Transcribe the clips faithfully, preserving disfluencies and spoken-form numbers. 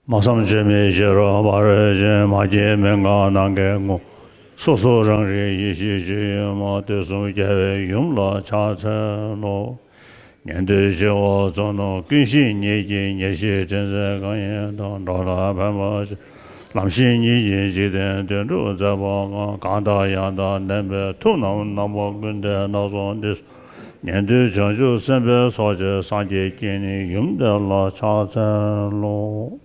སྨྲ་བསམ་བརྗོད་མེད་ཤེས་རབ་འབར་བའི་སྤྱན། མ་སྐྱེས་མི་འགག་ནམ་མཁའི་ངོ་། སོ་སོ་རང་རིག་ཡེ་ཤེས་ཆོས་དབྱིངས་མ། དུས་གསུམ་རྒྱལ་བའི་ཡུམ་ལ་ཕྱག་འཚལ་ལོ། ཉན་ཐོས་ཞི་བ་ཙོ་ནོ། ཀུན་ཤེས་ཉིད་ཀྱི་ཉེར་ཞིའི་དྲིན་ཅན་གང་ཡིན་དང་། འགྲོ་ལ་ཕན་པ་ཆེ། ལམ་ཤེས་ཉིད་ཀྱི་འཇིག་རྟེན་དོན་གྲུབ་མཛད་པ་གང་། གང་དང་ཡང་དག་ལྡན་པའི་ཐུབ་རྣམས་རྣམ་པ་ཀུན་ལྡན་སྣ་ཚོགས་འདི། ཉན་ཐོས་བྱང་ཆུབ་སེམས་དཔའི་ཚོགས་ཀྱི་སངས་རྒྱས་ཀྱི་ནི་ཡུམ་དེ་ལ་ཕྱག་འཚལ་ལོ།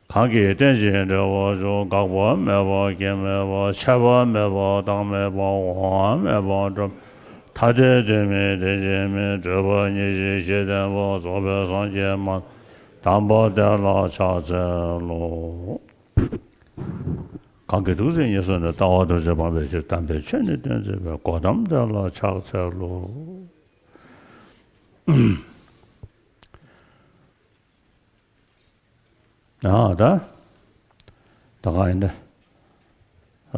གང་གིས་རྟེན་ཅིང་འབྲེལ་བར་འབྱུང་། འགག་པ་མེད་པ་རྐྱེན་མེད་པ། ཆད་པ་མེད་པ་བཏང་མེད་པ། འོང་བ་མེད་པ་འགྲོ། ཐ་དད་དོན་མིན་དེ་ཅན་མིན། བགྲོད་པ་ཉེར་ཞིའི་གཞི་ལྡན་པ། རྫོགས་པའི་སངས་རྒྱས་མ། དམ་པ་དེ་ལ་ཕྱག་འཚལ་ལོ། གང་གིས་ཐུགས་བརྩེ་ཉེར་བཟུང་ནས། ལྟ་བ་ཐམས་ཅད་སྤང་བའི་ཕྱིར། དམ་པའི་ཆོས་ནི་སྟོན་མཛད་པའི། གོ་ཏམ་དེ་ལ་ཕྱག་འཚལ་ལོ། ཨ་ད། ད་ག་ཡིན་ད།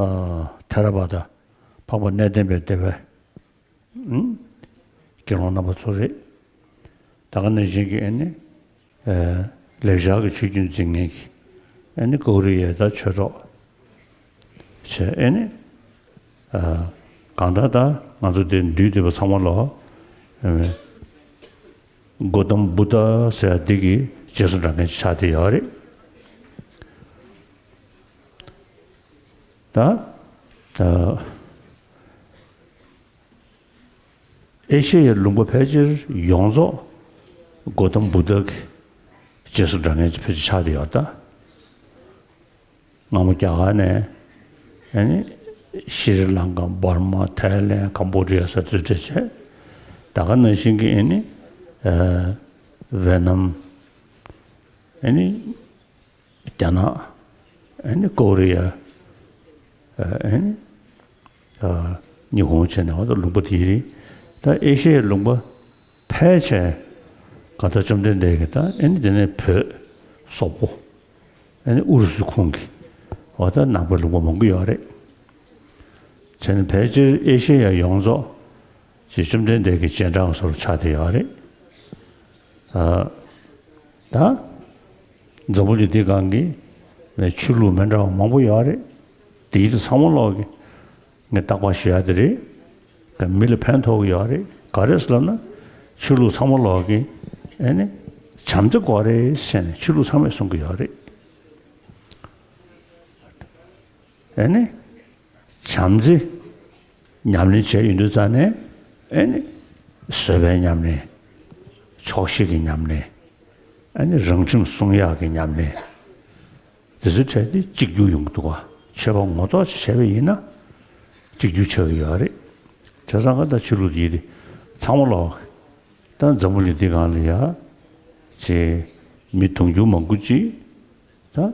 ཨ་ཐེ་ར་བ་ད། འཕགས་པ་གནས་བརྟན་པའི་སྡེ་བའི། ཨུམ། དགེ་སློང་རྣམ་པ་ཚོ་རེད། ད་ག་ནང་བཞིན་གྱི་ཨེ་ནི། ཨེ་ལེགས་སྦྱར་གྱི་ཆོས་རྒྱུན་འཛིན་མཁན་གྱི། ཨེ་ནི་ཀོ་རི་ཡའི་ད་ཆོས་གྲོགས། བྱས་ཨེ་ནི། ཨ་གང་ལྟར་ད་ང་ཚོ་འདིར་འདུས་བསྡད་པ་ཚང་མ་ལ། ཨེ་གོ་ཏམ་བུདྡྷ་ཟེར་ཡ་འདི་གི་རྗེས་སུ་འབྲང་མཁན་ཅིག་ཆགས་བསྡད་ཡོད་རེད། ད། ཨ། ཨེ་ཤེ་ཡའི་ལུང་པ་ཕལ་ཆེར་ཡོངས་རྫོགས་གོ་ཏམ་བུདྡྷ་གི་རྗེས་སུ་འབྲང་མཁན་ཕལ་ཆེར་ཆགས་བསྡད་ཡོད་ད། སྔ་མོ་རྒྱ་གར་ནས་ཨ་ནི་ཤྲི་ལང་ཀ། འབར་མ། ཐའི་ལེན། ཀམ་བོ་ཌི་ཡ་སོགས་སུ་སྤྲད་བྱས། ད་ག་ནང་བཞིན་གྱི་ཨ་ནི་ཨ་ཝེ་ནམ། ཨ་ནི་རྒྱ་ནག། ཨ་ནི་ཀོ་རི་ཡ། ཨ་ནི་ཨ་ཉི་ཧོང་བྱས་ནས་འོ་ད་ལུང་པ་དེ་རིང་ད་ཨེ་ཤེ་ཡའི་ལུང་པ་ཕལ་ཆེར་གང་ལྟར་བཅོམ་ལྡན་འདས་ཀྱིས་ད་ཨ་ནི་དེ་ནས་བོད་སོག་པོ། ཨ་ནི་ཨུ་རུ་སུ་ཁོངས་ཀྱི་འོ་ད་ནང་པའི་ལུང་པ་མང་པོ་ཡོད་རེད། བྱས་ནས་ཕལ་ཆེར་ཨེ་ཤེ་ཡ་ཡོངས་རྫོགས་ཀྱི་བཅོམ་ལྡན་འདས་ཀྱི་རྗེས་འབྲང་བཟོ་འདྲ་ཆགས་བསྡད་ཡོད་རེད། ཨ། ད། འཛམ་བུ་གླིང་འདི་སྒང་གི་ཆོས་ལུགས་མི་འདྲ་བ་མང་པོ་ཡོད་རེད། དེའི་ཚོ་ཚང་མ་ལོག་གི་ངས་བརྟག་པ་ཞུ་ཡ་དེ་རེད། མི་ལ་ཕན་ཐོགས་ཀྱི་ཡོད་རེད། ག་རེ་ཟེར་ལབ་ན། ཆོས་ལུགས་ཚང་མ་ལོག་གི་ཨེ་ནི་བྱམས་བརྩེ་དགོས་རེད་ཟེར་ནས་ཆོས་ལུགས་ཚང་མས་གསུང་གི་ཡོད་རེད། ཨེ་ནི། བྱམས་བརྩེ་ཉམས་ལེན་བྱས་ཡོང་དུས་ཙང་ནས་ཨེ་ནི་བཟོད་པའི་ཉམས་ལེན། ཆོག་ཤེས་ཀྱི་ཉམས་ལེན། ཨེ་ནི་རང་ཁྲིམས་སྲུང་ཡག་གི་ཉམས་ལེན། དེ་ཚོའི་གྲས་དེ་གཅིག་གྱུར་ཡོང་གི་འདུག་ག་ཆོས་པ་ངོ་ཐོག་བྱས་པ་ཡིན་ན་གཅིག་གྱུར་ཆགས་ཀྱི་ཡོད་རེད། བྱས་ཙང་ཀ་ད་ཆོས་ལུགས་དེ་ཚང་མ་ལོག་ད་འཛམ་བུ་གླིང་འདི་སྒང་ལ་ཡ་ཅེ་མི་དུང་ཕྱུར་མང་པོ་ཅིག་ད།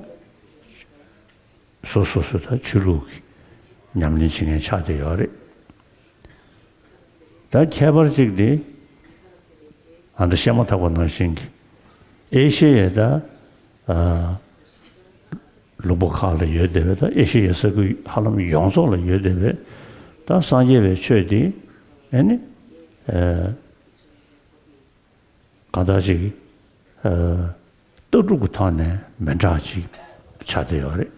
སོ་སོ་སོ་ད་ཆོས་ལུགས་ཀྱི་ཉམས་ལེན་བྱེད་མཁན་ཆགས་བསྡད་ཡོད་རེད། ད་ཁྱད་པར་གཅིག་དེ་ཨ་ད་བཤད་མ་ཐག་པ་ནང་བཞིན་གྱི་ཨེ་ཤེ་ཡའི་ད་ཨ་ལུང་པ་ཁག་ལ་ཡོད་བསྡད་པའི་ད་ཨེ་ཤེ་ཡའི་ས་ཁུལ་ཧ་ལམ་ཡོངས་རྫོགས་ལ་ཡོད་བསྡད་པའི་ད་སངས་རྒྱས་པའི་ཆོས་དེ་ཨེ་ནི་ཨ། གང་ལྟར་ཅིག་ཨ། ལྟ་གྲུབ་ཀྱི་ཐོག་ནས་མི་འདྲ་ཅིག་ཆགས་བསྡད་ཡོད་རེད།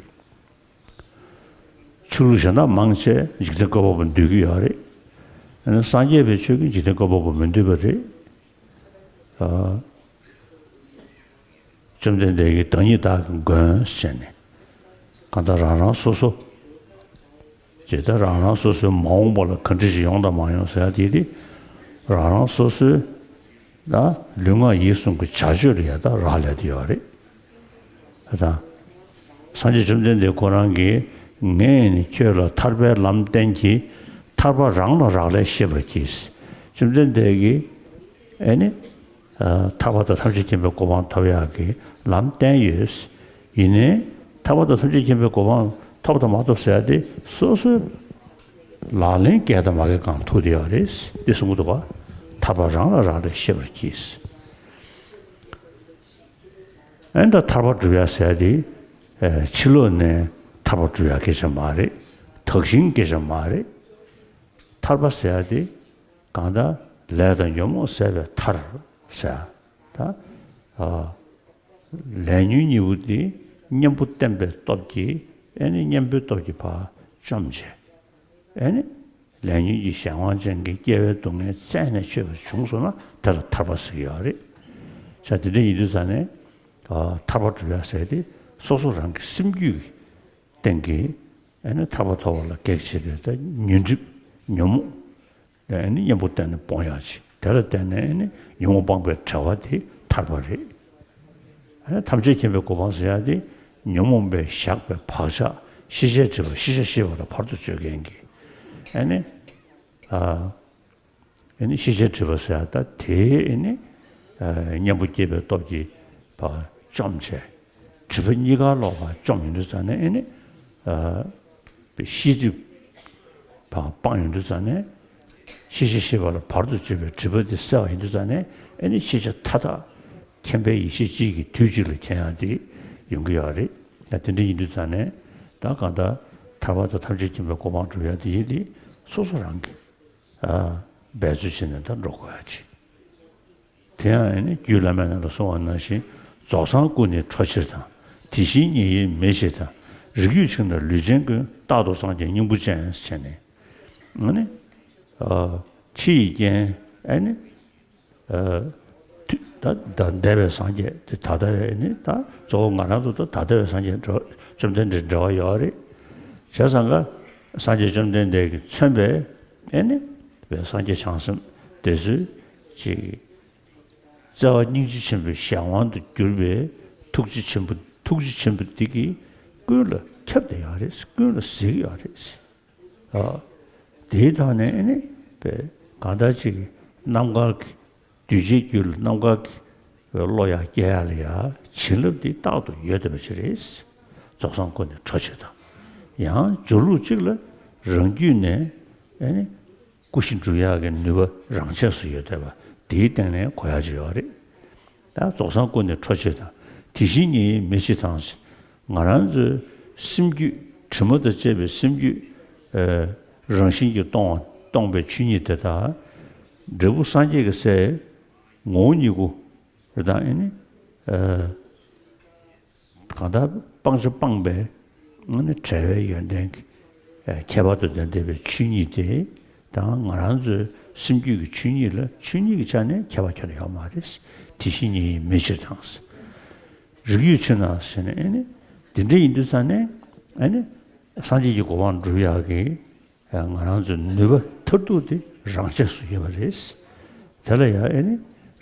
ཆོས་ལུགས་གཞན་དག་མང་ཆེ་འཇིག་རྟེན་བཀོད་པ་པོ་འདོད་ཀྱི་ཡོད་རེད། ཡང་ན་སངས་རྒྱས་པའི་ཆོས་ཀྱིས་འཇིག་རྟེན་བཀོད་པ་པོ་མི་འདོད་པ་རེད། ཨ། བཅོམ་ལྡན་འདས་ཀྱིས་བདག་ཉིད་བདག་གི་མགོན་ཟེར་ནས། གང་ལྟར་རང་རང་སོ་སོ། ཇི་ལྟར་རང་རང་སོ་སོའི་མ་འོངས་པ་ལ་ག་འདྲ་ཞིག་ཡོང་དང་མ་ཡོང་ཟེར་ཡ་དེ་དེ། རང་རང་སོ་སོའི་ད་ལུས་ངག་ཡིད་གསུམ་གྱི་བྱ་སྤྱོད་ལ་ཡ་ད་རག་ལས་དེ་ཡོད་རེད། ད་སངས་རྒྱས་བཅོམ་ལྡན་འདས་ཁོ་རང་གིས་ངས་ནི་ཁྱོད་ལ་ཐར་པའི་ལམ་བསྟན་གྱིས། ཐར་པ་རང་ལ་རག་ལས་ཤེས་པར་གྱིས། བཅོམ་ལྡན་འདས་ཀྱིས་ཨེ་ནི། ཐར་པ་དང་ཐམས་ཅད་མཁྱེན་པའི་གོ་འཕང་ཐོབ་ཡག་གི་ལམ་བསྟན་ཡོད། ཡིན་ནའི་ཐར་པ་དང་ཐམས་ཅད་མཁྱེན་པའི་གོ་འཕང་ཐོབ་དང་མ་ཐོབ་ཟེར་ཡ་དེ་སོ་སོའི་ལག་ལེན་འགལ་དང་མ་འགལ་སྒང་ཐུག་བསྡད་ཡོད་རེད། འདི་གསུང་གི་འདུག་ག་ཐར་པ་རང་ལ་རག་ལས་ཤེས་པར་གྱིས། ཨེ་ད་ཐར་པ་སྒྲུབ་ཡ་ཟེར་ཡ་དེ་ཕྱི་ལོགས་ནས་ཐར་པ་སྒྲུབ་ཡ་སྐད་ཆ་མ་རེད། དག་ཞིང་སྐད་ཆ་མ་རེད། ཐར་པ་ཟེར་ཡ་དེ། གང་ལྟར་ལས་དང་ཉོན་མོངས་ཟད་པའི་མཐར་ཟེར་ཡ། ད། ཨ། ལས་ཉོན་གཉིས་པོ་དེ་གཉེན་པོ་བསྟེན་པའི་སྟོབས་ཀྱིས་ཨེ་ནི་གཉེན་པོའི་སྟོབས་ཀྱིས་ཕར་བཅོམ་བྱས། ཨེ་ནི་ལས་ཉོན་གྱི་གཞན་དབང་ཅན་གྱི་སྐྱེ་བའི་སྡུག་བསྔལ་རྩད་ནས་ཆོད་པ་བྱུང་སོང་ན་དེ་ལ་ཐར་པ་ཟེར་གྱི་ཡོད་རེད། ས་དེ་འདྲ་ཡིན་དུས་ཙང་ནས་ཐར་པ་སྒྲུབ་ཡ་ཟེར་དེ་སོ་སོ་རང་གི་སེམས་རྒྱུད་ཀྱི་སྟེང་གི་ཨེ་ནི་ཐར་པ་ཐོབ་པ་ལ་གེགས་བྱེད་པའི་ད་ཉོན་སྒྲིབ་ཉོན་མོངས། ཨེ་ནི་གཉེན་པོ་བསྟེན་ནས་སྤོང་ཡག་ཅིག་དེ་ལ་བརྟེན་ནས་ཨེ་ནི་ཉོན་མོངས་སྤངས་པའི་བྲལ་བ་དེ་ཐར་པ་རེད། ཨེ་ནི་ཐམས་ཅད་མཁྱེན་པའི་གོ་འཕང་ཟེར་ཡག་དེ་ཉོན་མོངས་པས་བཞག་པའི་བག་ཆགས་ཤེས་བྱའི་སྒྲིབ་པ་ཤེས་བྱ་ཤེས་པ་ལ་བར་དུ་གཅོད་མཁན་གྱི་ཨེ་ནི་ཨ་ཨེ་ནི་ཤེས་བྱའི་སྒྲིབ་པ་ཟེར་ཡག་ད་དེ་ཨེ་ནི་ཨ་གཉེན་པོ་སྐྱེས་པའི་སྟོབས་ཀྱིས་ཕར་བཅོམ་བྱས། སྒྲིབ་པ་གཉིས་ཀ་ལོག་པར་བཅོམ་ཡོང་དུས་ཙང་ནས་ཨེ་ནི་ཨ། པའི་ཤེས་སྒྲིབ་སྤང་ཡོང་དུས་ཙང་ནས་ཤེས་བྱ་ཤེས་པ་ལ་བར་དུ་གཅོད་པའི་སྒྲིབ་པ་དེ་སེལ་བ་ཡིན་དུས་ཙང་ནས་ཨེ་ནི་ཤེས་བྱ་མཐའ་དག་མཁྱེན་པའི་ཡེ་ཤེས་གཅིག་གིས་དུས་གཅིག་ལ་མཁྱེན་ཡག་དེ་ཡོང་གི་ཡོད་རེད། ད་དེ་འདྲ་ཡིན་དུས་ཙང་ནས་ད་གང་ལྟར་ཐར་པ་དང་ཐམས་ཅད་མཁྱེན་པའི་གོ་འཕང་སྒྲུབ་ཡག་དེ་ཡིན་དེ་སོ་སོ་རང་གིས་ཨ་འབད་རྩོལ་བྱས་ནས་ད་འགྲོ་དགོས་ཡག་ཅིག་དེ་ཡང་ཨེ་ནི་རྒྱུད་བླ་མའི་ནང་ལ་གསུངས་པ་ནང་བཞིན་རྫོགས་སངས་སྐུ་ནི་འཕྲོ་ཕྱིར་དང་། དེ་བཞིན་ཉིད་ཡིན་མི་ཕྱིར་དང་། རིགས་རྒྱུད་ཕྱིར་ན་ལུས་ཅན་ཀུན། རྟག་ཏུ་སངས་རྒྱས་སྙིང་པོ་ཅན། ཟེར་ནས་ཨ་ནི་ཨ་ཕྱི་ཡི་རྐྱེན་ཨེ་ནི་ཨ་ད་ད་འདས་པའི་སངས་རྒྱས་དེ་ད་ལྟ་བའི་ཨེ་ནི་ད་གཙོ་བོ་ང་རང་ཚོ་ད་ད་ལྟ་བའི་སངས་རྒྱས་འགྲོ་བཅོམ་ལྡན་འདྲ་འབྲེལ་བ་ཡོད་རེད། བྱས་ཙང་ཀ་སངས་རྒྱས་བཅོམ་ལྡན་འདས་ཀྱིས་མཚོན་པའི་ཨེ་ནི་བའི་སངས་རྒྱས་བྱང་སེམས་དེ་ཚོས་ཅིག་བརྩེ་བ་སྙིང་རྗེ་ཆེན་པོའི་གཞན་དབང་དུ་གྱུར་པའི་ཐུགས་རྗེ་ཆེན་པོ་ཐུགས་རྗེ་ཆེན་པོ་འདི་གིས་ཀུན་ལ་ཁྱབ་བསྡད་ཡོད་རེད། ཀུན་ལ་གཟིགས་ཡོད་རེད། ཨ་དེའི་ཐོག་ནས་ཨེ་ནི་པའི་གང་ལྟར་ཅིག་རྣམ་དཀར་གྱི་གདུལ་བྱའི་རྒྱུད་ལ་རྣམ་དཀར་གྱི་བློ་ཡར་སྐྱེ་ཡག་ལ་ཡ་བྱིན་རླབས་འདི་རྟག་ཏུ་ཡོད་བསྡད་པ་ཅིག་རེད། རྫོགས་སངས་སྐུ་ནི་འཕྲོ་ཕྱིར་དང་། ཡང་སྦྱོར་ལུགས་གཅིག་ལ་རང་རྒྱུད་ནས་ཨེ་ནི་སྐུ་བཞི་འགྲུབ་ཡག་གི་ནུས་པ་རང་ཆས་སུ་ཡོད་བསྡད་པ་དེའི་སྟེང་ནས་གོ་ཡག་ཅིག་ཡོད་རེད། ད་རྫོགས་སངས་སྐུ་ནི་འཕྲོ་ཕྱིར་དང་། དེ་བཞིན་ཉིད་ཡིན་མི་ཕྱིར་དང་། ང་རང་ཚོའི་སེམས་རྒྱུད་དྲི་མ་དང་བཅས་པའི་སེམས་རྒྱུད་ཨ་རང་བཞིན་གྱིས་སྟོང་བ་སྟོང་པའི་ཆོས་ཉིད་དེ་དག་འབྲས་བུ་སངས་རྒྱས་ཀྱི་སའི་ངོ་བོ་ཉིད་སྐུ་རེད་དང་ཨེ་ནི་ཨ་གང་ལྟར་སྤང་བྱ་སྤངས་པའི་ཨ་ནི་བྲལ་བའི་ཡོན་ཏན་གྱི་ཨ་ཁྱད་པར་དུ་ལྡན་བསྡད་པའི་ཆོས་ཉིད་དེ་དང་ང་རང་ཚོའི་སེམས་རྒྱུད་ཀྱི་ཆོས་ཉིད་ལ་ཆོས་ཉིད་ཀྱི་ཆ་ནས་ཁྱད་པར་ཁྱོན་ནས་ཡོད་མ་རེད། དེ་བཞིན་ཉིད་ཡིན་མི་ཕྱིར་དང་། རིགས་རྒྱུད་ཕྱིར་ན་ཟེར་ནས་ཨེ་ནི་དེ་འདྲ་ཡིན་དུས་ཙང་ནས་ཨེ་ནི་སངས་རྒྱས་ཀྱི་གོ་འཕང་སྒྲུབ་ཡག་གི་ང་རང་ཚོའི་ནུས་པ་མཐར་ཐུག་དེ་རང་ཆས་སུ་ཡོད་པ་རེད། དེ་ལ་ཡང་ཨེ་ནི་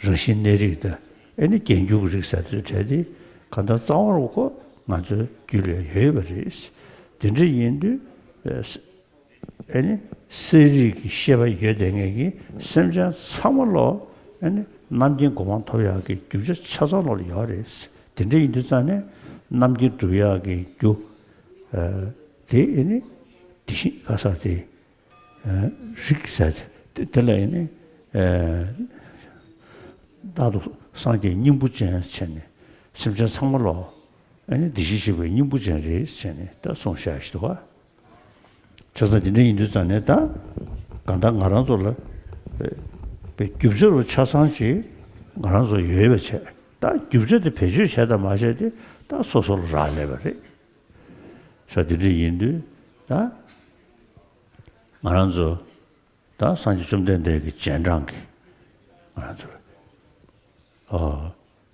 རང་བཞིན་གནས་རིགས་དང་ཨེ་ནི་རྒྱན་གྱུར་གྱི་རིགས་ཟེར་དུས་བྲལ་ཏེ་གང་ལྟར་རྩ་བ་རུ་ཁོ་ང་ཚོའི་རྒྱུད་ལ་ཡོད་པ་རེད། དེ་འདྲ་ཡིན་དུས་ཨེ་ནི་གསལ་རིག་གི་ཤེས་པ་ཡོད་བསྡད་མཁན་གྱི་སེམས་ཅན་ཚང་མ་ལོ་ཨེ་ནི་རྣམ་མཁྱེན་གོ་འཕང་ཐོབ་ཡག་གི་རྒྱུ་ཆ་ཆ་ཚང་ལོ་ལ་ཡོད་རེད། དེ་འདྲ་ཡིན་དུས་ཙང་ནས་རྣམ་མཁྱེན་སྒྲུབ་ཡག་གི་རྒྱུ་ཨ་དེ་ཨེ་ནི་དེ་བཞིན་ག་ས་དེ། རིགས་ཟེར་དེ་དེ་ལ་ཨེ་ནི་རྟག་ཏུ་སངས་རྒྱས་སྙིང་པོ་ཅན་བྱས་ནས་སེམས་ཅན་ཚང་མ་ལོ་ཨེ་ནི་བདེ་གཤེགས་ཞིག་པའི་སྙིང་པོ་ཅན་རེད་བྱས་ནས་ད་གསུངས་བཞག་ཞིག་འདུག་བ། བྱས་ཙང་དེ་འདྲ་ཡིན་དུས་ཙང་ནས་ད་གང་ལྟར་ང་རང་ཚོ་ལ་པའི་རྒྱུ་ཆ་རུ་ཆ་ཚང་ཅིག་ང་རང་ཚོ་ཡོད་པ་བྱས་ད་རྒྱུ་ཆ་དེ་བེད་སྤྱོད་བྱས་དང་མ་བྱས་དེ་ད་སོ་སོ་ལ་རག་ལས་པ་རེད། ས་དེ་འདྲ་ཡིན་དུས་ད་ང་རང་ཚོ་ད་སངས་རྒྱས་བཅོམ་ལྡན་འདས་ཀྱི་རྗེས་འབྲང་གི་ང་རང་ཚོ་ཨ་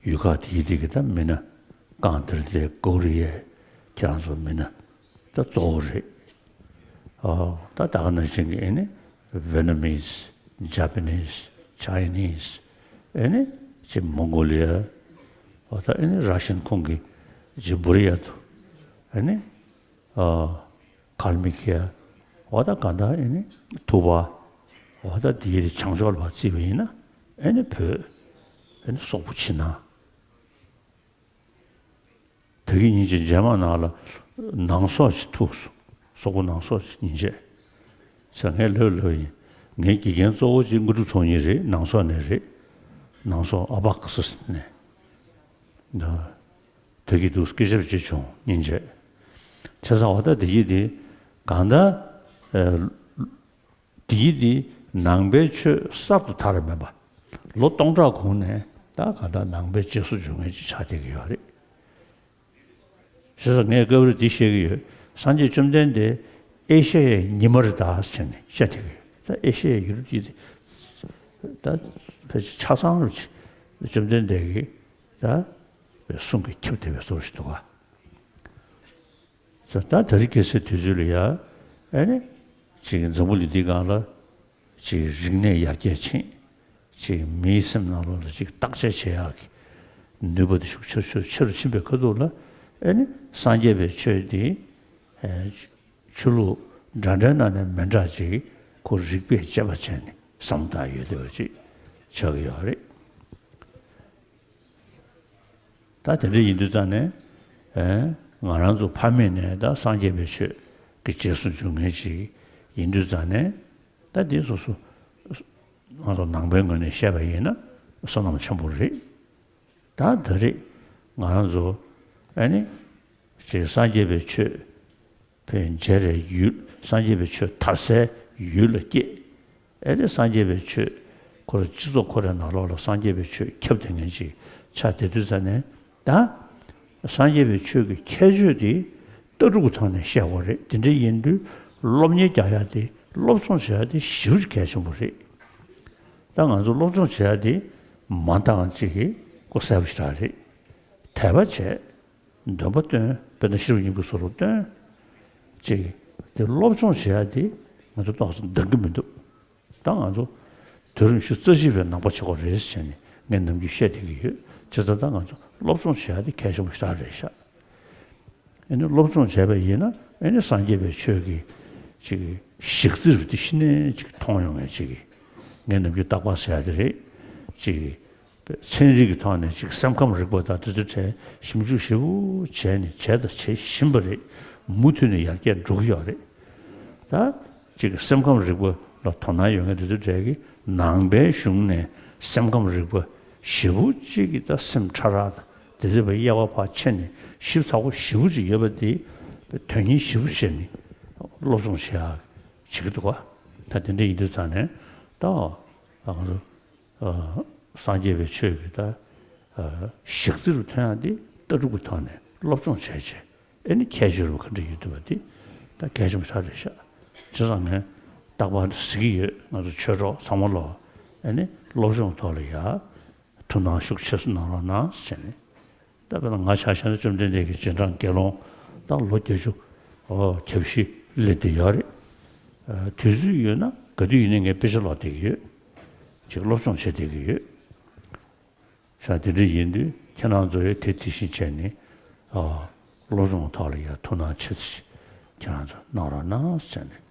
ཡུལ་ཁག་དེ་ཡི་དེ་གི་ད་མི་སྣ་གང་དེར་དེ་ཀོ་རི་ཡའི་ཁྱེད་རང་ཚོ་མི་སྣ་ད་གཙོ་བོ་རེད། ཨ་ད་ད་ག་ནང་བཞིན་གྱི་ཨེ་ནི་ཝེ་ནམ་མིས། ཇ་པ་ནིས། ཆའི་ནིས། ཨེ་ནི་ཅི་མོང་གོ་ལི་ཡ། འོ་ད་ཨེ་ནི་ར་ཤན་ཁོངས་ཀྱི་ཅི་བུ་རི་ཡ་དུ། ཨེ་ནི་ཨ་ཁལ་མི་ཁི་ཡ། འོ་ད་ག་ད་ཨེ་ནི་ཐུ་བ། འོ་ད་དེའི་བྱང་ཕྱོགས་ལ་བརྩིས་པ་ཡིན་ན་ཨེ་ནི་བོད། ཨེ་ནི་སོག་པོ་ཕྱི་ནང་། ད་གིན་ཉིན་གཅིག་རྗེས་མ་ནང་ལ་ནང་སོག་ཅིག་ཐུག་སོང་། སོག་པོ་ནང་སོག་ཅིག་ཉིན་གཅིག་ས་ངས་ལབ་ལབ་ཡིན། ངའི་དགེ་རྒན་གཙོ་བོ་གཅིག་དངོས་གྲུབ་ཚོགས་གཉིས་རེད། ནང་སོག་ནས་རེད། ནང་སོག་ཨ་བྷག་སི་ནས། ད་གི་འདུག་སྐད་ཆ་བྱེད་བྱུང་ཉིན་གཅིག་བྱས་ཙང་འོ་ད་དེ་གི་དེ་གང་ལྟར་ཨ། དེའི་དེ་ནང་པའི་ཆོས་གསར་དུ་དར་མེད་པ། ལོ་སྟོང་ཕྲག་གོང་ནས་ ད་གང་ལྟར་ནང་པའི་རྗེས་སུ་འཇུག་མཁན་ཅིག་ཆགས་བསྡད་ཀྱི་ཡོད་རེད། བྱས་ཙང་ངས་སྐབས་རེ་འདི་བཤད་ཀྱི་ཡོད། སངས་རྒྱས་བཅོམ་ལྡན་འདས་ཨེ་ཤ་ཡའི་ཉི་མ་རེད་ད་ཟེར་ནས་བཤད་བསྡད་ཀྱི་ཡོད། ད་ཨེ་ཤ་ཡའི་ཡུལ་འདི་ད་ཕལ་ཆེར་ཆ་ཚང་རུ་བྱས་བཅོམ་ལྡན་འདས་ཀྱིས་ད་གསུང་གིས་ཁྱབ་བསྡད་པའི་བཟོ་ཞིག་འདུག་ག། ད་ད་རེས་ཁ་སང་དུས་ཚོད་ལ་ཡ། ཨ་ནི། ཅིག་འཛམ་བུ་གླིང་འདིའི་སྒང་ལ། ཅིག་རིག་གནས་ཡར་རྒྱས་ཕྱིན། ཅིག་མིའི་སེམས་ནང་ལོགས་ལ་ཅིག་བརྟག་དཔྱད་བྱེད་ཡག་གི་ནུས་པ་དེ་ཤུགས་ཆེ་ཤུགས་ཆེ་རུ་ཕྱིན་པའི་ཁ་ཐུག་ལ། ཨ་ནི་སངས་རྒྱས་པའི་ཆོས་འདི། ཨེ། ཆོས་ལུགས་འདྲ་འདྲའི་ནང་ནས་མི་འདྲ་ཅིག་ཁོ་རིག་པས་དཔྱད་པ་བྱས་ནས་བསམ་བློ་བཏང་ཡོད་བསྡད་པ་ཅིག་ཆགས་ཀྱི་ཡོད་རེད། ད་དེ་འདྲ་ཡིན་དུས་ཙང་ནས། ཨེ། ང་རང་ཚོ་ཕ་མེས་ནས་ད་སངས་རྒྱས་པའི་ཆོས་ཀྱི་རྗེས་སུ་འཇུག་མཁན་ཞིག་ཡིན་དུས་ཙང་ནས། ད་འདི་སོ་སོ་ང་ཚོ་ནང་པའི་ངོས་ནས་བཤད་པ་ཡིན་ན་བསོད་ནམས་ཆེན་པོ་རེད། ད་ད་རེས་ང་རང་ཚོ། ཨ་ནི། ཅིག་སངས་རྒྱས་པའི་ཆོས་ཕན་མཇལ་བའི་ཡུལ། སངས་རྒྱས་པའི་ཆོས་དར་སའི་ཡུལ་ལ་སྐྱེས། ཨེ་དེ་སངས་རྒྱས་པའི་ཆོས་ཁོ་ར་སྤྱི་ཚོགས་ཁོ་རའི་ནང་ལོགས་ལ་སངས་རྒྱས་པའི་ཆོས་ཁྱབ་བསྡད་མཁན་ཅིག་ཆགས་བསྡད་དུས་ཙ་ནས། ད་སངས་རྒྱས་པའི་ཆོས་ཀྱི་ཁྱད་ཆོས་དེ་ལྟ་གྲུབ་ཀྱི་ཐོག་ནས་བཤད་དགོས་རེད། དེ་འདྲ་ཡིན་དུས་སློབ་གཉེར་རྒྱག་ཡ་དེ། སློབ་སྦྱོང་བྱེད་ཡ་དེ་ཞེ་པོ་ཅིག་གལ་ཆེན་པོ་རེད། ད་ང་ཚོ་སློབ་སྦྱོང་བྱེད་ཡ་དེ་མ་འདང་ཅིག་གི་ཀོ་གསལ་པོ་ཞེ་དྲག་རེད། དད་པ་བྱས། འདོན་པ་བཏོན། དཔེར་ན་ཤེས་རབ་སྙིང་པོའི་བཟོ་འདྲ་བཏོན། ཅིག་དེ་སློབ་སྦྱོང་བྱེད་ཡ་དེ་ང་ཚོ་ཏོག་ཙམ་འདང་གི་མི་འདུག། ད་ང་ཚོ་དུས་རིམ་བཞི་རྩ་བཞི་པའི་ནང་པ་བྱེད་དགོས་རེད་ཟེར་ནས་ངས་ནམ་རྒྱུན་བཤད་བསྡད་ཀྱི་ཡོད། བྱས་ཙང་ད་ང་ཚོ་སློབ་སྦྱོང་བྱེད་ཡ་དེ་གལ་ཆེན་པོ་ཞེ་དྲག་རེད་ཤག། ཨ་ནི་སློབ་སྦྱོང་བྱས་པ་ཡིན་ན། ཨ་ནི་སངས་རྒྱས་པའི་ཆོས་ཀྱི་ཅིག་གཞི་རྩ་རུ་དེ་གཞི་ནས་ཅིག་མཐོང་ཡོང་ངེས་ཅིག། ངས་ནམ་རྒྱུན་རྟག་པར་ཟེར་ཡ་དེ་རེད། ཅིག་ཚན་རིག་གི་ཐོག་ནས་ཅིག་སེམས་ཁམས་རིག་པ་དང་དེ་ཚོའི་གྲས་ཞིབ་འཇུག་ཞེ་པོ་བྱས་ནས་བྱས་དང་བྱེད་བཞིན་པ་རེད། མུ་མཐུད་ནས་ཡར་རྒྱས་འགྲོ་གི་ཡོད་རེད། ད་ཅིག་སེམས་ཁམས་རིག་པ་ལ་དོ་སྣང་ཡོད་མཁན་དེ་ཚོའི་གྲས་ཀྱིས་ནང་པའི་གཞུང་ནས་སེམས་ཁམས་རིག་པ་ཞེ་པོ་ཅིག་གི་ད་སེམས་ཕྲ་རགས་དང་དེ་ཚོའི་བར་དབྱེ་བ་ཕར་ཕྱེ་ནས་ཞིབ་ཚགས་པོ་ཞེ་པོ་ཅིག་ཡོད་པ་དེ་དོན་གཉེར་ཞེ་པོ་བྱས་ནས་སློབ་སྦྱོང་བྱེད་ཡག་བྱེད་ཀྱི་འདུག་ག། ད་དེ་འདྲ་ཡིན་དུས་ཙང་ནས་ད་ང་ཚོ། ཨ། སངས་རྒྱས་པའི་ཆོས་ཀྱི་ད། ཨ། གཞི་རྩ་རུ་ཐོན་ཡག་འདི་ལྟ་གྲུབ་ཀྱི་ཐོག་ནས་སློབ་སྦྱོང་བྱས་བྱས། ཨེ་ནི་ཁྱད་ཆོས་རུ་ག་འདྲ་ཡོད་འདུག་པ་འདི་ད་གལ་ཆེན་པོ་ཞེ་དྲག་རེད་ཤག། བྱས་ཙང་ངས་རྟག་པར་ཟེར་གྱི་ཡོད། ང་ཚོ་ཆོས་གྲོགས་ཚང་མ་ལོ། ཨེ་ནི་སློབ་སྦྱོང་ཐོག་ལ་ཡ་ཐུགས་སྣང་ཤུགས་ཆེ་ཙམ་གནང་རོགས་གནང་ཟེར་ནས། ད་དཔེར་ན་ང་ཆ་བཞག་ན་བཅོམ་ལྡན་འདས་ཀྱི་རྗེས་འབྲང་དགེ་སློང་ད་ལོ་བརྒྱད་ཅུ། ཨོ། གྱ་བཞི་སླེབས་བསྡད་ཡོད་རེད། ཨ། དུས་ཚོད་ཡོད་ན་ག་དུས་ཡིན་ནའི་ངས་དཔེ་ཆ་ཀློག་བསྡད་ཀྱི་ཡོད། ཅིག་སློབ་སྦྱོང་བྱེད་བསྡད་ཀྱི་ཡོད། ཤ་དེ་འདྲ་ཡིན་དུས་ཁྱེད་རང་ཚོ་ཡང་དེ་དེ་བཞིན་བྱས་ནས། ཨ། སློབ་སྦྱོང་ཐོག་ལ་ཡང་ཐུགས་སྣང་ཆེ་ཙམ་ཁྱེད་རང་ཚོ་གནང་རོགས་གནང་ཟེར་ནས།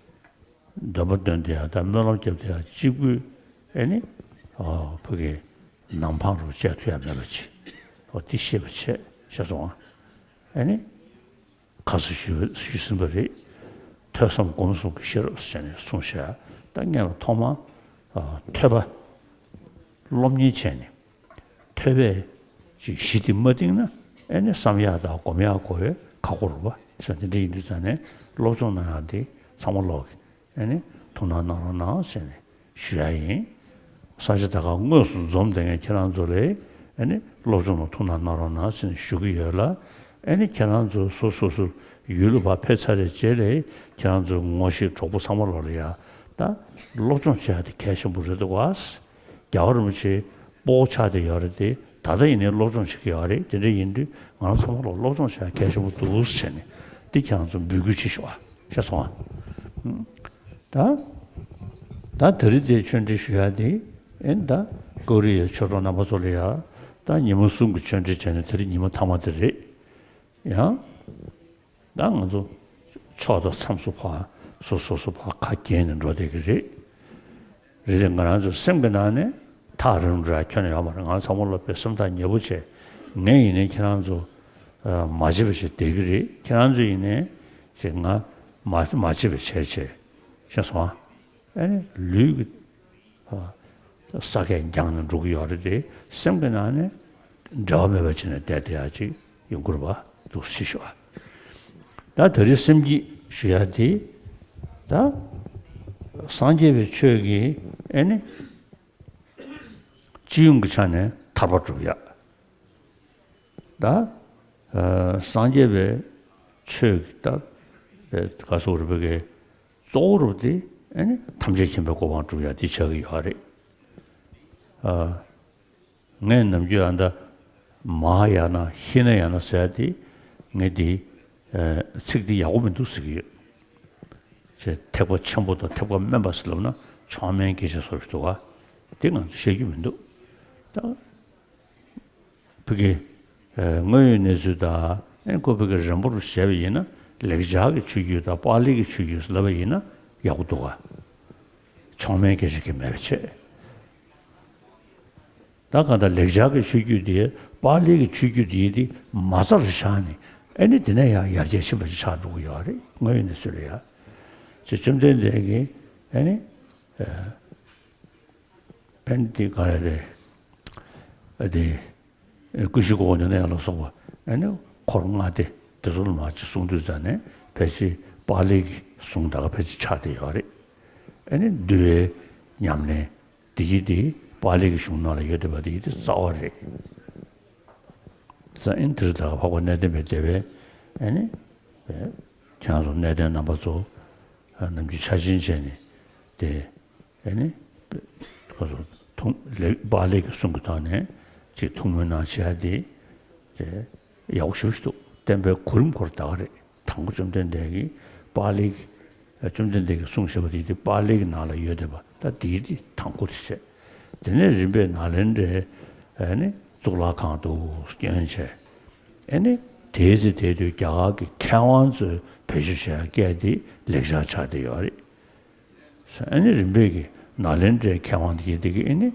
འདོན་པ་འདོན་བསྡད་ཡ་དང་སྨོན་ལམ་རྒྱབ་བསྡད་ཡ་གཅིག་པུས། ཨེ་ནི། ཨོ། ཕ་གི་ནང་པ་རུ་བཅད་ཐུབ་ཡ་མེད་པ་ཅིག། ཨོ། དེ་ཤེས་པ་བྱས་ཤེས་སོང་ཨ། ཨེ་ནི། ཁ་སང་ཞུས་ཞུས་ཟིན་པ་རེད། ཐོས་བསམ་སྒོམ་གསུམ་གྱི་ཤེས་རབ་ཟེར་ནས་གསུངས་བཞག། ད་སྔོན་ལ་ཐོག་མར། ཨ། ཐོས་པ་སློབ་གཉེར་བྱས་ནས། ཐོས་པས་ཅིག་གཞི་དེ་མ་བཏིང་ན། ཨེ་ནི་བསམ་ཡག་དང་སྒོམ་ཡག་དགོས་པས་ཁག་པོ་རེད་པ། ཟེར་དེ་འདྲ་ཡིན་དུས་ཙང་ནས་སློབ་སྦྱོང་གནང་ཡག་དེ་ཚང་མ་ལོག་གི། ཨེ་ནི་ཐུགས་སྣང་གནང་རོགས་གནང་ཟེར་ནས་ཞུ་ཡག་ཡིན། ས་ཆ་ད་ག་དངོས་སུ་འཛོམས་བསྡད་མཁན་ཁྱེད་རང་ཚོ་ལ། ཨེ་ནི་སློབ་སྦྱོང་ལ་ཐུགས་སྣང་གནང་རོགས་གནང་ཟེར་ནས་ཞུ་གི་ཡོད་ལ། ཨེ་ནི་ཁྱེད་རང་ཚོ་སོ་སོ་སོ་ཡུལ་ལ་ཕར་ཕེབས་ཚར་བའི་རྗེས་ལ། ཁྱེད་རང་ཚོའི་ངོ་ཤེས་གྲོགས་པོ་ཚང་མ་ལོག་ལ་ཡ། ད་སློབ་སྦྱོང་བྱེད་ཡག་དེ་གལ་ཆེན་པོ་རེད་འདུག་ག། རྒྱལ་བ་རིན་པོ་ཆེ་སྤོ་བོ་ཆགས་བསྡད་ཡོད་རེད་དེ། ད་ལྟ་ཡིན་ནའི་སློབ་སྦྱོང་བྱེད་ཀྱི་ཡོད་རེད། དེ་འདྲ་ཡིན་དུས་ང་རང་ཚང་མ་ལོག་སློབ་སྦྱོང་བྱེད་ཡག་གལ་ཆེན་པོ་འདུག་ཟེར་ནས་འདི་ཁྱེད་རང་ཚོ་འབོད་སྐུལ་བྱེད་ཤོག་ཨ། ཤེས་སོང་ཨ། ད། ད་ད་རེས་དེ་ཆོས་འབྲེལ་ཞུ་ཡག་དེ། ཨེ་ནི་ད་ཀོ་རི་ཡའི་ཆོས་གྲོགས་རྣམ་པ་ཚོ་ལ་ཡ། ད་ཉི་མ་གསུམ་གྱི་ཆོས་འབྲེལ་བྱས་ནས་དེ་རིང་ཉི་མ་མཐའ་མ་དེ་རེད། ཡང་། ད་ང་ཚོ་ཕྱོགས་དང་མཚམས་སུ་ཕར་སོ་སོ་སོ་ཕར་ཁ་གྱེས་ནས་འགྲོ་བསྡད་ཀྱི་རེད། རེད་དེ་ང་རང་ཚོའི་སེམས་ཀྱི་ནང་ནས་ཐག་རིང་རུ་ར་ཁྱོན་ནས་ཡོད་མ་རེད། ང་ཚང་མ་ལོག་པའི་སེམས་ཐག་ཉེ་པོ་བྱས། ངས་ཡིན་ནའི་ཁྱེད་རང་ཚོ་མ་བརྗེད་པ་བྱས་བསྡད་ཀྱི་རེད། ཁྱེད་རང་ཚོ་ཡིན་ནའི་ཅིག་ང་མ་མ་བརྗེད་པ་བྱས་བྱས། ཤེས་སོང་ཨ། ཨེ་ནི་ལུས་ཀྱི། ཨ། ས་ཁས་འགྱངས་ནས་འགྲོ་གི་ཡོད་རེད་དེ། སེམས་ཀྱི་ནང་ནས་འབྲལ་བ་མེད་པ་བྱས་ནས་བསྡད་བསྡད་ཡག་ཅིག་ཡོང་གི་རེད་པ། འདུག་སེ་ཤོག་ཨ། ད་ད་རེས་སེམས་བསྐྱེད་ཞུ་ཡག་དེ། ད་སངས་རྒྱས་པའི་ཆོས་ཀྱི་ཨེ་ནི་སྤྱི་ཡོངས་ཀྱི་ཆ་ནས་ད། ཐར་པ་སྒྲུབ་ཡ། ད་ཨ་སངས་རྒྱས་པའི་ཆོས་ཀྱི་ད་ཨེ་ག་སོགས་རིག་པའི་གི་གཙོ་བོ་རུ་དེ་ཨེ་ནི་ཐམས་ཅད་མཁྱེན་པའི་གོ་འཕང་སྒྲུབ་ཡ་དེ་ཆགས་ཀྱི་ཡོད་རེད། ཨ། ངས་ནམ་རྒྱུན་ཨ་ད་མ་ཧཱ་ཡ་ན་ཧི་ན་ཡ་ན་ཟེར་ཡ་དེ་ངས་དེ་ཨེ་ཚིག་དེ་ཡག་པོ་མི་འདུག་ཟེར་གྱི་ཡོད། ཅེས་ཐེག་པ་ཆེན་པོ་དང་ཐེག་པ་དམན་པ་ཟེར་ལབ་ན་མཆོག་དམན་སྐད་ཆ་སོགས་ཞིག་འདུག་ག་དེ་ང་ཚོ་བཤད་རྒྱུ་མི་འདུག་ད་ཕ་གི་ཨེ་དངོས་ཡོད་གནས་ཚུལ་དང་ཨེ་ཁོ་ཕ་གི་རན་པོ་རུ་བྱས་པ་ཡིན་ན་ལེགས་སྦྱར་གྱི་ཆོས་བརྒྱུད་དང་པཱ་ལི་གི་ཆོས་བརྒྱུད་ལབ་པ་ཡིན་ན་ཡག་པོ་འདུག་ག་མཆོག་དམན་སྐད་ཆ་གི་མེད་པ་བྱས། ད་གང་ལྟར་ལེགས་སྦྱར་གྱི་ཆོས་བརྒྱུད་དེ་པཱ་ལི་གི་ཆོས་བརྒྱུད་དེ་དེ་མ་རྩ་རུ་བཞག་ནས་ཨེ་ནི་དེ་ནས་ཡང་ཡར་རྒྱས་ཕྱིན་པ་ཞིག་ཆགས་འགྲོ་གི་ཡོད་རེད། དངོས་ཡོད་གནས་ཚུལ་ལ་ཡ། ཅེས་བཅོམ་ལྡན་འདས་ཀྱིས་ཨེ་ནི་ཨེ་ནི་དེ་ག་རེ་རེད། ཨ་དེ་ཀུན་གཞི་སྒོ་ནས་ནས་ལ་སོགས་པ་ཨེ་ནི་འཁོར་ལྔ་སྡེ་དེ་ཚོ་ལ་མ་ཅིག་གསུང་དུས་ཙ་ནས་ཕལ་ཆེར་པཱ་ལི་གི་གསུང་ད་ག་ཕལ་ཆེར་ཆགས་བསྡད་ཡོད་རེད། ཨེ་ནི་འདུལ་བའི་ཉམས་ལེན། དེ་ཡིས་དེ་པཱ་ལི་གི་གཞུང་ནང་ལ་ཡོད་བསྡད་པ་དེ་ཡིས་དེ་རྩ་བ་རེད། ས་ཨིན་དིར་དང་འཕགས་པ་གནས་བརྟན་པའི་སྡེ་པས་ཨེ་ནི་ཁྱེད་རང་ཚོ་གནས་བརྟན་རྣམ་པ་ཚོ་ནམ་རྒྱུན་ཆ་ཆེན་བྱས་ནས་དེ་ཨེ་ནི་ཁོ་ཚོ་ཐུང་ལེགས་པཱ་ལི་གི་གསུང་གི་ཐོག་ནས་ཅིག་ཐུགས་སྨོན་གནང་བྱས་དེ་དེ། ཡག་པོ་ཞེ་པོ་ཞིག་འདུག་བསྟན་པའི་གོ་རིམ་སྐོར་ད་ག་རེད། དང་པོ་བཅོམ་ལྡན་འདས་ཀྱིས་པཱ་ལི་གི་བཅོམ་ལྡན་འདས་ཀྱིས་གསུངས་བཞག་པ་དེ་དེ་པཱ་ལི་གི་ནང་ལ་ཡོད་བསྡད་པ་ད་དེའི་དེ་དང་པོ་དེ་བྱས། དེ་ནས་རིམ་པས་ནཱ་ལེནྡྲའི་ཨ་ནི་གཙུག་ལག་ཁང་དུ་བསྐྱོན་བྱས། ཨ་ནི་དེའི་ཚེ་དེ་དུས་རྒྱ་གར་གྱི་མཁས་དབང་ཚོས་བེད་སྤྱོད་བྱས་སྐད་དེ་ལེགས་སྦྱར་ཆགས་བསྡད་ཡོད་རེད། ཨ་ནི་རིམ་པས་ཀྱི་ནཱ་ལེནྡྲའི་མཁས་དབང་དེ་དེ་གི་ཨ་ནི་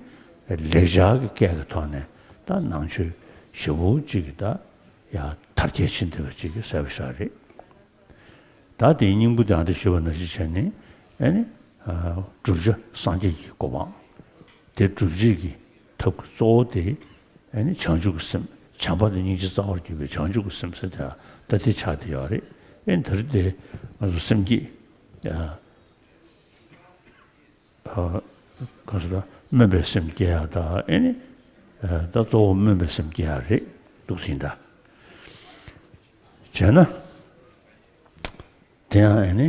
ལེགས་སྦྱར་གྱི་སྐད་ཀྱི་ཐོག་ནས་ད་ནང་ཆོས་ཞེ་པོ་ཅིག་གི་ད་ཡང་དར་རྒྱས་ཕྱིན་བསྡད་པ་ཅིག་གི་གསལ་པོ་ཤར་རེད། ད་དེའི་སྙིང་པོ་དེ་ཨ་འདྲ་ཞུས་པ་ནང་བཞིན་བྱས་ནས་ཨ་ནི་བསྒྲུབ་བྱ་སངས་རྒྱས་ཀྱི་གོ་འཕང་། དེ་སྒྲུབ་བྱེད་ཀྱི་ཐབས་ཀྱི་གཙོ་བོ་དེ་ཨ་ནི་བྱང་ཆུབ་ཀྱི་སེམས་བྱམས་པ་དང་སྙིང་རྗེ་རྩ་བར་གྱུར་པའི་བྱང་ཆུབ་ཀྱི་སེམས་ཟེར་དེ་ད་དེ་ཆགས་བསྡད་ཡོད་རེད། ཨ་ནི་ད་རེས་དེ་ང་ཚོ་སེམས་བསྐྱེད། གང་ཟེར་ད་སྨོན་པའི་སེམས་སྐྱེ་ཡག་ད་ཨེ་ནི་ད་གཙོ་བོ་སྨོན་པའི་སེམས་སྐྱེ་ཡག་རེད་འདུག་ཟིན་ད། བྱས་ན་དེ་ཡང་ཨེ་ནི་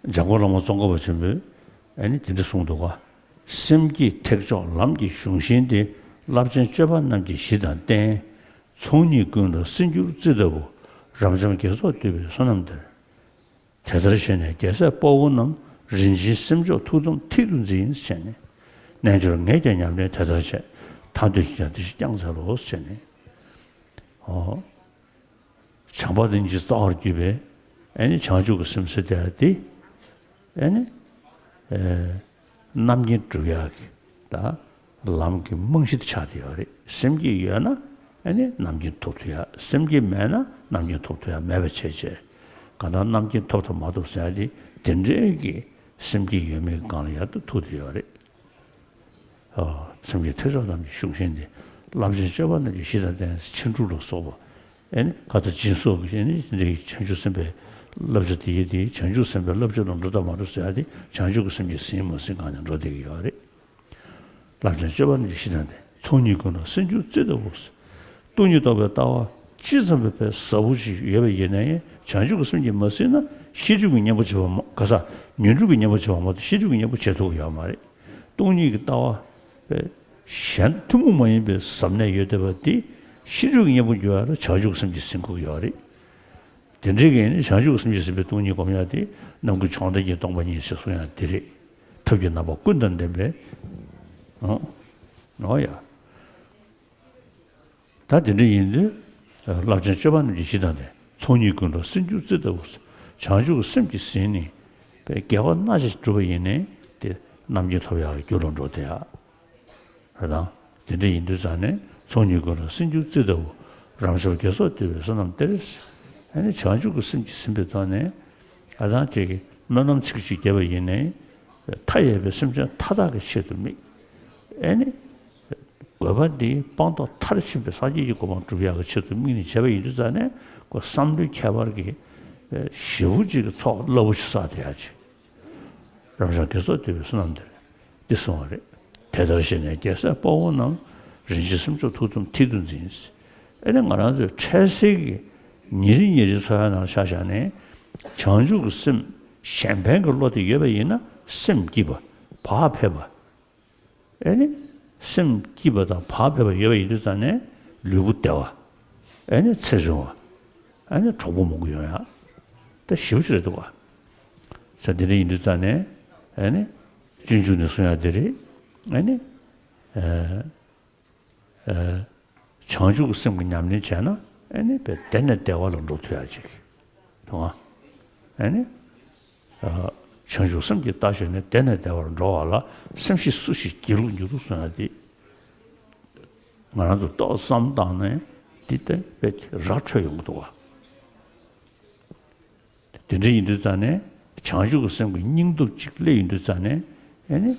འཇམ་མགོན་བླ་མ་ཙོང་ཁ་པ་ཆེན་པོས་ཨེ་ནི་དེ་འདྲ་གསུངས་འདུག་ག་སེམས་བསྐྱེད་ཐེག་མཆོག་ལམ་གྱི་གཞུང་ཤིང་སྟེ། རླབས་ཆེན་སྤྱོད་པ་རྣམས་ཀྱི་གཞི་དང་རྟེན། ཚོགས་གཉིས་ཀུན་ལ་སྲིད་འགྱུར་རྩི་ལྟ་བུ། རབ་འབྱམས་དགེ་ཚོགས་བསྡུས་པའི་བསོད་ནམས་འདིར། དེ་ལྟར་ཞེས་ནས་རྒྱལ་སྲས་དཔའ་བོ་རྣམས། རིན་ཆེན་སེམས་མཆོག་ཐུགས་དམ་མཐིལ་དུ་འཛིན་ཞེས་ནས། རྣལ་འབྱོར་ངས་ཀྱང་ཉམས་ལེན་དེ་ལྟར་བྱས། ཐར་འདོད་ཀྱིས་ཀྱང་དེ་བཞིན་བསྐྱང་འཚལ་ལོ་ཞེས་ནས། ཨོ། བྱམས་པ་དང་སྙིང་རྗེ་རྩ་བར་གྱུར་པའི་ཨེ་ནི་བྱང་ཆུབ་ཀྱི་སེམས་ཟེར་དེ་ཨ་དེ་ཨེ་ནི་ཨེ། རྣམ་མཁྱེན་སྒྲུབ་ཡག་གི་ད་ལམ་གྱི་རྨང་གཞི་དེ་ཆགས་བསྡད་ཡོད་རེད། སེམས་བསྐྱེད་ཡོད་ན་ཨ་ནི་རྣམ་མཁྱེན་ཐོབ་ཐུབ་ཡ། སེམས་བསྐྱེད་མེད་ན་རྣམ་མཁྱེན་ཐོབ་ཐུབ་ཡ་མེད་པ་བྱས་བྱས། གང་ལྟར་རྣམ་མཁྱེན་ཐོབ་དང་མ་ཐོབ་ཟེར་ཡ་དེ་དེ་འདྲའི་གི་སེམས་བསྐྱེད་ཡོད་མེད་ཀྱི་སྒང་ལ་ཡར་དུ་ཐུག་བསྡད་ཡོད་རེད། ཨ། སེམས་བསྐྱེད་ཐེག་མཆོག་རྣམས་ཀྱི་གཞུང་ཤིང་སྟེ། རླབས་ཆེན་སྤྱོད་པ་རྣམས་ཀྱི་གཞི་དང་རྟེན། ཕྱིན་དྲུག་ལ་སོགས་པ། ཨེ་ནི་ཁ་ཚ་སྦྱིན་སོགས་ཀྱི་ཨེ་ནི་འདི་བྱང་ཆུབ་སེམས་དཔའི་བསླབ་བྱ་དེ་ཡི་དེ་བྱང་ཆུབ་སེམས་དཔའི་བསླབ་བྱ་ལ་འགྲོ་དང་མ་འགྲོ་ཟེར་ཡ་དེ་བྱང་ཆུབ་ཀྱི་སེམས་ཀྱིས་ཟིན་མ་ཟིན་གང་ནས་འགྲོ་བསྡད་ཀྱི་ཡོད་རེད། རླབས་ཆེན་སྤྱོད་པ་རྣམས་ཀྱི་གཞི་དང་རྟེན། ཚོགས་གཉིས་ཀུན་ལ་སྲིད་འགྱུར་རྩི་ལྟ་བུ། སྟོང་ཉིད་རྟོགས་པའི་ལྟ་བ་ཅི་ཙམ་པའི་ཟབ་པོ་ཞིག་ཡོད་པ་ཡིན་ན་ཡང་བྱང་ཆུབ་ཀྱི་སེམས་ཀྱིས་མ་ཟིན་ན་ཤེས་སྒྲིབ་ཀྱི་གཉེན་པོ་བྱེད་པ་མ་ག་ས་ཉོན་སྒྲིབ་ཀྱི་གཉེན་པོ་བྱེད་པ་མ་གཏོགས་ཤེས་སྒྲིབ་ཀྱི་གཉེན་པོ་བྱེད་ཐུབ་ཀྱི་ཡོད་མ་རེད། སྟོང་ཉིད་ཀྱི་ལྟ་བ་པས་གཞན་ཐུན་མོང་མ་ཡིན་པའི་ཟབ་གནད་ཡོད་བསྡད་པ་དེ་ཤེས་སྒྲིབ་ཀྱི་གཉེན་པོ་འགྱུར་བ་ལ་བྱང་ཆུབ་ཀྱི་སེམས་ཀྱིས་ཟིན་དགོས་ཀྱི་ཡོད་རེད། དེ་འདྲའི་གི་ནི་བྱང་ཆུབ་ཀྱི་སེམས་ཀྱིས་ཟིན་པའི་སྟོང་ཉིད་སྒོམ་ཡ་དེ་རྣམ་ཀུན་བྱང་བདག་གཉིས་སྟོང་པ་ཉིད་ཅེས་གསུང་ཡ་དེ་རེད། ཐབས་ཀྱི་རྣམ་པ་ཀུན་དང་ལྡན་པའི། ཨོ། ཨོ་ཡ། ད་དེ་འདྲ་ཡིན་དུས། རླབས་ཆེན་སྤྱོད་པ་རྣམས་ཀྱི་གཞི་དང་ལྡན། ཚོགས་གཉིས་ཀུན་ལ་སྲིད་འགྱུར་རྩི་ལྟ་བུ། བྱང་ཆུབ་ཀྱི་སེམས་ཀྱིས་ཟིན་ནས། པའི་དགེ་བ་སྣ་ཆ་བསྒྲུབས་པ་ཡིན་ནའི་དེ་རྣམ་མཁྱེན་ཐོབ་ཡག་གི་རྒྱུ་ལ་འགྲོ་བསྡད་ཡག་རེད་དང་། དེ་འདྲ་ཡིན་དུས་ཙང་ནས་ཚོགས་གཉིས་ཀུན་ལ་སྲིད་འགྱུར་རྩི་ལྟ་བུ། རབ་འབྱམས་དགེ་ཚོགས་བསྡུས་པའི་བསོད་ནམས་གཏེར། ཨ་ནི་བྱང་ཆུབ་ཀྱི་སེམས་ཀྱིས་ཟིན་པའི་ཐོག་ནས་ཨ་དང་ཅིག་གིས་སྨོན་ལམ་ཚིག་གཅིག་བརྒྱབ་པ་ཡིན་ནའི་མཐའ་ཡས་པའི་སེམས་ཅན་མཐའ་དག་གི་ཆེད་དུ་དམིགས། ཨ་ནི། དགོས་པ་འདི་སྤངས་རྟོགས་མཐར་ཕྱིན་པའི་སངས་རྒྱས་ཀྱི་གོ་འཕང་སྒྲུབ་ཡག་གི་ཆེད་དུ་དམིགས་ནས་བྱས་པ་ཡིན་དུས་ཙང་ནས་ཁོ་བསམ་བློའི་ཁྱད་པར་གྱི་ཞེ་པོ་ཅིག་གི་ཚོགས་རླབས་པོ་ཆེ་བསགས་བསྡད་ཡག་ཅིག་རབ་འབྱམས་དགེ་ཚོགས་བསྡུས་པའི་བསོད་ནམས་འདིར་འདི་གསུངས་པ་རེད། དེ་ལྟར་ཞེས་ནས་རྒྱལ་སྲས་དཔའ་བོ་རྣམས། རིན་ཆེན་སེམས་མཆོག་ཐུགས་དམ་མཐིལ་དུ་འཛིན། ཨེ་ནི་ང་རང་ཚོའི་འཕྲལ་སེལ་གྱི་ཉིན་རེ་ཉིན་རེའི་འཚོ་བའི་ནང་ཆ་བཞག་ནས་བྱང་ཆུབ་ཀྱི་སེམས་གཞན་ཕན་གྱི་བློ་དེ་ཡོད་པ་ཡིན་ན་སེམས་སྐྱིད་པ། བག་ཕེབས་པ། ཨེ་ནི། སེམས་སྐྱིད་པ་དང་བག་ཕེབས་པ་ཡོད་པ་ཡིན་དུས་ཙང་ནས་ལུས་པོ་བདེ་བ། ཨེ་ནི་ཚེ་རིང་བ། ཨེ་ནི་གྲོགས་པོ་མང་པོ་ཡོང་ཡ། ད་ཞེ་པོ་ཅིག་རེད་འདུག་བ། ས་དེ་འདྲ་ཡིན་དུས་ཙང་ནས་ཨེ་ནི། སྤྱོད་འཇུག་ནས་གསུང་ཡ་དེ་རེད། ཨེ་ནི། ཨེ། ཨེ། བྱང་ཆུབ་ཀྱི་སེམས་ཀྱི་ཉམས་ལེན་བྱས་ན་ཨེ་ནི་བདེ་ནས་བདེ་བ་ལ་འགྲོ་ཐུབ་ཡ་ཅིག་འདུག་བ། ཨེ་ནི། བྱང་ཆུབ་སེམས་ཀྱི་རྟ་ཞོན་ནས་བདེ་ནས་བདེ་བར་འགྲོ་བ་ལ་སེམས་ཤེས་སུ་ཞིག་སྒྱིད་ལུག་འགྱུར་གསུང་ཡ་དེ། ང་རང་ཚོ་ཏོག་བསམ་བཏང་ནས་འདི་ལྟ་བུའི་ར་འཕྲོད་ཡོང་གི་འདུག་བ། དེ་འདྲ་ཡིན་དུས་ཙང་ནས་བྱང་ཆུབ་ཀྱི་སེམས་ཀྱི་སྙིང་སྟོབས་གཅིག་སླེབས་ཡོང་དུས་ཙང་ནས་ཨེ་ནི།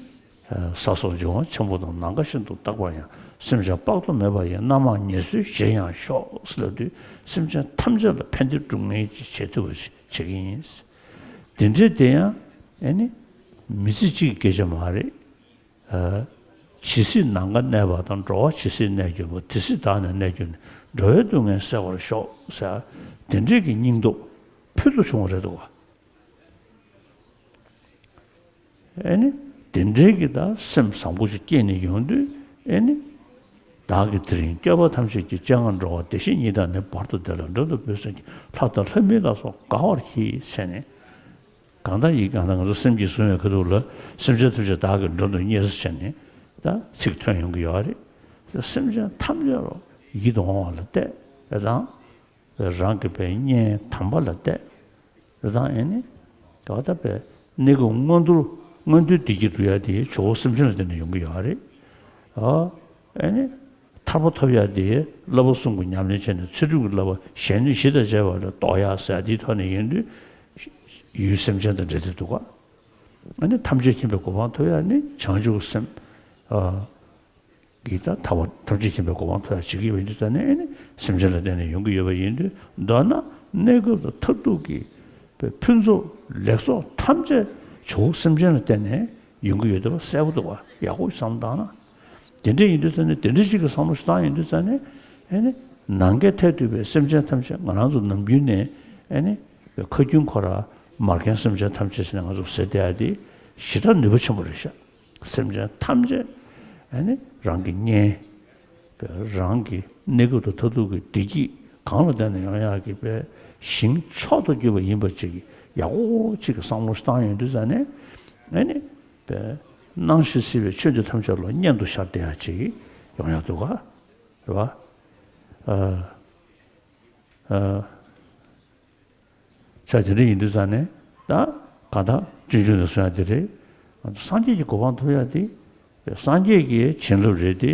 ས་སོགས་འབྱུང་བ་ཆེན་པོ་དང་། ནམ་མཁའ་བཞིན་དུ་རྟག་པར་ཡང་། སེམས་ཅན་དཔག་ཏུ་མེད་པ་ཡི། རྣམ་མང་ཉེར་འཚོའི་གཞིར་ཡང་ཤོག་ཟེར་ལབ་དུས་སེམས་ཅན་ཐམས་ཅད་ལ་ཕན་བདེ་སྒྲུབ་ངེས་ཀྱི་བྱེད་ཐུབ་པ་ཞིག་བྱེད་ཀྱི་ཡིན། དེ་འདྲའི་དེ་ཡང་ཨེ་ནི། མི་ཚེ་གཅིག་གི་སྐད་ཆ་མ་རེད། ཇི་སྲིད་ནམ་མཁའ་གནས་པ་དང་། འགྲོ་བ་ཇི་སྲིད་གནས་གྱུར་པ། དེ་སྲིད་བདག་ནི་གནས་གྱུར་ནས། འགྲོ་བའི་སྡུག་བསྔལ་སེལ་བར་ཤོག་ཟེར། དེ་འདྲའི་གི་སྙིང་སྟོབས་ཕུལ་དུ་བྱུང་བ་རེད་འདུག་བ། ཨེ་ནི། དེ་འདྲའི་གི་ད་སེམས་བཟང་པོ་ཞིག་སྐྱེས་ནས་ཡོང་དུས་ཨེ་ནི། བདག་གིས་དེ་རིང་བསྐལ་པ་ཐམས་ཅད་ཀྱི། སྤྱན་སྔར་འགྲོ་བ་བདེ་གཤེགས་ཉིད་དང་ནི། བར་དུ་བདེ་ལ་འགྲོ་འདོད་པའི་སེམས་ཀྱིས། ལྷ་དང་ལྷ་མིན་ལ་སོགས་དགའ་བར་གྱིས་ཟེར་ནས། གང་ལྟར་ཡིན། གང་ལྟར་ང་ཚོ་སེམས་ཀྱིས་བཟུང་བའི་ཁ་ཐུག་ལ་སེམས་ཅན་ཐམས་ཅད་བདག་གིས་འགྲོ་འདོད་བསྙེལ་ཟེར་བྱས་ནས་ད་ཚིག་ཐོན་ཡོང་གི་ཡོད་རེད། སེམས་ཅན་ཐམས་ཅད་ལ་ཡིད་དུ་འོང་བ་ལ་བལྟས་དང་། རང་གི་པའི་གཉེན་དམ་པ་ལ་བལྟས་དང་། ཨེ་ནི། ད་ལྟ་པའི་གནས་སྐབས་མངོན་མཐོ་མངོན་མཐོའི་བདེ་སྐྱིད་སྒྲུབ་ཡ་དེ་ཇོ་བོ་སེམས་ཅན་ལ་བརྟེན་ནས་ཡོང་གི་ཡོད་རེད། ཨ། ཨེ་ནི། ཐར་པ་ཐོབ་ཡ་དེ་བསླབ་པ་གསུམ་གྱི་ཉམས་ལེན་བྱས་ནས་ཚེ་སྒྲུབ་ཀྱི་བསླབ་པ་གཞན་ནུས་བཞི་དང་བཅས་པ་ལ་རྟོགས་ཡ་ཟེར་ཡ་དེའི་ཐོག་ནས་ཡིན་དུས། ཡུལ་སེམས་ཅན་དང་འབྲེལ་ཏེ་འདུག་ག་ཨ་ནི་ཐམས་ཅད་མཁྱེན་པའི་གོ་འཕང་ཐོབ་ཡ་ནི་བྱང་ཆུབ་སེམས། ཨ། གིས་ད་ཐར་པ་ཐམས་ཅད་མཁྱེན་པའི་གོ་འཕང་ཐོབ་ཡ་བྱེད་ཀྱི་ཡོད་པ་ཡིན་དུས་ཙང་ནས་ཨེ་ནི་སེམས་ཅན་ལ་བརྟེན་ནས་ཡོང་གི་ཡོད་པ་ཡིན་དུས། མདོར་ན་གནས་སྐབས་དང་མཐར་ཐུག་གི་ཕུན་ཚོགས་ལེགས་ཚོགས་ཐམས་ཅད་ཇོ་བོ་སེམས་ཅན་ལ་བརྟེན་ནས་ཡོང་གི་ཡོད་པ་གསལ་པོ་འདུག་བ། ཡག་པོ་བསམ་བཏང་ན། དེ་འདྲ་ཡིན་དུས་ཙང་ནས་དེ་འདྲ་ཅིག་གི་བསམ་བློ་ཞིག་བཏང་ཡོང་དུས་ཙང་ནས་ཨེ་ནི་ནམ་མཁའི་མཐས་གཏུགས་པའི་སེམས་ཅན་ཐམས་ཅད། ང་རང་ཚོ་ནམ་རྒྱུན་ནས་ཨེ་ནི་ཁ་རྒྱུན་ཁོ་ར་མ་རྒན་སེམས་ཅན་ཐམས་ཅད་ཟེར་ནས་ང་ཚོ་ཟེར་བསྡད་ཡ་དེ་ཞེ་དྲག་ནུས་པ་ཆེན་པོ་རེད་ཤག་སེམས་ཅན་ཐམས་ཅད་ཨེ་ནི་རང་གི་གཉེན། རང་གི་གནས་སྐབས་དང་མཐར་ཐུག་གི་བདེ་སྐྱིད་གང་ལ་བརྟེན་ནས་ཡོང་ཡག་གི་པའི་ཞིང་མཆོག་ཏུ་གྱུར་པ་ཡིན་པ་ཅིག་ཡག་པོ་ཅིག་གི་བསམ་བློ་ཞིག་བཏང་ཡོང་དུས་ཙང་ནས་ཨེ་ནི་པའི་སྣང་ཞིང་སྲིད་པའི་ཆོས་འདི་ཐམས་ཅད་ལ་གཉེན་དུ་ཤར་བསྡད་ཡག་ཅིག་ཡོང་ཡག་འདུག་ག་རེད་བ། ཨ། ཨ། ཆ་དེ་འདྲ་ཡིན་དུས་ཙང་ནས་ད་གང་ལྟར་སྤྱོད་འཇུག་ནས་གསུང་ཡ་དེ་རེད། ང་ཚོ་སངས་རྒྱས་ཀྱི་གོ་འཕང་ཐོབ་ཡ་དེ་སངས་རྒྱས་ཀྱི་བྱིན་རླབས་རེད་དེ།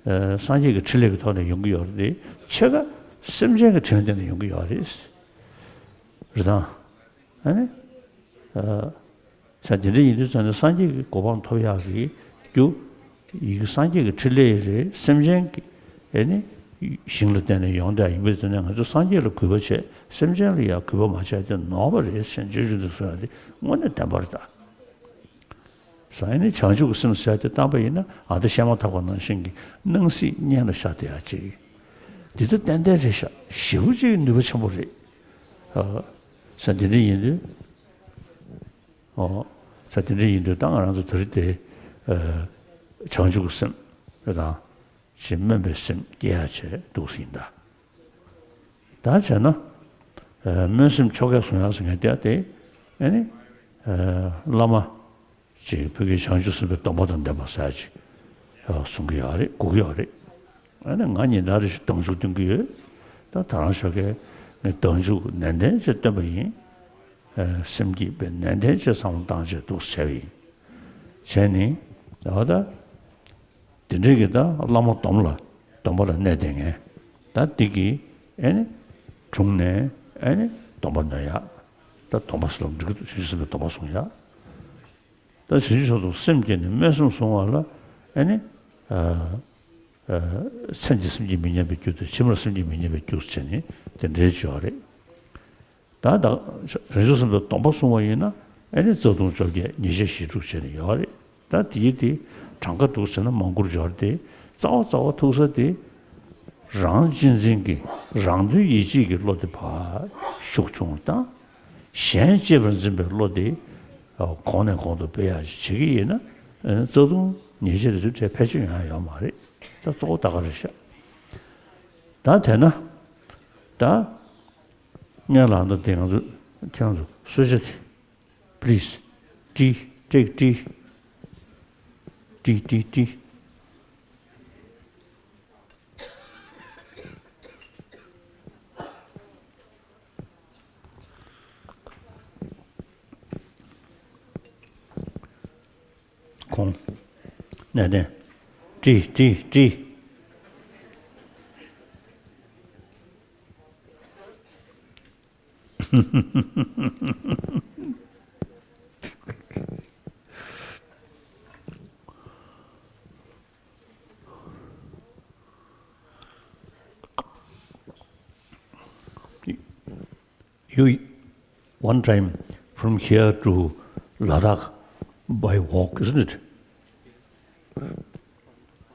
ཨ། སངས་རྒྱས་ཀྱི་ཕྲིན་ལས་ཀྱི་ཐོག་ནས་ཡོང་གི་ཡོད་རེད་དེ། ཕྱེད་ཀ་སེམས་ཅན་གྱི་དྲིན་ལ་བརྟེན་ནས་ཡོང་གི་ཡོད་རེད། རེད་དང་། ཨ་ནི། ཨ། ས་དེ་འདྲ་ཡིན་དུས་ཙང་ནས་སངས་རྒྱས་ཀྱི་གོ་འཕང་ཐོབ་ཡག་གི་རྒྱུ། ཡི་གེ་སངས་རྒྱས་ཀྱི་ཕྲིན་ལས་རེད། སེམས་ཅན་གྱི་ཨེ་ནི་ཞིང་ལ་བརྟེན་ནས་ཡོང་བསྡད་ཡིན་པའི་ཚེ་ན་ང་ཚོ་སངས་རྒྱས་ལ་གུས་པ་བྱས། སེམས་ཅན་ལ་ཡང་གུས་པ་མ་བྱས་ཏེ་ནོར་བ་རེད་ཟེར་ནས་རྗེས་འཇུག་འདི་གསུང་ཡ་དེ་དངོས་གནས་བདེན་པ་རེད་ད། ས་ཨེ་ནི་བྱང་ཆུབ་ཀྱི་སེམས་ཟེར་ཡ་དེ་བཏང་པ་ཡིན་ན་ཨ་ད་བཤད་མ་ཐག་པ་ནང་བཞིན་གྱི་སྣང་སྲིད་གཉེན་ལ་ཤར་བསྡད་ཡ་ཅིག་འདི་ད་ཏན་ཏན་རེད་ཤག་ཞེ་པོ་ཅིག་ནུས་པ་ཆེན་པོ་རེད། ཨ། ས་འདི་འདྲ་ཡིན་དུས། ཨོ། ས་དེ་འདྲ་ཡིན་དུས་ད་ང་རང་ཚོ་དེ་རིང་དེ། ཨ། བྱང་ཆུབ་ཀྱི་སེམས་དང་ཅིག་སྨོན་པའི་སེམས་སྐྱེ་ཡ་བྱས་འདུག་ཟིན་ད། ད་བྱས་ན། ཨ། སྨོན་སེམས་ཆོ་གས་བཟུང་ཡག་ཟེར་མཁན་དེ་དེ་ཨེ་ནི། ཨ། བླ་མ་ཅིག་ཕ་གིའི་བྱང་ཆུབ་སེམས་དཔའི་སྡོམ་པ་དང་ལྡན་པ་ཟེར་ཡ་ཅིག་གསུང་གི་ཡོད་རེད། དགོས་ཀྱི་ཡོད་རེད། ཨ་ནི་ང་ཉིན་ལྟར་རེ་བཞིན་བདག་འཇུག་འདོན་གྱི་ཡོད། ད་ད་རང་ཞོགས་ཀས་ངས་བདག་འཇུག་ནན་ཏན་བྱས་བཏོན་པ་ཡིན། ཨ། སེམས་བསྐྱེད་པའི་ནན་ཏན་བྱས་བསམ་བློ་བཏང་བྱས་འདུག་སེ་བྱས་པ་ཡིན། བྱས་ནས་ད་ད་དེ་འདྲའི་གི་ད་བླ་མ་སྡོམ་ལ་སྡོམ་པ་ལ་གནས་བསྡད་མཁན་ད་འདི་གི་ཨེ་ནི་དྲུང་ནས་ཨེ་ནི་སྡོམ་པ་ནོན་ཡག་ད་སྡོམ་པ་ཟེར་ལབ་འགྲིག་གི་འདུག་བྱང་ཆུབ་སེམས་དཔའི་སྡོམ་པ་བཟུང་ཡག་ད་བྱང་ཆུབ་མཆོག་ཏུ་སེམས་བསྐྱེད་ནས་སྨོན་སེམས་བཟུང་བ་ལ་ཨེ་ནི། ཨ། ཨ། མཚན་གྱི་སེམས་ཀྱིས་མི་མཉམ་པའི་རྒྱུ་དང་ཕྱི་མར་སེམས་ཀྱིས་མི་མཉམ་པའི་རྒྱུ་བྱས་ནས་དེ་འདྲའི་སྦྱོར་བ་རེད། ད་ད་བྱང་ཆུབ་སེམས་དཔའི་སྡོམ་པ་བཟུང་བ་ཡིན་ན་ཨེ་ནི་རྩ་ལྟུང་བཅོ་བརྒྱད་ཉེས་བྱས་ཞེ་དྲུག་བྱས་ནས་ཡོད་རེད། ད་དེའི་དེ་གྲངས་ཀ་འདུག་ཟེར་ན་མང་པོར་སྦྱོར་ཏེ་ རྩ་བ་རྩ་བ་ཐུག་ས་དེ་རང་གཅེས་འཛིན་གྱི་རང་དོན་ཡིད་བྱེད་ཀྱི་བློ་དེ་ཕར་ཤུགས་ཆུང་བཏང་། གཞན་གཅེས་པར་འཛིན་པའི་བློ་དེ་གོང་ནས་གོང་དུ་སྤེལ་ཡག་ཅིག་བྱེད་ཀྱི་ཡིན་ན། རྩ་ལྟུང་ཉེས་བྱས་དེ་ཚོ་གྲས་ཕལ་ཆེར་ཡོང་ཡ་ཡོད་མ་རེད། ད་གཙོ་བོ་ད་ག་རེད་ཤག་ད་དེ་ན་ད་ངས་ལབ་ན་དེ་ང་ཚོ་ཁྱེད་རང་ཚོ་གསོལ་ཇ་དེ། Please. Tea, take tea. Tea, tea, tea. ཁོང་། གནས་བརྟན། ཏྲི་ཏྲི་ཏྲི། You, one time from here to Ladakh by walk, isn't it?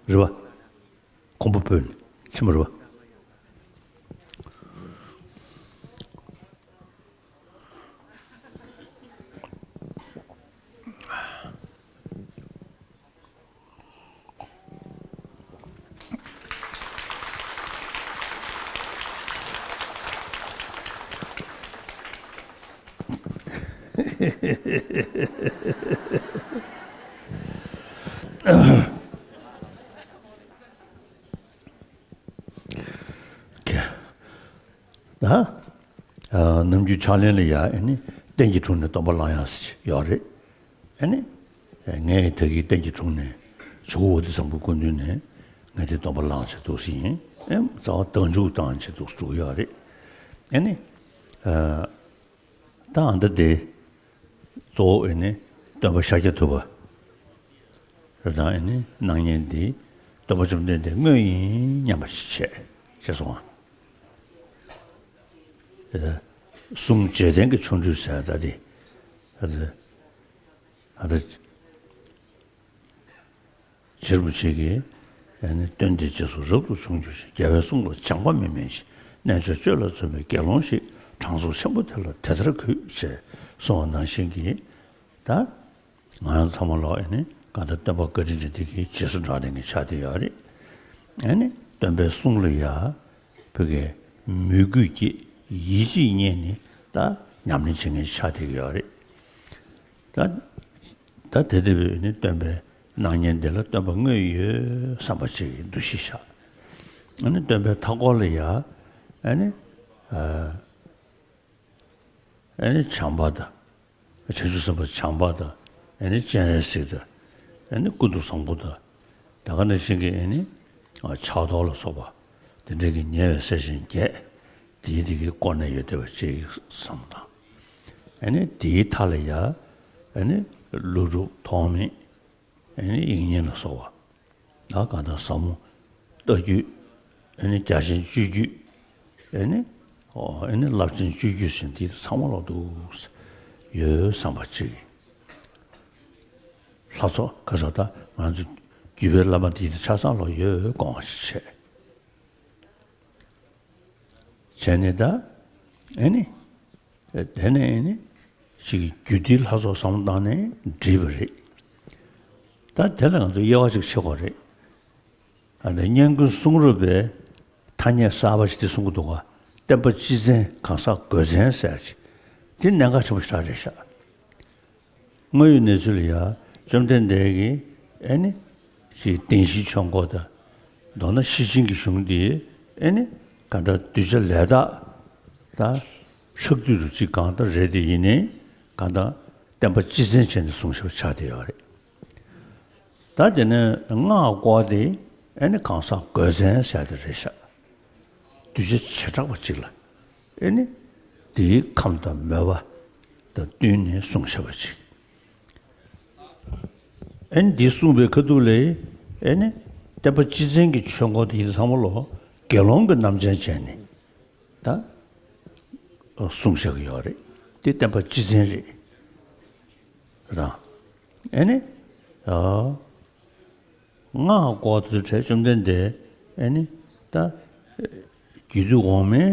རེད་པ། ཁོང་པ་བོད་ནས་ཕྱི་མ་རེད་པ། ཀྱེ། ད། ཨ། ནམ་རྒྱུན་ཕྱག་ལེན་ལ་ཡ་ཨེ་ནི་རྟེན་གྱི་དྲུང་ནས་སྟོན་པ་བླང་ཡག་ཟེར་ཡོད་རེད། ཨེ་ནི། ངས་ད་གིན་རྟེན་གྱི་དྲུང་ནས་ཇོ་བོ་དྷི་སམ་བྷོ་སྐུ་མདུན་ནས་ངས་དེ་སྟོན་པ་བླང་བྱས་འདུག་སེ་ཡིན། ཨེ། རྩ་བ་བདག་འཇུག་བཏང་བྱས་འདུག་སེ་འགྲོ་གི་ཡོད་རེད། ཨེ་ནི། ཨ། ད་ཨ་མདའ་དེ་གཙོ་བོ་ཨེ་ནི་སྟོན་པ་ཤཱཀྱ་ཐུབ་པ་རེད། ད་ཨེ་ནི་སྣང་བརྙན་འདི་སྟོན་པ་བཅོམ་ལྡན་འདས་དངོས་ཡིན་སྙམ་པ་ཞིག་བྱས་བྱས་སོང་ཨ། གསུང་རྗེས་དྲན་གྱི་ཆོ་འཕྲུལ་ཟེར་ད་དེ། ཨ། ད་ཨ། ད། རྗེ་རིན་པོ་ཆེ་གིས་ཨ་ནི་སྟོན་དེའི་རྗེས་སུ་རབ་ཏུ་བྱུང་གྱུར་ཅིང་། རྒྱལ་བའི་གསུང་ལ་སྦྱངས་པ་མི་དམན་ཞིང་། རྣལ་འབྱོར་སྤྱོད་ལ་བརྩོན་པའི་དགེ་སློང་ཞིག། གྲངས་ཚང་ཆེན་པོ་དེ་ལ་དེ་ལྟར་གུས། ཞེས་གསུངས་པ་ནང་བཞིན་གྱི། ད་ང་རང་ཚང་མ་ལོག་ཨ་ནི་གང་ལྟར་སྟོན་པ་བཀའ་དྲིན་ཅན་དེ་གའི་རྗེས་སུ་འབྲང་མཁན་ཆགས་བསྡད་ཡོད་རེད། ཨ་ནི་སྟོན་པའི་གསུང་ལ་ཡ་བོད་སྐད་མོས་གུས་ཀྱིས་ཡིད་ཆེས་རྙེད་ནས་ད་ཉམས་ལེན་བྱེད་མཁན་ཆགས་བསྡད་ཀྱི་ཡོད་རེད། ད། ད་དེ་ལྟ་བུའི་ནི་སྟོན་པའི་སྣང་བརྙན་འདི་ལ་སྟོན་པ་དངོས་ཡོད་བསམ་པ་ཅིག་གི་འདུ་ཤེས་བཞག་ཨ་ནི་སྟོན་པའི་མཐའ་འཁོར་ལ་ཡ། ཨ་ནི། ཨ། ཨ་ནི་བྱམས་པ་དང་། བྱང་ཆུབ་སེམས་དཔའ་བྱམས་པ་དང་། ཨ་ནི་སྤྱན་རས་གཟིགས་དང་། ཨ་ནི་ཀུན་ཏུ་བཟང་པོ་དང་། ད་ག་ནང་བཞིན་གྱི་ཨ་ནི། ཨ། ཕྱག་རྡོར་ལ་སོགས་པ། དེ་འདྲའི་གི་ཉེ་བའི་སྲས་ཆེན་བརྒྱད། དེའི་དེ་གའི་སྐོར་ནས་ཡོད་བསྡད་པ་ཅིག་བསམ་དང་། ཨ་ནི་དེའི་མཐའ་ལ་ཡ། ཨ་ནི་ཀླུ་སྒྲུབ་ཐོགས་མེད། ཨ་ནི་དབྱིག་གཉེན་ལ་སོགས་པ། ད་གང་ལྟར་ཟབ་མོ་ལྟ་བརྒྱུད། ཨ་ནི་རྒྱ་ཆེན་སྤྱོད་བརྒྱུད། ཨ་ནི། ཨོ། ཨ་ནི་རླབས་ཆེན་སྤྱོད་བརྒྱུད་ཟེར་འདི་ཚང་མ་ལོག་འདུག་ཡོད་བསམ་པ་ཅིག་ལྷ་ཚོགས་ཁ་ཤས་ད་ང་ཚོ་བརྒྱུད་པའི་བླ་མ་འདི་ཆ་ཚང་ལོག་ཡོད་དགོངས་པ་ཞིག་བྱས། བྱས་ནས་ད། ཨེ་ནི། དེ་ནས་ཨེ་ནི། ཅིག་རྒྱུད་སྡེའི་ལྷ་ཚོགས་བསམ་བློ་བཏང་ནས་བྲིས་པ་རེད། ད་དེ་ལ་ང་ཚོ་དབྱེ་བ་ཅིག་ཕྱེ་དགོས་རེད། ཨ་ནི་སྙན་ཀུན་གསུང་རབ་པའི་ཐ་སྙད་གསར་པ་ཞིག་དེ་གསུང་གི་འདུག་ག་བསྟན་པ་སྤྱི་བཙན་གང་ཟག་དགོས་བཙན་ཟེར་ཡ་ཅིག་དེ་གནད་འགག་ཆེན་པོ་ཞེ་དྲག་རེད་ཤག་དངོས་ཡོད་གནས་ཚུལ་ལ་ཡ་བཅོམ་ལྡན་འདས་ཀྱིས་ཨེ་ནི་ཅིག་བདེན་བཞིའི་ཆོས་འཁོར་དང་། མདོར་ན་ཤེར་ཕྱིན་གྱི་གཞུང་འདི་ཨེ་ནི་ག་འདྲ་གདུལ་བྱ་ལས་དག་ད་ཧྲག་བསྡུས་རུ་ཅིག་གང་ལྟར་རེད་དེ། ཡིན་ནའི་གང་ལྟར་བསྟན་པ་སྤྱི་བཙན་བྱས་ནས་གསུངས་བཞག་པ་ཆགས་བསྡད་ཡོད་རེད། ད་དེ་ནས་སྔགས་སྐོར་དེ་ཨེ་ནི་གང་ཟག་དགོས་བཙན་ཟེར་དེ་རེད་ཤག་གདུལ་བྱ་བྱེ་བྲག་པ་ཅིག་ལ་ཨེ་ནི་དེའི་ཁམས་དང་མོས་པ་དང་བསྟུན་ནས་གསུངས་བཞག་པ་ཅིག་ཨེ་ནི་འདི་གསུངས་པའི་ཁ་ཐུག་ལ་ཨེ་ནི་བསྟན་པ་སྤྱི་བཙན་གྱི་ཆོས་འཁོར་དེ་ཡིན་ཚང་མ་ལོ་དགེ་སློང་གི་རྣམ་བྱང་བྱས་ནས་ད་གསུངས་བཞག་གི་ཡོད་རེད། དེ་བསྟན་པ་སྤྱི་བཙན་རེད། རང་། ཨེ་ནི། ཨ། སྔགས་སྐོར་དུ་བྲལ་བཅོམ་ལྡན་འདས་ཨེ་ནི་ད་རྒྱུད་སྡེ་འོག་མའི་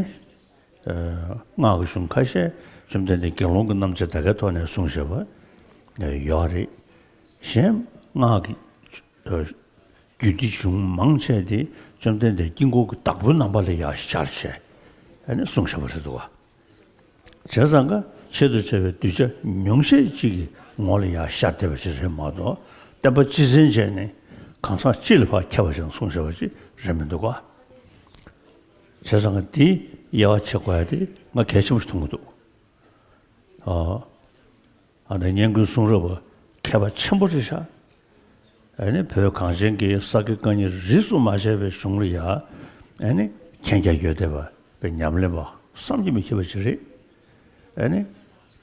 སྔགས་ཀྱི་གཞུང་ཁ་ཤས་བཅོམ་ལྡན་འདས་དགེ་སློང་གི་རྣམ་བཅད་དེ་གའི་ཐོག་ནས་གསུངས་བཞག་པ་ཡོད་རེད། གཞན་སྔགས་ཀྱི་རྒྱུད་སྡེ་གཞུང་མང་ཆེ་དེ་བཅོམ་ལྡན་འདས་དཀྱིལ་འཁོར་གྱི་བདག་པོའི་རྣམ་པ་ལ་ཡང་ཤར་བྱས་ཨེ་ནི་གསུངས་བཞག་པ་རེད་འདུག་བ། བྱས་ཙང་ཀ་ཆེད་དུ་བྱ་བའི་གདུལ་བྱ་ཉུང་ཤས་ཅིག་གི་ངོ་ལ་ཡང་ཤར་བསྡད་པ་ཅིག་རེད་མ་གཏོགས་བསྟན་པ་སྤྱི་མཚན་བྱས་ནས་གང་ཟག་སྤྱི་ལ་ཕར་ཁྱབ་པ་ཅིག་གསུངས་བཞག་པ་ཅིག་རེད་མི་འདུག་ག། བྱས་ཙང་ཀ་དེའི་དབྱེ་བ་ཕྱེ་དགོས་ཡ་དེ་ང་གལ་ཆེན་པོ་ཞིག་མཐོང་གི་འདུག་ཨ་ཨ་ནི་སྙན་ཁུལ་གསུང་རབ་པ་མཁས་པ་ཆེན་པོ་རེད་ཤག་ཨ་ནི་བོད་གངས་ཅན་གྱི་ས་དགེ་བཀའ་རྙིང་རིས་སུ་མ་ཆད་པའི་གཞུང་ལ་ཡ་ཨ་ནི་མཁྱེན་རྒྱ་ཡོད་བསྡད་པ་པའི་ཉམས་ལེན་པ་བསམ་གྱིས་མི་ཁྱབ་པ་ཅིག་རེད། ཨ་ནི་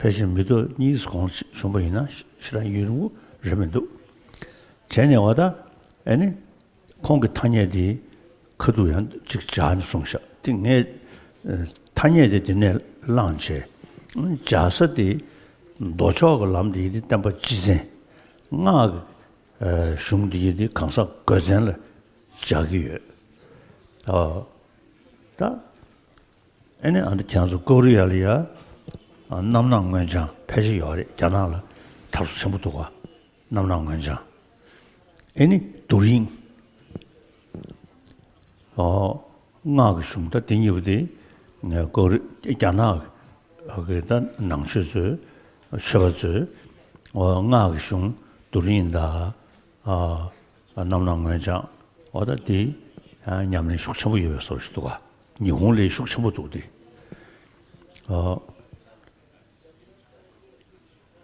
ཕལ་ཆེར་མི་ཐོག་གཉིས་གོང་བྱུང་བ་ཡིན་ན་ཞེ་དྲག་ཡུན་རིང་པོ་རེད་མི་འདུག་བྱས་ནས་བ་ད་ཨ་ནི་ཁོང་གི་ཐ་སྙད་དེ་ཁ་ཐུག་ཡང་གཅིག་སྦྱར་ནས་གསུངས་ཤག་དེ་ངས་ཨ་ཐ་སྙད་དེ་དེ་ནས་བླངས་བྱས་སྦྱར་ས་དེ་མདོ་ཕྱོགས་ཀྱི་ལམ་དེ་ཡིན་ཏེ་བསྟན་པ་སྤྱི་མཚན། སྔགས་ཀྱི་ཨ་གཞུང་འདི་ཡི་དེ་གང་ཟག་དགོས་མཚན་ལ་སྦྱར་གྱི་ཡོད། ཨ་ད་ཨེ་ནི་ཨ་འདི་ཁྱེད་ཚོ་ཀོ་རི་ཡ་ལ་ཡ་ཨ་རྣམ་སྣང་མངོན་བྱང་ཕལ་ཆེར་ཡོད་རེད། རྒྱ་ནག་ལ་དར་སོ་ཆེན་པོ་འདུག་ག། རྣམ་སྣང་མངོན་བྱང་། ཨེ་ནི་རྡོར་དབྱིངས། ཨོ། སྔགས་ཀྱི་གཞུང་ད་དེ་གཉིས་པོ་དེ་ཀོ་རི་རྒྱ་ནག་གི་ད་ནང་ཆོས་ཚོས་ཆོས་པ་ཚོས་ཨོ་སྔགས་ཀྱི་གཞུང་རྡོར་དབྱིངས་དང་ཨ་རྣམ་སྣང་མངོན་བྱང་ཨོ་ད་དེ་ཉམས་ལེན་ཤུགས་ཆེན་པོ་ཡོད་པའི་བཟོ་ཞིག་འདུག་ག། ཉི་ཧོང་ལས་ཤུགས་ཆེན་པོ་འདུག་སྟེ། ཨོ།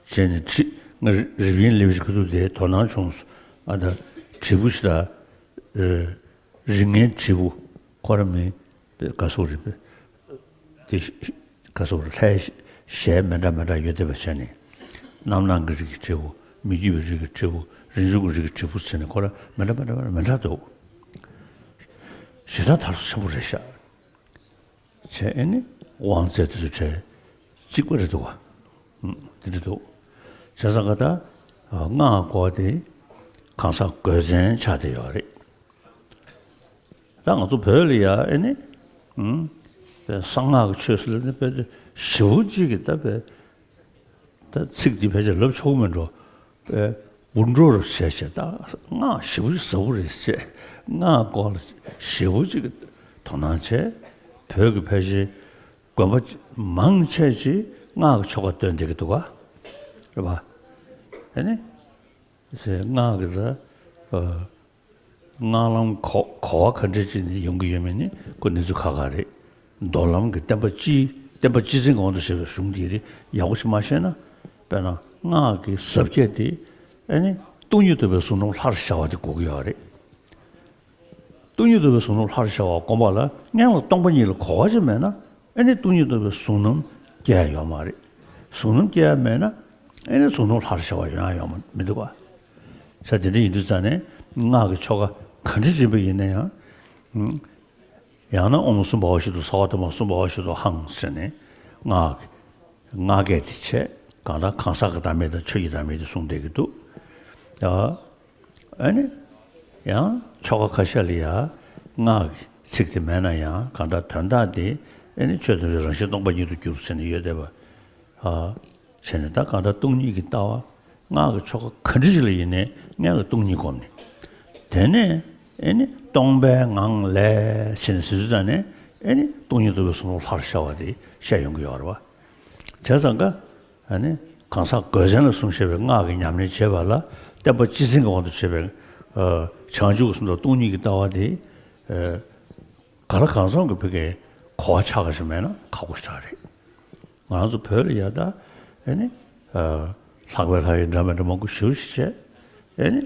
བྱས་ནས་བྲིས་ང་རི་བིན་ལེབ་ཞིག་ཁུ་ཐུག་དེ་དོ་སྣང་བྱུང་སོང་། ཨ་ད་དྲིལ་བུ་ཞིག་ད། རིགས་ངན་དྲིལ་བུ་ཁོ་ར་མི་དགའ་སོགས་རེད་པས། དེ་དགའ་སོགས་རེད་ལྷའི་ཞལ་མི་འདྲ་མི་འདྲ་ཡོད་བསྡད་པ་བྱས་ནས། རྣམ་སྣང་གི་རིགས་ཀྱི་དྲིལ་བུ་མི་བསྐྱོད་པའི་རིགས་ཀྱི་དྲིལ་བུ་རིན་འབྱུང་གི་རིགས་ཀྱི་དྲིལ་བུ་བྱས་ནས་ཁོ་ར་མི་འདྲ་མི་འདྲ་མི་འདྲ་འདུག་ཞེ་དྲག་དར་སོ་ཆེན་པོ་རེད་ཤག་བྱས་ཨེ་ནི་དབང་རྩལ་དེ་ཚོ་བྱས་གཅིག་པ་རེད་འདུག་བ། ཨུམ། དེ་འདྲ་འདུག་བྱས་ཙང་ཀ་ད་སྔགས་སྐོར་དེ་གང་ཟག་དགོས་མཚན་ཆགས་བསྡད་ཡོད་རེད། ད་ང་ཚོ་བོད་ལ་ཡ་ཨེ་ནི་ཨུམ། གསང་སྔགས་ཀྱི་ཆོས་སུ་ལ་ནི་དཔེ་ཞེ་པོ་གཅིག་གི་ད་དཔེ། ད་ཚིག་འདི་ཕལ་ཆེར་ལབ་ཆོག་མི་འགྲོ། ཨེ། འུར་འགྲོ་རུ་བྱས་བྱས་ད་སྔགས་ཞེ་པོ་ཅིག་ཟབ་པོ་རེད་བྱས་སྔགས་སྐོར་ལ་ཞེ་པོ་ཅིག་དོ་སྣང་བྱས། བོད་ཀྱི་ཕལ་ཆེར་དགོན་པ་མང་ཆེ་ཅིག་སྔགས་ཀྱི་ཆོ་ག་སྟོན་བསྡད་ཀྱི་འདུག་ག། རེད་པ། ཨེ་ནི། ཟེར་སྔགས་ཀྱི་ད། ཨ། སྔགས་ལམ་གོ་གོ་བ་ག་འདྲ་ཅིག་ནས་ཡོང་གི་ཡོད་མེད་ནི་ཁོ་གནས་ཚུལ་ཁག་ཁག་རེད། མདོ་ལམ་གྱི་བསྟན་པ་སྤྱི་བསྟན་པ་སྤྱི་མཚན་གྱི་དབང་དུ་བྱས་པའི་གཞུང་འདི་རེད། ཡག་པོ་ཞིག་མ་ཤེས་ན། དཔེར་ན་སྔགས་ཀྱི་ཟབ་ཁྱད་དེ་ཨ་ནི་སྟོང་ཉིད་རྟོགས་པའི་གཟུང་རྣམ་ལྷར་ཤར་བ་དེ་གོ་གི་ཡོད་རེད། སྟོང་ཉིད་རྟོགས་པའི་གཟུང་རྣམ་ལྷར་ཤར་བ་སྒོམ་པ་ལ་སྔོན་ལ་སྟོང་པ་ཉིད་ལ་གོ་བ་ཅིག་མེད་ན། ཨེ་ནི་སྟོང་ཉིད་རྟོགས་པའི་གཟུང་རྣམ་སྐྱེ་ཡ་ཡོད་མ་རེད། གཟུང་རྣམ་སྐྱེ་ཡ་མེད་ན། ཨེ་ནི་གཟུང་རྣམ་ལྷར་ཤར་བ་ཡོང་ཡ་ཡོད་མ་མི་འདུག་ག། ས་དེ་འདྲ་ཡིན་དུས་ཙང་ནས་སྔགས་ཀྱི་ཆོ་ག་ག་འདྲ་སྦྱིན་པ་ཡིན་ན་ཡང་། ཡང་ན་ཨོཾ་སྭ་བྷཱ་ཝ་ཤུདྡྷོ་སརྦ་ཐ་མ་སྭ་བྷཱ་ཝ་ཤུདྡྷོ་ཧཾ་ཟེར་ནས་སྔགས་ཀྱི་སྔགས་སྐད་དེ་བྱས། གང་ལྟར་གང་ཟག་གི་བདག་མེད་དང་ཆོས་ཀྱི་བདག་མེད་དེ་གསུངས་བསྡད་ཀྱི་འདུག་ཨ་ནི། ཡང་ཆོ་ག་ཁ་ཤས་ལ་ཡང་སྔགས་ཀྱི་ཚིག་དེ་མེད་ན་ཡང་གང་ལྟར་དོན་དག་དེ་ཨ་ནི་ཆོས་ཐམས་ཅད་རང་བཞིན་སྟོང་པ་ཉིད་དུ་གྱུར་ཟེར་ནས་ཡོད་བསྡད་པ། ཨ། བྱས་ནས་ད་གང་ལྟར་སྟོང་ཉིད་ཀྱི་ལྟ་བ། སྔགས་ཀྱི་ཆོ་ག་ག་འདྲ་ཞིག་ལ་ཡིན་ནའི་སྔོན་ལ་སྟོང་ཉིད་བསྒོམས་ནས། དེ་ནས་ཨེ་ནི་སྟོང་པའི་ངང་ལས་ཟེར་ནས་ཟེར་དུས་ཙང་ནས་ཨེ་ནི་སྟོང་ཉིད་རྟོགས་པའི་གཟུང་རྣམ་ལྷར་ཤར་བ་དེ་ཤར་ཡོང་གི་ཡོད་རེད་བ། བྱས་ཙང་ཀ་ཨ་ནི་གང་ཟག་དགོས་མཚན་ལ་གསུངས་བཞག་པའི་སྔགས་ཀྱི་ཉམས་ལེན་བྱེད་པ་ལ་བསྟན་པ་སྤྱི་མཚན་གྱི་དབང་དུ་བྱས་པའི་ཨ་བྱང་ཆུབ་ཀྱི་སེམས་དང་སྟོང་ཉིད་ཀྱི་ལྟ་བ་དེ་ཨ་ག་ལ་གང་འཚམ་གྱི་བུ་གའི་གོ་བ་ཆགས་ཀ་ཞིག་མེད་ན་ཁག་པོ་ཞིག་རེད། ང་རང་ཚོ་བོད་ལ་ཡ་ད་ཨེ་ནི་ཨ་ལྷག་པའི་ལྷ་ཡི་འདྲ་མི་འདྲ་མང་པོ་ཞེ་པོ་ཞིག་བྱས། ཨེ་ནི་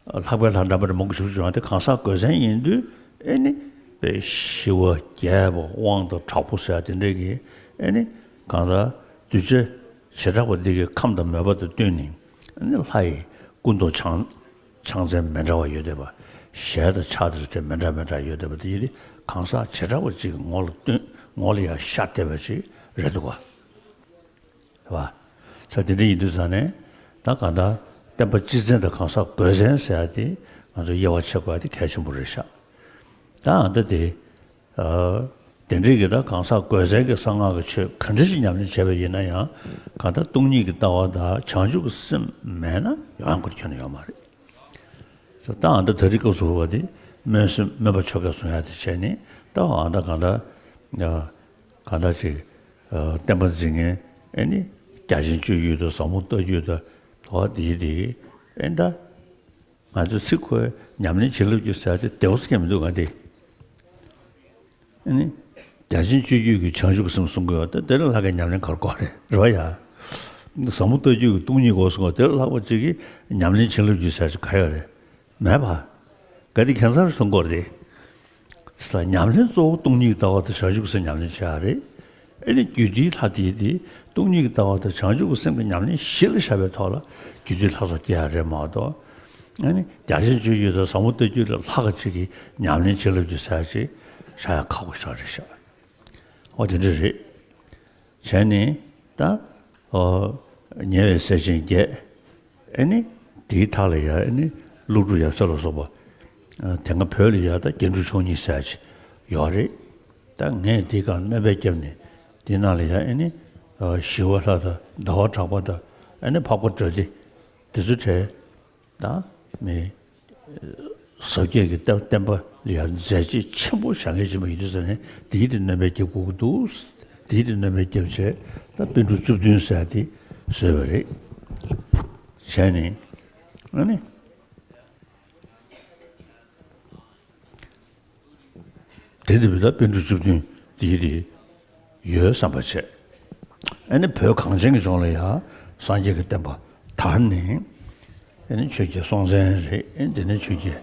ལྷག་པའི་ལྷ་འདྲ་མི་འདྲ་མང་པོ་ཞེ་པོ་ཞིག་ཡོང་དེ་གང་ཟག་དགོས་མཚན་ཡིན་དུས་ཨེ་ནི་དཔེ་ཞི་བ་རྒྱས་པ་དབང་དང་དྲག་པོ་ཟེར་ཡ་དེ་འདྲས་ཀྱི་ཨེ་ནི་གང་ཟག་གདུལ་བྱ་བྱེ་བྲག་པ་འདི་གའི་ཁམས་དང་མོས་པ་དང་བསྟུན་ནས་ཨེ་ནི་ལྷ་ཡི་སྐུ་མདོག་ཕྱག་ཕྱག་མཚན་མི་འདྲ་བ་ཡོད་བསྡད་པ། ཞལ་དང་ཕྱག་དེ་ཚོ་དེ་མི་འདྲ་མི་འདྲ་ཡོད་བསྡད་པ་དེ་ཡིན་ཏེ་གང་ཟག་བྱེ་བྲག་པ་གཅིག་གི་ངོ་ལ་སྟོན་ངོ་ལ་ཡང་ཤར་བསྡད་པ་ཅིག་རེད་འདུག་ག། རེད་བ། ས་དེ་འདྲ་ཡིན་དུས་ཙང་ནས་ད་གང་ལྟར་བསྟན་པ་སྤྱི་མཚན་དང་གང་ཟག་དགོས་མཚན་ཟེར་ཡ་དེ་ ང་ཚོ་དབྱེ་བ་ཕྱེ་དགོས་དེ་གལ་ཆེན་པོ་རེད་ཤག་ད་ཨ་ད་དེ། ཨ། དེ་འདྲའི་གི་ད་གང་ཟག་སྒོས་ཟས་ཀྱི་གསང་སྔགས་ཀྱི་ཆོས་ག་འདྲ་ཞིག་ཉམས་ལེན་བྱས་པ་ཡིན་ན་ཡང་གང་ལྟར་སྟོང་ཉིད་ཀྱི་ལྟ་བ་དང་བྱང་ཆུབ་ཀྱི་སེམས་མེད་ན་ཡོང་ཡག་ཁོ་ཁྱོན་ནས་ཡོད་མ་རེད། ད་ཨ་ད་ད་རིང་སྐབས་སུ་བབས་པ་དེ་སྨོན་སེམས་སྨོན་པ་ཆོ་གས་བཟུང་ཡག་དེ་བྱས་ནས་ད་ཨ་ད་གང་ལྟར་ཨ་གང་ལྟར་ཅིག་ཨ་བསྟན་པ་འཛིན་མཁན་ཨེ་ནི་རྒྱ་ཆེན་སྤྱོད་རྒྱུད་དང་ཟབ་མོ་ལྟ་རྒྱུད་དང་ད་དེ་དེ་ཨེ་ད། ང་ཚོས་ཚིག་ཁོའི་ཉམས་ལེན་བྱེད་ལུགས་ཀྱི་ཟེར་ཏེ་བདེ་བོ་སྐྱེ་མི་འདུག་ག་དེ། ཨ་ནི། རྒྱ་ཆེན་སྤྱོད་རྒྱུད་ཀྱི་བྱང་ཆུབ་སེམས་གསུང་གི་ཡོད་དེ་དེ་ལས་ལྷག་གི་ཉམས་ལེན་ག་རེ་དགོས་རེད་རེད་བ་ཡ། ཟབ་མོ་ལྟ་རྒྱུད་ཀྱི་སྟོང་ཉིད་སྐོར་གསུང་གི་དེ་ལས་ལྷག་པ་ཅིག་གི་ཉམས་ལེན་བྱེད་ལུགས་ཀྱི་ཟེར་ཅིག་ག་ཡོད་རེད། མེད་པ། ག་དེ་ཁྱད་མཚར་མཐོང་གི་རེད། ས་ཉམས་ལེན་གཙོ་བོ་སྟོང་ཉིད་ལྟ་བ་དང་བྱང་ཆུབ་སེམས་ཉམས་ལེན་བྱེད་ཡ་རེད། ཨེ་ནི་རྒྱུད་སྡེའི་ལྷ་དེ་དེ་སྟོང་ཉིད་ཀྱི་ལྟ་བ་དང་བྱང་ཆུབ་ཀྱི་སེམས་ཀྱི་ཉམས་ལེན་གཞི་ལ་བཞག་པའི་ཐོག་ལ་རྒྱུད་སྡེའི་ལྷ་ཚོགས་སྐྱེ་ཡ་རེད་མ་གཏོགས། ཨེ་ནི་རྒྱ་ཆེན་སྤྱོད་རྒྱུད་དང་ཟབ་མོ་ལྟ་རྒྱུད་ལ་ལྷག་ག་ཅིག་གི་ཉམས་ལེན་བྱེད་ལུགས་ཀྱི་ཟེར་ཅིག་བཞག་ཡ་ཁག་པོ་ཞིག་རེད་ཤག་འོ་དེ་འདྲ་རེད། བྱས་ནས་ད། ཨོ། ཉེ་བའི་སྲས་ཆེན་བརྒྱད། ཨེ་ནི། དེའི་མཐའ་ལ་ཡ་ཨེ་ནི། ཀླུ་སྒྲུབ་ཡབ་སྲས་ལ་སོགས་པ། ཨ། དེ་སྔ་བོད་ལ་ཡ་ད་རྒྱན་དྲུག་མཆོག་གཉིས་ཟེར་ཅིག་ཡོད་རེད། ད་ངས་དེའི་སྒང་སྣོན་པ་བརྒྱབ་ནས་དེའི་ནང་ལ་ཡ་ཨེ་ནི། ཨ། ཞི་བ་ལྷ་དང་ཟླ་བ་གྲགས་པ་དང་ཨེ་ནི་འཕགས་པ་འབྲོ་དེ། དེ་ཚོ་གྲས། ད་མི་ཟབ་རྒྱས་ཀྱི་བསྟན་བསྟན་པ་ལ་ཡང་མཛད་རྗེས་ཆེན་པོ་བཞག་མཁན་ཅིག་མ་ཡིན་དུས་ཙང་ནས་དེའི་དེ་སྣོན་པ་བརྒྱབ་དགོས་ཀྱི་འདུག་དེའི་དེ་སྣོན་པ་བརྒྱབ་བྱས་ད་པཎ་གྲུབ་བཅུ་བདུན་ཟེར་དེ་བཟོས་པ་རེད། བྱས་ནས་ཨ་ནི། དེ་དེ་བས་ད་པཎ་གྲུབ་བཅུ་བདུན་དེའི་རིགས་ཡོད་བསམ་པ་བྱས། ཨ་ནི་བོད་གངས་ཅན་གྱི་ལྗོངས་ལ་ཡང་སངས་རྒྱས་ཀྱི་བསྟན་པ་དར་ནས། ཨ་ནི་ཆོས་རྒྱལ་སྲོང་བཙན་རེད། ཨ་ནི་དེ་ནས་ཆོས་རྒྱལ་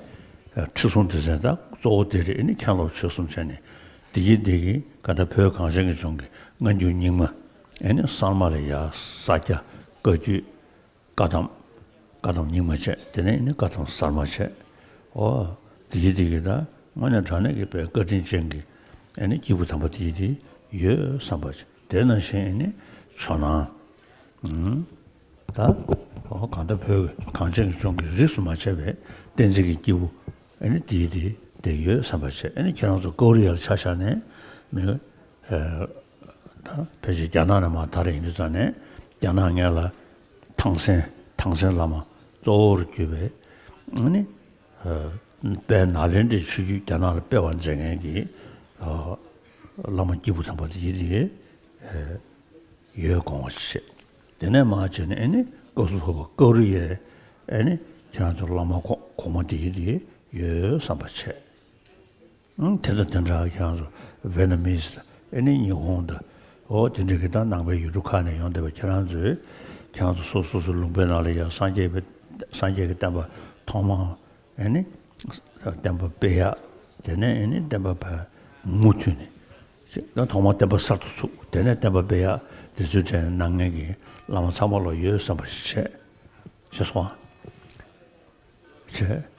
ཁྲི་སྲོང་ལྡེ་བཙན་ད་གཙོ་བོ་དེ་རེད། ཨ་ནི་མཁན་སློབ་ཆོས་གསུམ་བྱས་ནས་དེ་གི་དེ་གི་ག་ད་བོད་གངས་ཅན་གྱི་ལྗོངས་ཀྱི་སྔ་འགྱུར་རྙིང་མ། ཨ་ནི་གསར་མ་ལ་ཡང་ས་སྐྱ་བཀའ་བརྒྱུད། བཀའ་གདམས། བཀའ་གདམས་རྙིང་མ་བྱས། དེ་ནས་ནི་བཀའ་གདམས་གསར་མ་བྱས། འོ། དེ་གི་དེ་གི་ད་དངོས་གནས་དྲང་གནས་ཀྱི་དཔེ་བཀའ་དྲིན་ཅན་གྱི་ཨ་ནི་སྐྱེས་བུ་དམ་པ་དེ་གི་དེ་ཡོད་བསམ་པ་བྱས། དེ་ནང་བཞིན་ཨ་ནི་ཇོ་ནང་། ཨུམ། ད་འོ་གང་ལྟར་བོད་ཀྱི་གངས་ཅན་གྱི་ལྗོངས་ཀྱི་རིས་སུ་མ་ཆད་པའི་བསྟན་འཛིན་གྱི་སྐྱེས་བུ་ཨ་ནི་དེ་གི་དེ་དེ་ཡོད་བསམ་པ་བྱས། ཨ་ནི་ཁྱེད་རང་ཚོ་ཀོ་རི་ཡར་ཆ་བཞག་ནས་མི། ད་ཕལ་ཆེར་རྒྱ་ནག་ནས་མར་དར་ཡིན་དུས་ཙང་ནས་རྒྱ་ནག་སྔོན་ལ་ཐང་སན། ཐང་སན་བླ་མ་གཙོ་བོར་གྱུར་པའི་ཨ་ནི་དཔལ་ནཱ་ལེནྡྲའི་ཆོས་བརྒྱུད་རྒྱ་ནག་ལ་སྤེལ་བར་མཛད་མཁན་གྱི་བླ་མ་སྐྱེས་བུ་དམ་པ་དེ་ཡིན་ཏེ་ཡོད་དགོངས་པ་བཞེས། དེ་ནས་མར་བྱས་ནས་ཨ་ནི་སྐབས་སུ་བབས་པ་ཀོ་རི་ཡའི་ཨ་ནི་ཁྱེད་རང་ཚོ་བླ་མ་གོང་གོང་མ་དེ་ཡིན་ཏེ་ཡོད་བསམ་པ་བྱས། ཨང་། དེ་དང་དེ་འདྲ་ཁྱེད་རང་ཚོ་ཝེ་ནམ་མི་སི་དང་ཨ་ནི་ཉི་ཧོང་དང་འོ་དེ་འདྲ་གི་ད་ནང་པའི་ཡུལ་གྲུ་ཁག་ནས་ཡོང་བསྡད་པ་ཁྱེད་རང་ཚོས་ཁྱེད་རང་ཚོ་སོ་སོ་སོ་ལུང་པའི་ནང་ལ་ཡང་སངས་རྒྱས་པའི་སངས་རྒྱས་ཀྱི་བསྟན་པ་ཐོག་མར་ཨ་ནི་བསྟན་པ་སྤེལ་ཡག་དེ་ནས་ཨ་ནི་བསྟན་པ་ཕར་མུ་མཐུད་ནས་ཅིག་ད་ཐོག་མར་བསྟན་པ་གསར་དུ་ཚུགས། དེ་ནས་བསྟན་པ་སྤེལ་ཡག་དེ་ཚོའི་གྲས་གནང་མཁན་གྱི་བླ་མ་ཚང་མ་ལ་ཡོད་བསམ་པ་ཞིག་བྱས། ཤེས་སོང་ཨ། བྱས།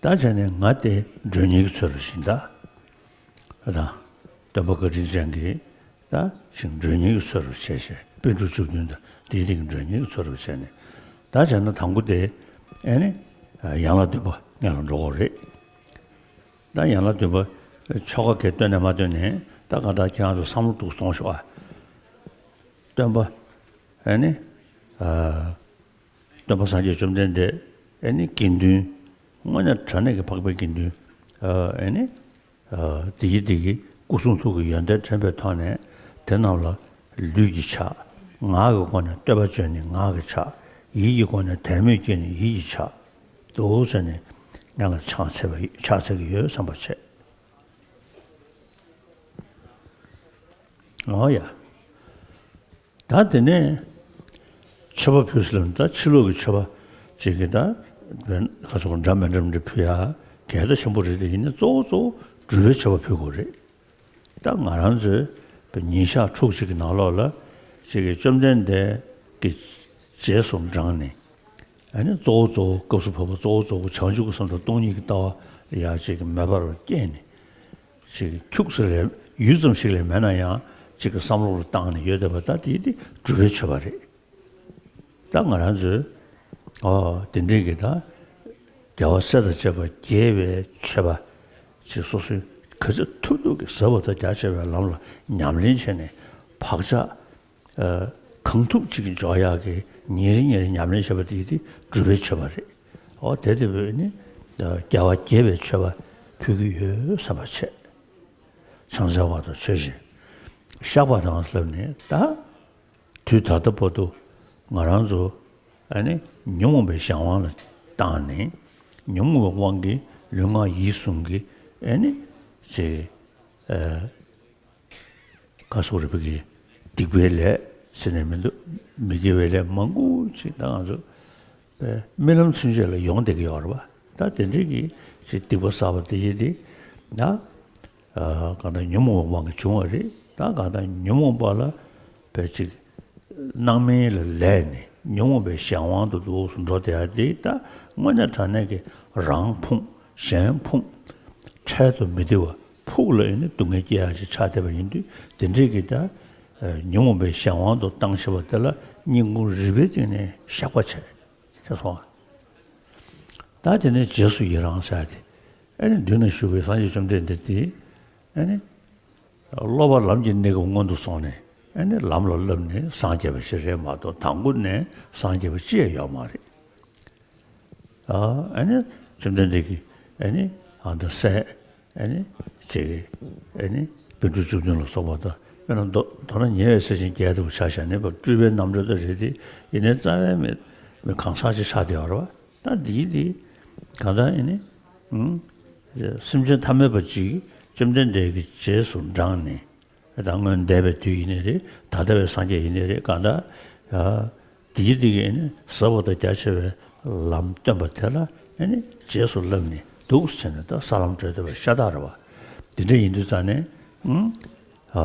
ད་བྱས་ནས་ང་དེ་མགྲོན་གཉེར་གྱི་ཚུལ་དུ་བྱིན་ད། ད། སྟོན་པ་བཀའ་དྲིན་ཅན་གྱིས་ད་ཞིང་མགྲོན་གཉེར་གྱི་ཚུལ་དུ་བྱས་བྱས་པཎ་གྲུབ་བཅུ་བདུན་དང་དེའི་རིགས་མགྲོན་གཉེར་གྱི་ཚུལ་དུ་བྱས་ནས། ད་བྱས་ན་དང་པོ་དེ་ཨེ་ནི་ཡན་ལག་བདུན་པ་སྔོན་ལ་འགྲོ་དགོས་རེད། ད་ཡན་ལག་བདུན་པ་ཆོ་ག་གས་བཏོན་ནས་མ་བཏོན་ནས་ད་ག་ད་ཁྱེད་རང་ཚོ་བསམ་བློ་གཏོང་ཤོག་ཨ། སྟོན་པ་ཨེ་ནི། སྟོན་པ་སངས་རྒྱས་བཅོམ་ལྡན་འདས་ཨེ་ནི་དགེ་འདུན་དངོས་གནས་དྲང་གནས་ཀྱི་འཕགས་པའི་དགེ་འདུན་ཨེ་ནི་དེ་གི་དེ་གི་སྐུ་གསུང་ཐུགས་ཀྱི་ཡོན་ཏན་དྲན་པའི་ཐོག་ནས་དེ་རྣམས་ལ་ལུས་ཀྱི་ཕྱག་ངག་གི་སྒོ་ནས་བསྟོད་པ་བརྗོད་ནས་ངག་གི་ཕྱག་ཡིད་ཀྱི་སྒོ་ནས་དད་མོས་བསྐྱེད་ནས་ཡིད་ཀྱི་ཕྱག་འདུག་ཟེར་ནས་ང་ལ་ཕྱག་འཚལ་བ་ཕྱག་འཚལ་གྱི་ཡོད་བསམ་པ་བྱས། འོ་ཡ། ད་དེ་ནས་མཆོད་པ་ཕུལ་ཟེར་ལབ་ན་ད་ཕྱི་ལོགས་ཀྱི་མཆོད་པ་ཅིག་གི་ད་ཁ་སོགས་འདྲ་མི་འདྲ་མི་འདྲ་ཕུལ་ཡ་གལ་ད་ཆེན་པོ་རེད། དེ་ཡིན་ན་གཙོ་བོ་གཙོ་བོ་སྒྲུབ་པའི་མཆོད་པ་ཕུལ་དགོས་རེད། ད་ང་རང་ཚོའི་ཉིན་ཞག་ཕྲུགས་གཅིག་གི་ནང་ལོགས་ལ་ཅིག་གི་བཅོམ་ལྡན་འདས་ཀྱི་རྗེས་སུ་འབྲངས་ནས་ཨ་ནི་གཙོ་བོ་གཙོ་བོ་སྐབས་སུ་བབས་པ་གཙོ་བོ་གཙོ་བོ་བྱང་ཆུབ་ཀྱི་སེམས་དང་སྟོང་ཉིད་ཀྱི་ལྟ་བ་ཡ་ཅིག་གི་མེ་འབར་བར་བསྐྱེད་ནས། ཅིག་ཁྱུག་ཙམ་ལས་ཡུད་ཙམ་ཞིག་ལས་མེད་ན་ཡང་ཅིག་གི་བསམ་བློ་ལ་བཏང་ནས་ཡོད་བསྡད་པ་ད་དེ་དེ་སྒྲུབ་པའི་མཆོད་པ་རེད། ད་ང་རང་ཚོས་ཨོ་དེ་འདྲའི་གི་ད་ རྒྱལ་བ་སྲས་དང་བཅས་པ་དགྱེས་པའི་མཆོད་པ་ཅིག་སོ་སོའི་ག་ཚོད་ཐུབ་ཐུབ་ཀྱིས་ཟབ་པ་དང་རྒྱ་ཆེ་བའི་ལམ་ལ་ཉམས་ལེན་བྱས་ནས་བག་ཆགས་ཨ་གང་ཐུབ་ཅིག་གིས་འཇོག་ཡག་གི་ཉིན་རེ་ཉིན་རེ་ཉམས་ལེན་བྱེད་པ་དེ་དེ་སྒྲུབ་པའི་མཆོད་པ་རེད། འོ་དེ་དེ་བས་ནི་རྒྱལ་བ་དགྱེས་པའི་མཆོད་པ་ཕུལ་གྱི་ཡོད་བསམ་པ་བྱས། ཕྱག་འཚལ་བ་དང་མཆོད་ཅིང་བཤགས་པ་དང་ལབ་ནས་ད། དུས་ད་ལྟ་བར་དུ་ང་རང་ཚོ་ཨ་ནི་ཉོན་མོངས་པའི་གཞན་དབང་ལ་བཏང་ནས་ཉོན་མོངས་པའི་དབང་གིས་ལུས་ངག་ཡིད་གསུམ་གྱི་ཨ་ནི་ཅིག་ཨ་ག་སོགས་རིག་པའི་གི་སྡིག་པའི་ལས་ཟེར་ནས་མི་འདུག་མི་དགེ་བའི་ལས་མང་པོ་ཅིག་ད་ང་ཚོ་པའི་རྨི་ལམ་ཚུན་ཆད་ལ་ཡོང་བསྡད་ཀྱི་ཡོད་རེད་པ། ད་དེ་འདྲའི་གི་ཅིག་སྡིག་པ་བསགས་པ་དེ་ཡིན་དེ་ད་ཨ་གང་ལྟར་ཉོན་མོངས་པའི་དབང་གིས་བྱུང་བ་རེད། ད་གང་ལྟར་ཉོན་མོངས་པ་ལ་པའི་ཅིག་སྣང་མེད་ལ་ལས་ནས་ཉོན་མོངས་པའི་གཞན་དབང་དུ་འདུག་སུ་འགྲོ་བསྡད་ཡ་དེ་ད་དངོས་གནས་དྲང་གནས་ཀྱི་རང་ཕུང་གཞན་ཕུང་འཕྲལ་དུ་མི་བདེ་བ་ཕུགས་ལ་ཡོད་ནས་སྡུག་བསྔལ་སྐྱེ་ཡ་ཅིག་ཆགས་བསྡད་པ་ཡིན་དུས་དེ་འདྲའི་གི་ད་ཉོན་མོངས་པའི་གཞན་དབང་དུ་བཏང་ཤེས་པ་དེ་ལ་སྙིང་ཁུང་རུས་པའི་གཏིང་ནས་བཤགས་པ་བྱས། ཤེས་སོང་ང་། ད་དེ་ནས་རྗེས་སུ་ཡི་རང་ཟེར་ཏེ། ཨ་ནི་མདུན་ན་བཞུགས་པའི་སངས་རྒྱས་བཅོམ་ལྡན་འདས་དེ། ཨ་ནི། སློབ་པ་ལམ་གྱི་གནས་སྐབས་སྔོན་དུ་སོང་ནས། ཨ་ནི་ལམ་ལ་བསླབས་ནས་སངས་རྒྱས་པ་ཞིག་རེད་མ་གཏོགས་དང་པོ་ནས་སངས་རྒྱས་པ་ཅི་ཡང་ཡོད་མ་རེད། ཨ་ཨ་ནི་བཅོམ་ལྡན་འདས་ཀྱིས་ཨ་ནི་ཨ་མདོ་སྲས། ཨ་ནི་ཅིག་ཨ་ནི་བཻ་ཌཱུརྱ་བཅུ་བདུན་ལ་སོགས་པ་དང་དཔེར་ན་མདོ་མདོར་ན་ཉེ་བའི་སྲས་ཆེན་བརྒྱད་དེ་བོ་ཆ་བཞག་ནས་པ་སྤྲུལ་པའི་རྣམ་འགྲེལ་དུ་རེད་དེ་ཡིན་ནའི་རྩ་བའི་མི་མི་གང་ཟག་ཅིག་ཆགས་བསྡད་ཡོད་རེད་བ། ད་འདིའི་དེ་གང་ལྟར་ཨ་ནི་ཨུམ་སེམས་ཅན་ཐ་མལ་པ་ཅིག་བཅོམ་ལྡན་འདས་ཀྱི་རྗེས་སུ་འབྲངས་ནས། ད་སྔོན་འདས་པའི་དུས་ཡིན་ནའི་རེད། ད་ལྟ་བའི་སངས་རྒྱས་ཡིན་ནའི་རེད། གང་ལྟར་ཡ། དེའི་དེ་གི་ཨ་ནི་ཟབ་པ་དང་རྒྱ་ཆེ་བའི་ལམ་སྟོན་པ་དེ་ལ་ཨ་ནི་རྗེས་སུ་བསླབས་ནས་འདུག་ཟེར་ནས་ད་ས་ལམ་བགྲོད་བསྡད་པ་ཤ་སྟག་རེད་བ། དེ་འདྲ་ཡིན་དུས་ཙང་ནས་ཨུམ། ཨ་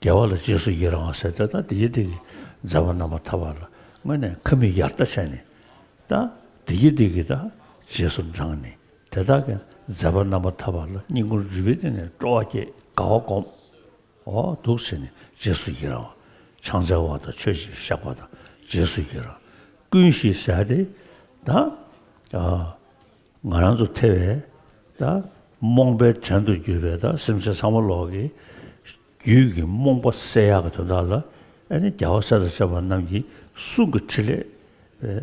རྒྱལ་བ་ལ་རྗེས་སུ་ཡི་རང་བ་ཟེར་ཏེ་ད་དེའི་དེ་གི་མཛད་པ་རྣམ་པར་ཐར་པ་ལ་དངོས་གནས་ཁ་མིག་ཡར་ལྟ་བྱས་ནས་ད་དེའི་དེ་གི་ད་རྗེས་སུ་འབྲངས་ནས་དེ་དག་གི་མཛད་པ་རྣམ་པར་ཐར་པ་ལ་སྙིང་ཁུང་རུས་པའི་གཏིང་ནས་སྤྲོ་བ་སྐྱེས་དགའ་བ་སྒོམ། འོ་འདུག་ཟེར་ནས་རྗེས་སུ་ཡི་རང་བ། ཕྱག་འཚལ་བ་དང་མཆོད་ཅིང་བཤགས་པ་དང་རྗེས་སུ་ཡི་རང་། ཀུན་ཤེས་ཟེར་ཏེ་ད་ཨ་ང་རང་ཚོ་ཐེ་བའི་ད་རྨོངས་པའི་བྲན་དུ་གྱུར་པའི་ད་སེམས་ཅན་ཚང་མ་ལོག་གི་རྒྱུད་ཀྱི་རྨོངས་པ་སེལ་ཡག་གི་དོན་དག་ལ་ཨ་ནི་རྒྱལ་བ་སྲས་དང་བཅས་པ་རྣམས་ཀྱི་གསུང་གི་ཕྲིན་ལས་པའི་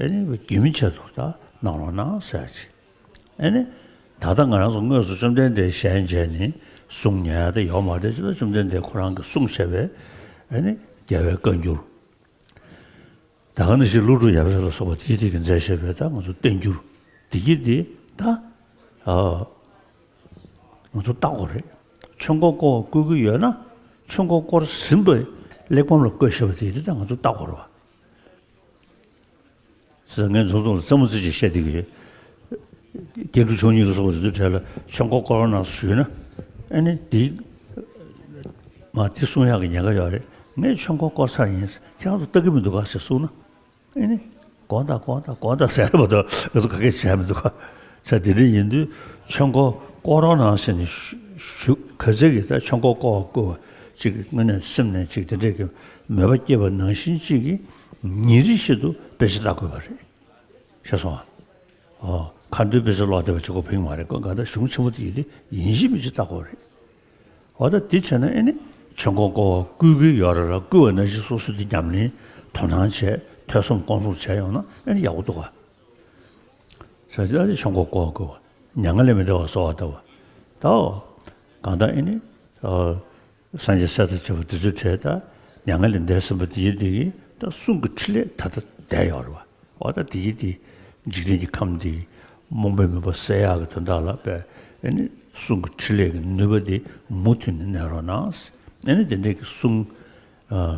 ཨ་ནི་རྒྱུན་མི་ཆད་དུ་ད་གནང་རོགས་གནང་ཟེར་ཡག་ཅིག་ཨ་ནི། ད་ལྟ་ང་རང་ཚོ་དངོས་སུ་བཅོམ་ལྡན་འདས་ཞལ་མཇལ་ནས་གསུང་ཉན་ཡ་དེ་ཡོད་མ་རེད། ཅི་ལྟར་བཅོམ་ལྡན་འདས་ཁོ་རང་གིས་གསུངས་བཞག་པའི་ཨ་ནི་རྒྱལ་བའི་བཀའ་འགྱུར། ད་ག་ནང་བཞིན་ཀླུ་སྒྲུབ་ཡབ་སྲས་ལ་སོགས་པ་དེའི་དེ་གི་མཛད་བཞག་པའི་ད་ང་ཚོ་བསྟན་འགྱུར་དེ་གི་དེ་ད་ཨ་ང་ཚོ་ལྟ་དགོས་རེད། ཆོས་འཁོར་བསྐོར་བ་བསྐུལ་གྱི་ཡོད་ན་ཆོས་འཁོར་བསྐོར་ཟིན་པའི་གླེགས་བམ་ལ་བཀོད་བཞག་པ་དེ་དེ་ད་ང་ཚོ་ལྟ་དགོས་རེད་བ། ཟེར་ངས་ཚོགས་གཙོ་ལ་རྩེད་མོ་རྩེ་ཅིག་བཤད་བསྡད་ཀྱི་ཡོད། རྒྱན་དྲུག་མཆོག་གཉིས་ལ་སོགས་པ་དེ་ཚོའི་གྲས་ལ་ཆོས་འཁོར་བསྐོར་རོགས་གནང་ཞུས་ན། ཨ་ནི་འདི་མ་འདི་གསུང་ཡག་གི་ཉེན་ཁ་ཡོད་རེད། ངས་ཆོས་འཁོར་བསྐོར་ཚར་ཡིན། ཁྱེད་རང་ཚོ་ལྟ་གི་མི་འདུག་ག་ཟེར་གསུངས་ན། ཨ་ནི་དགོངས་དག་དགོངས་དག་དགོངས་དག་ཟེར་བ་དང་ང་ཚོ་ག་གེ་བྱས་མི་འདུག་ག་ས་དེ་འདྲ་ཡིན་དུས་ཆོས་འཁོར་བསྐོར་རོགས་གནང་ཟེར་ནས་ཞུ་ཞུ་ག་ཚད་ཀྱི་ད་ཆོས་འཁོར་བསྐོར་བ་བསྐུལ་བ་ཅིག་དངོས་གནས་སེམས་ནས་ཅིག་དེ་འདྲས་ཀྱི་མོས་པ་སྐྱེས་པ་ནང་བཞིན་ཅིག་གིས་ཉིན་རེ་བཞིན་དུ་དཔེ་ཆ་ལྟ་དགོས་པ་རེད། ཤེས་སོང་ཨ། ཁ་འདོན་དཔེ་ཆ་ཀློག་བསྡད་པ་གཅིག་པོ་ཕན་གྱི་མ་རེད། ཁོ་ག་ད་གཞུང་ཆེན་མོ་དེ་ཡིན་དེ་ཡིན་གཅིག་མིན་གཅིག་ལྟ་དགོས་རེད། འོ་ད་དེ་བྱས་ན་ཨེ་ནི་ཆོས་འཁོར་བསྐོར་བ་བསྐུལ་གྱི་ཡོད་རེད་ལ་བསྐུལ་བ་ནང་བཞིན་སོ་སོ་དེ་ཉམས་ལེན་དོ་སྣང་བྱས་ཐོས་བསམ་སྒོམ་གསུམ་བྱས་ཡོང་ན་ཨེ་ནི་ཡག་པོ་འདུག་ག་ས་ཆ་ཨ་ནི་ཆོས་འཁོར་བསྐོར་བ་བསྐུལ་བ་མྱ་ངན་ལས་མི་འདའ་བར་གསོལ་བ་བཏབ་པ་ད་འོ་གང་ལྟར་ཨེ་ནི་ཨ། སངས་རྒྱས་སྲས་དང་བཅས་པ་དེ་ཚོའི་གྲས་ད་མྱ་ངན་ལས་འདས་ཟིན་པ་དེ་ཡིན་དེ་གིས་ད་གསུང་གི་ཕྲིན་ལས་ད་ལྟ་བསྡད་ཡོད་རེད་བ། འོ་ད་དེ་ཡིན་དེ་འཇིག་རྟེན་གྱི་ཁམས་འདི་རྨོངས་པའི་མུན་པ་སེལ་ཡག་གི་དོན་དག་ལ་དཔེ་ཨེ་ནི་གསུང་གི་ཕྲིན་ལས་ཀྱི་ནུས་པ་དེ་མུ་མཐུད་ནས་གནས་རོགས་གནང་། ཨེ་ནི་དེ་འདྲས་ཀྱི་གསུང་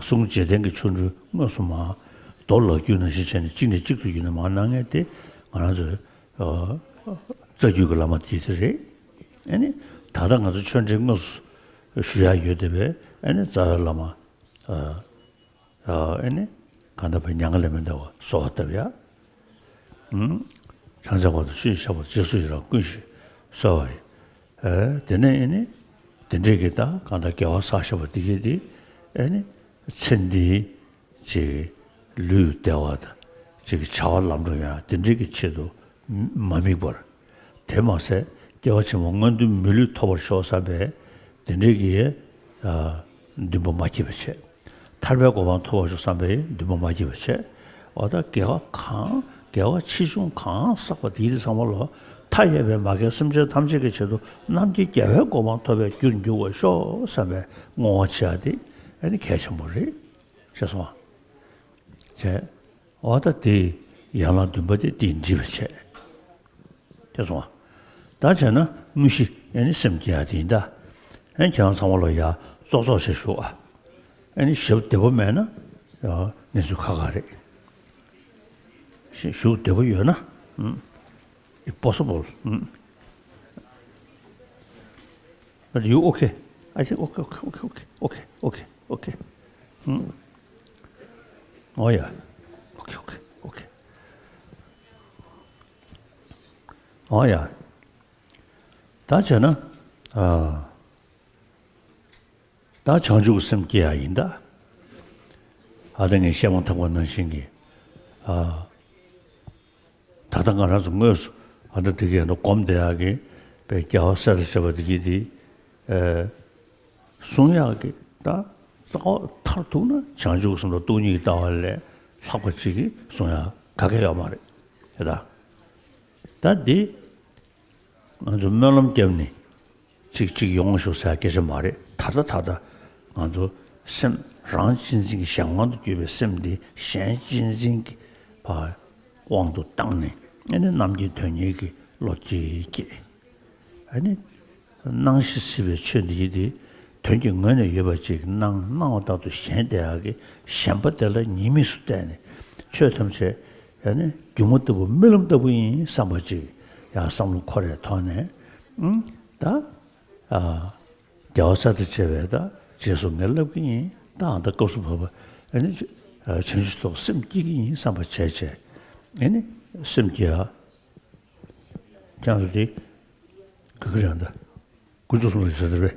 གསུང་རྗེས་དྲན་གྱི་ཆོ་འཕྲུལ་དངོས་སུ་མ་རྡོ་ལག་འཁྱུད་ནང་བཞིན་བྱས་ནས་གཅིག་ནས་གཅིག་ཏུ་བརྒྱུད་ནས་མར་གནང་མཁན་དེ་ང་རང་ཚོའི་རྩ་རྒྱུད་ཀྱི་བླ་མ་དེ་དེ་རེད། ཨེ་ནི་ད་ལྟ་ང་ཚོ་ཆོས་འབྲེལ་དངོས་སུ་ཞུ་ཡག་ཡོད་དེ་བས་ཨེ་ནི་རྩ་བའི་བླ་མ་ཨེ་ནི་གང་ལྟར་བས་མྱ་ངན་ལས་མི་འདའ་བར་གསོལ་བ་བཏབ་ཡ། ཕྱག་འཚལ་བ་དང་མཆོད་ཅིང་བཤགས་པ་རྗེས་སུ་ཡི་རང་ཀུན་ཤེས་གསོལ་བ་ཡི། དེ་ནས་ཨེ་ནི་དེ་འདྲས་ཀྱི་ད་གང་ལྟར་དགེ་བ་བསགས་བཞག་པ་དེ་གས་དེ་ཨེ་ནི་ཚེ་འདིའི་ཅིག་ལུས་བདེ་བ་དང་ཅིག་བྱ་བ་ལམ་འགྲོ་ཡང་དེ་འདྲའི་གི་ཆེད་དུ་ མ་དམིགས་པར། དེ་མ་ཟད་སྐྱེ་བ་ཕྱི་མ་སྔོན་དུ་མི་ལུས་ཐོབ་པར་ཤོག་བསམ་པའི་དེ་འདྲའི་གི་ཨ་འདུན་པ་མ་སྐྱེས་པ་བྱས། ཐར་པའི་གོ་འཕང་ཐོབ་པར་ཤོག་བསམ་པའི་འདུན་པ་མ་སྐྱེས་པ་བྱས། འོ་ད་དགེ་བ་གང་དགེ་བ་ཆེ་ཆུང་གང་བསགས་པ་དེའི་རིགས་ཚང་མ་ལོ་མཐའ་ཡས་པའི་མ་རྒན་སེམས་ཅན་ཐམས་ཅད་ཀྱི་ཆེད་དུ་རྣམ་མཁྱེན་རྒྱལ་བའི་གོ་འཕང་ཐོབ་པའི་རྒྱུར་འགྱུར་བར་ཤོག་བསམ་པའི་བསྔོ་བ་བྱེད་ཡ་དེ་ཨ་ནི་གལ་ཆེན་པོ་རེད། ཤེས་སོང་ཨ། བྱས། འོ་ད་དེ་ཡན་ལག་བདུན་པ་དེ་དེས་འགྲིབ་པ་བྱས། ཤེས་སོང་ཨ། ད་བྱས་ན་དངོས་གཞི་ཨ་ནི་སེམས་སྐྱེ་ཡ་དེ་ཡིན་ད། ཨ་ནི་ཁྱེད་རང་ཚང་མ་ལོ་ཡ་ཙོག་ཙོག་བྱས་བཞུགས་ཨ། ཨ་ནི་ཞབས་བདེ་པོ་མེད་ན་ཡ་གནས་ཚུལ་ཁག་ཁག་རེད། ཞབས་བདེ་པོ་ཡོད་ན་ཨུམ། It's possible. ཨུམ། But you okay? I think okay, okay, okay, okay, okay, okay, okay. ཨུམ། Oh yeah. Okay, okay, okay. Oh yeah. ད་བྱས་ན་ཨ། ད་བྱང་ཆུབ་ཀྱི་སེམས་སྐྱེ་ཡ་ཡིན་ད། ཨ་ད་ངས་བཤད་མ་ཐག་པ་ནང་བཞིན་གྱི། ཨ། ད་ལྟ་ང་རང་ཚོ་དངོས་སུ་ཨ་ད་དེ་གའི་ཡང་ན་སྒོམ་བསྡད་ཡག་གི་པའི་རྒྱལ་བ་སྲས་དང་བཅས་པ་དེ་གྱིས་དེ། ཨ། གསུང་ཡག་གི་ད་རྩ་བ་མཐར་ཐུག་ན་བྱང་ཆུབ་སེམས་དང་སྟོང་ཉིད་ཀྱི་ལྟ་བ་ལས་ལྷག་པ་ཅིག་གིས་གསུང་ཡག་ག་གེ་ཡོད་མ་རེད་དེ་ད། ད་འདི་ང་ཚོ་སྨོན་ལམ་བརྒྱབ་ནས་གཅིག་གཅིག་ཡོང་ཤོག་ཟེར་སྐད་ཆ་མ་རེད། ད་ལྟ་ད་ལྟ་ང་ཚོ་སེམས་རང་གཅེས་འཛིན་གྱི་གཞན་དབང་དུ་གྱུར་པའི་སེམས་འདི་གཞན་གཅེས་འཛིན་གྱི་བ་དབང་དུ་བཏང་ནས་ཨ་ནི་རྣམ་མཁྱེན་དོན་གཉེར་གྱི་བློ་སྐྱེད་བསྐྱེད། ཨ་ནི་སྣང་ཞིང་སྲིད་པའི་ཆོས་འདི་ཡིན་ཏེ། དོན་གྱི་ངོས་ནས་ཡོད་པ་ཅིག་སྣང་སྣང་བ་ལྟར་དུ་ཞེན་བསྡད་ཡག་གི་ཞེན་པ་དེ་ལ་ཉེས་དམིགས་སུ་བལྟས་ནས་ཆོས་ཐམས་ཅད་ཨ་ནི་སྒྱུ་མ་ལྟ་བུ་རྨི་ལམ་ལྟ་བུ་ཡིན་བསམ་པ་ཅིག་ཡང་བསམ་བློ་འཁོར་བའི་ཐོག་ནས་ཨུམ་ད་ཨ་རྒྱལ་བ་སྲས་དང་བཅས་པའི་ད་རྗེས་སུ་ངས་བསླབ་ཀྱི་ཡིན་ད་ཨ་ད་སྐབས་སུ་བབ་པ་ཨ་ནི་བྱང་ཆུབ་ཐོག་སེམས་བསྐྱེད་ཀྱི་ཡིན་བསམ་པ་བྱས་བྱས་ཨ་ནི་སེམས་བསྐྱེད་ཡ། ཁྱེད་ཚོ་དེ་ག་གི་རེད་ད། དཀོན་མཆོག་གསུམ་ལ་ཟེར་དེ་རེད།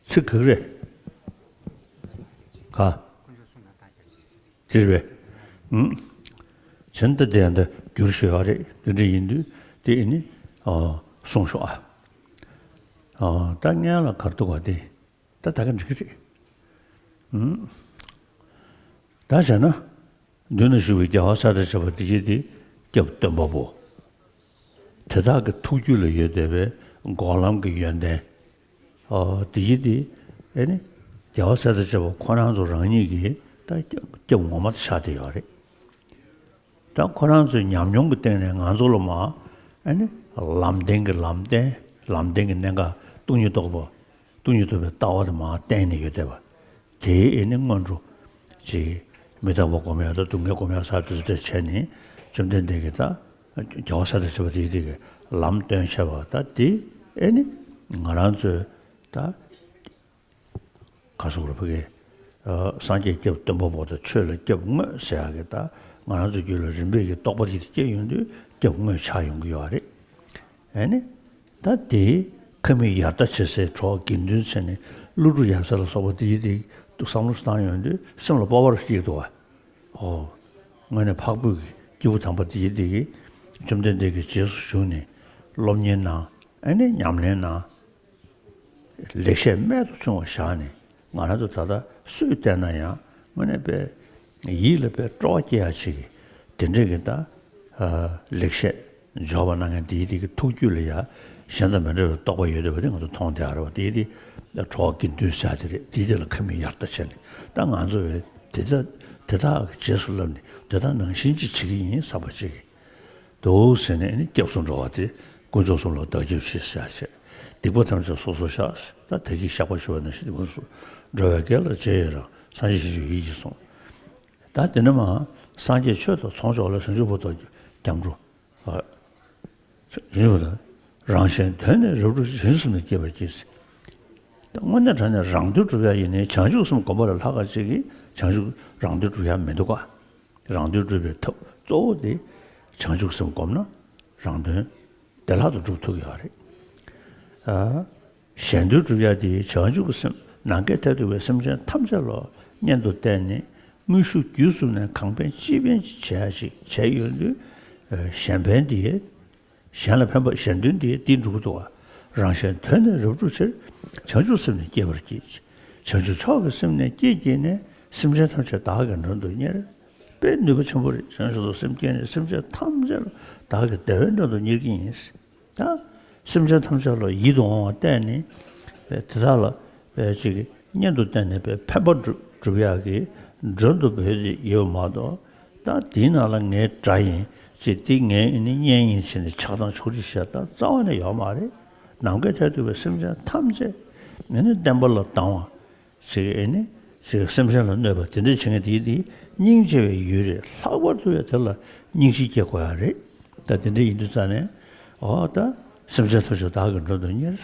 ཚིག་ག་གི་རེད། ག་དེ་རེད་པས། ཨུམ། བྱས་ན་ད་དེ་ཡང་ད་བསྒྱུར་ཞུ་ཡག་རེད་དེ་འདྲ་ཡིན་དུས་དེ་ཨ་ནི་ཨ་གསུངས་ཤོག་ཨ། ཨ་ད་སྔོན་ལ་ག་རེ་འདུག་ག་དེ་ད་ད་ག་འགྲིག་གི་རེད། ཨུམ། ད་བྱས་ན། མདུན་ན་བཞུགས་པའི་རྒྱལ་བ་སྲས་དང་བཅས་པ་འདི་ཡིན་ཏེ་སྐྱབས་སྟོན་པ་པོ། དེ་དག་གི་ཐུགས་རྒྱུད་ལ་ཡོད་བསྡད་པའི་འགོག་ལམ་གྱི་ཡོན་ཏན། ཨོ་འདི་ཡིན་ཏེ་ཨེ་ནི་རྒྱལ་བ་སྲས་དང་བཅས་པ་ཁོ་རང་ཚོ་རང་ཉིད་ཀྱི་ད་སྐྱབས་སྐྱབས་ངོ་མ་དེ་ཆགས་བསྡད་ཡོད་རེད། ད་ཁོ་རང་ཚོའི་ཉམས་མྱོང་གི་སྟེང་ནས་ང་ཚོ་ལ་མ་ཨེ་ནི་ལམ་བདེན་གྱི་ལམ་བདེན་ལམ་བདེན་གྱི་གནད་འགག་སྟོང་ཉིད་རྟོགས་པ། སྟོང་ཉིད་རྟོགས་པའི་ལྟ་བ་དེ་མར་བསྟན་ནས་ཡོད་བསྡད་པ། དེའི་ཨེ་ནི་སྔོན་འགྲོ་ཅིག་མི་རྟག་པ་སྒོམ་ཡག་དང་སྡུག་བསྔལ་སྒོམ་ཡག་ཟེར་དུས་དེ་བྱས་ནས་བཅོམ་ལྡན་འདས་ཀྱིས་ད་རྒྱལ་བ་སྲས་དང་བཅས་པ་དེའི་དེ་གི་ལམ་སྟོན་བྱས་པ་ད་དེ་ཨེ་ནི་ང་རང་ཚོའི་ད་ག་སོགས་རུ་ཕ་གི་སངས་རྒྱས་སྐྱབས་སྟོན་པ་པོ་དང་ཆོས་ལ་སྐྱབས་དངོས་ཟེར་ཡག་གི་ད་ང་རང་ཚོའི་རྒྱུད་ལ་རིམ་པས་ཀྱི་རྟོགས་པ་དེ་སྐྱེ་ཡོང་དུས་སྐྱབས་དངོས་ཆགས་ཡོང་གི་ཡོད་རེད། ཨེ་ནི། ད་དེ་ཁ་མིག་ཡར་ལྟ་བྱེད་སའི་གྲོགས་དགེ་འདུན་བྱས་ནས་ཀླུ་སྒྲུབ་ཡབ་སྲས་ལ་སོགས་པ་དེ་ཡི་དེ་བསམ་བློ་བཏང་ཡོང་དུས་སེམས་ལ་སྤོབས་པ་རུ་སྐྱེས་འདུག་བ། ཨོ། དངོས་གནས་འཕགས་བོད་ཀྱི་སྐྱེས་བུ་དམ་པ་དེ་ཡི་དེ་གིས་བཅོམ་ལྡན་འདས་ཀྱི་རྗེས་སུ་ཞུགས་ནས་སློབ་གཉེར་གནང་ཨེ་ནི་ཉམས་ལེན་གནང་། ལེགས་བཤད་རྨད་དུ་བྱུང་བ་བཞག་ནས་ང་རང་ཚོ་ད་ལྟ་སུས་བལྟས་ན་ཡང་དངོས་གནས་དཔེ་ཡིད་ལ་དཔེ་སྤྲོ་བ་སྐྱེ་ཡག་ཅིག་གི་དེ་འདྲས་ཀྱི་ད་ལེགས་བཤད་འཇོག་པ་གནང་མཁན་དེའི་དེ་གི་ཐུགས་རྒྱུད་ལ་ཡང་གཞན་དང་མི་འདྲ་བའི་རྟོགས་པ་ཡོད་བསྡད་པ་དེ་ང་ཚོ་མཐོང་བསྡད་ཡག་རེད་བ། དེའི་དེ་གྲོགས་དགེ་འདུན་ཟེར་དེ་རེད། དེའི་དེ་ལ་ཁ་མིག་ཡར་ལྟ་བྱས་ནས་ད་ང་ཚོ་བས་དེ་དག་དེ་དག་གི་རྗེས་སུ་བསླབས་ནས་དེ་དག་ནང་བཞིན་ཅིག་བྱེད་ཀྱི་ཡིན་བསམ་པ་ཅིག་གི་འདུག་ཟེར་ནས་ནི་སྐྱབས་སུ་འགྲོ་བ་དེ་དཀོན་མཆོག་གསུམ་ལ་བདག་སྐྱབས་མཆི་ཟེར་བྱས། སྡིག་པ་ཐམས་ཅད་སོ་སོར་བཤགས། ད་དེ་གིས་བཤགས་པ་ཞུ་བ་ནང་བཞིན་དེ་ཀུན་སུ་འགྲོ་བའི་དགེ་ལ་རྗེས་ཡི་རང་། སངས་རྒྱས་ཞིང་བཅུ་ཡིད་ཀྱིས་བཟུང་། ད་དེ་ནས་མ་སངས་རྒྱས་ཆོས་དང་ཚོགས་མཆོག་ལ། བྱང་ཆུབ་བར་དུ་སྐྱབས་འགྲོ། བྱང་ཆུབ་བར་དུ་རང་གཞན་དོན་ནི་རབ་བསྒྲུབས་ཤིང་། བྱང་ཆུབ་སེམས་ནི་བསྐྱེད་པར་བགྱི། ད་དངོས་གནས་དྲང་གནས་རང་དོན་སྒྲུབ་ཡག་ཡིན་ནའི་བྱང་ཆུབ་སེམས་སྒོམ་པ་ལས་ལྷག་ག་ཅིག་གིས་བྱང་ཆུབ་རང་དོན་སྒྲུབ་ཡག་མི་འདུག་ག་རང་དོན་སྒྲུབ་པའི་ཐབས་གཙོ་བོ་དེ་བྱང་ཆུབ་སེམས་བསྒོམས་ན་རང་དོན་བདེ་བླག་ཏུ་སྒྲུབ་ཐུབ་ཀྱི་ཡོད་རེད། ཨ། གཞན་དོན་སྒྲུབ་ཡག་དེ་བྱང་ཆུབ་ཀྱི་སེམས་ནམ་མཁའི་མཐས་གཏུགས་པའི་སེམས་ཅན་ཐམས་ཅད་ལ་གཉེན་དུ་བསྟེན་ནས་དངོས་ཤུགས་བརྒྱུད་གསུམ་ནས་གང་ཕན་ཅི་ཕན་ཅིག་བྱེད་ཡག་ཅིག་བྱས་ཡོང་དུས་ གཞན་ཕན་འདི། གཞན་ལ་ཕན་པ་གཞན་དོན་འདི་འདི་འགྲུབ་ཀྱི་འདུག་བ། རང་གཞན་དོན་ནི་རབ་བསྒྲུབ་ཕྱིར། བྱང་ཆུབ་སེམས་ནི་བསྐྱེད་པར་བགྱི། བྱང་ཆུབ་མཆོག་གི་སེམས་ནི་བསྐྱེད་བགྱིས་ནས། སེམས་ཅན་ཐམས་ཅད་བདག་གིས་མགྲོན་དུ་གཉེར། དཔེ་ནུས་པ་ཆེན་པོ་རེད། བྱང་ཆུབ་ཏུ་སེམས་བསྐྱེད་ནས་སེམས་ཅན་ཐམས་ཅད་ལ་བདག་གིས་བདེ་བའི་མགྲོན་དུ་གཉེར་གྱི་ཡིན། ད་སེམས་ཅན་ཐམས་ཅད་ལ་ཡིད་དུ་འོང་བ་བསྟན་ནས། དེ་དག་ལ་ཅིག་གཉེན་དུ་བསྟེན་ནས་ཕན་པ་སྒྲུབ་སྒྲུབ་ཡག་གི་མགྲོན་དུ་བོས་ཏེ་ཡོད་མ་གཏོགས། ད་དེའི་ནང་ལ་ངའི་དགྲ་ཡིན་ཅེས། དེ་ངའི་ཨེ་ནི་གཉེན་ཡིན་ཟེར་ནས་ཆགས་སྡང་ཕྱོགས་རིས་བྱས། ད་རྩ་བ་ནས་ཡོད་མ་རེད། ནམ་མཁའི་མཐས་གཏུགས་པའི་སེམས་ཅན་ཐམས་ཅད་ཨེ་ནི་བསྟན་པ་ལ་སྡང་བ། ཅིག་ཨེ་ནི་ཅིག་སེམས་ཅན་ལ་གནོད་པ་དེ་འདྲ་བྱེད་མཁན་དེ་དེ་སྙིང་རྗེ་བའི་ཡུལ་རེད། ལྷག་པར་དུ་ཡང་དེ་ལ་སྙིང་རྗེ་སྐྱེ་དགོས་ཡ་རེད། ད་དེ་འདྲ་ཡིན་དུས་ཙང་ནས། འོ་ད་སེམས་ཅན་ཐམས་ཅད་བདག་གིས་མགྲོན་དུ་གཉེར།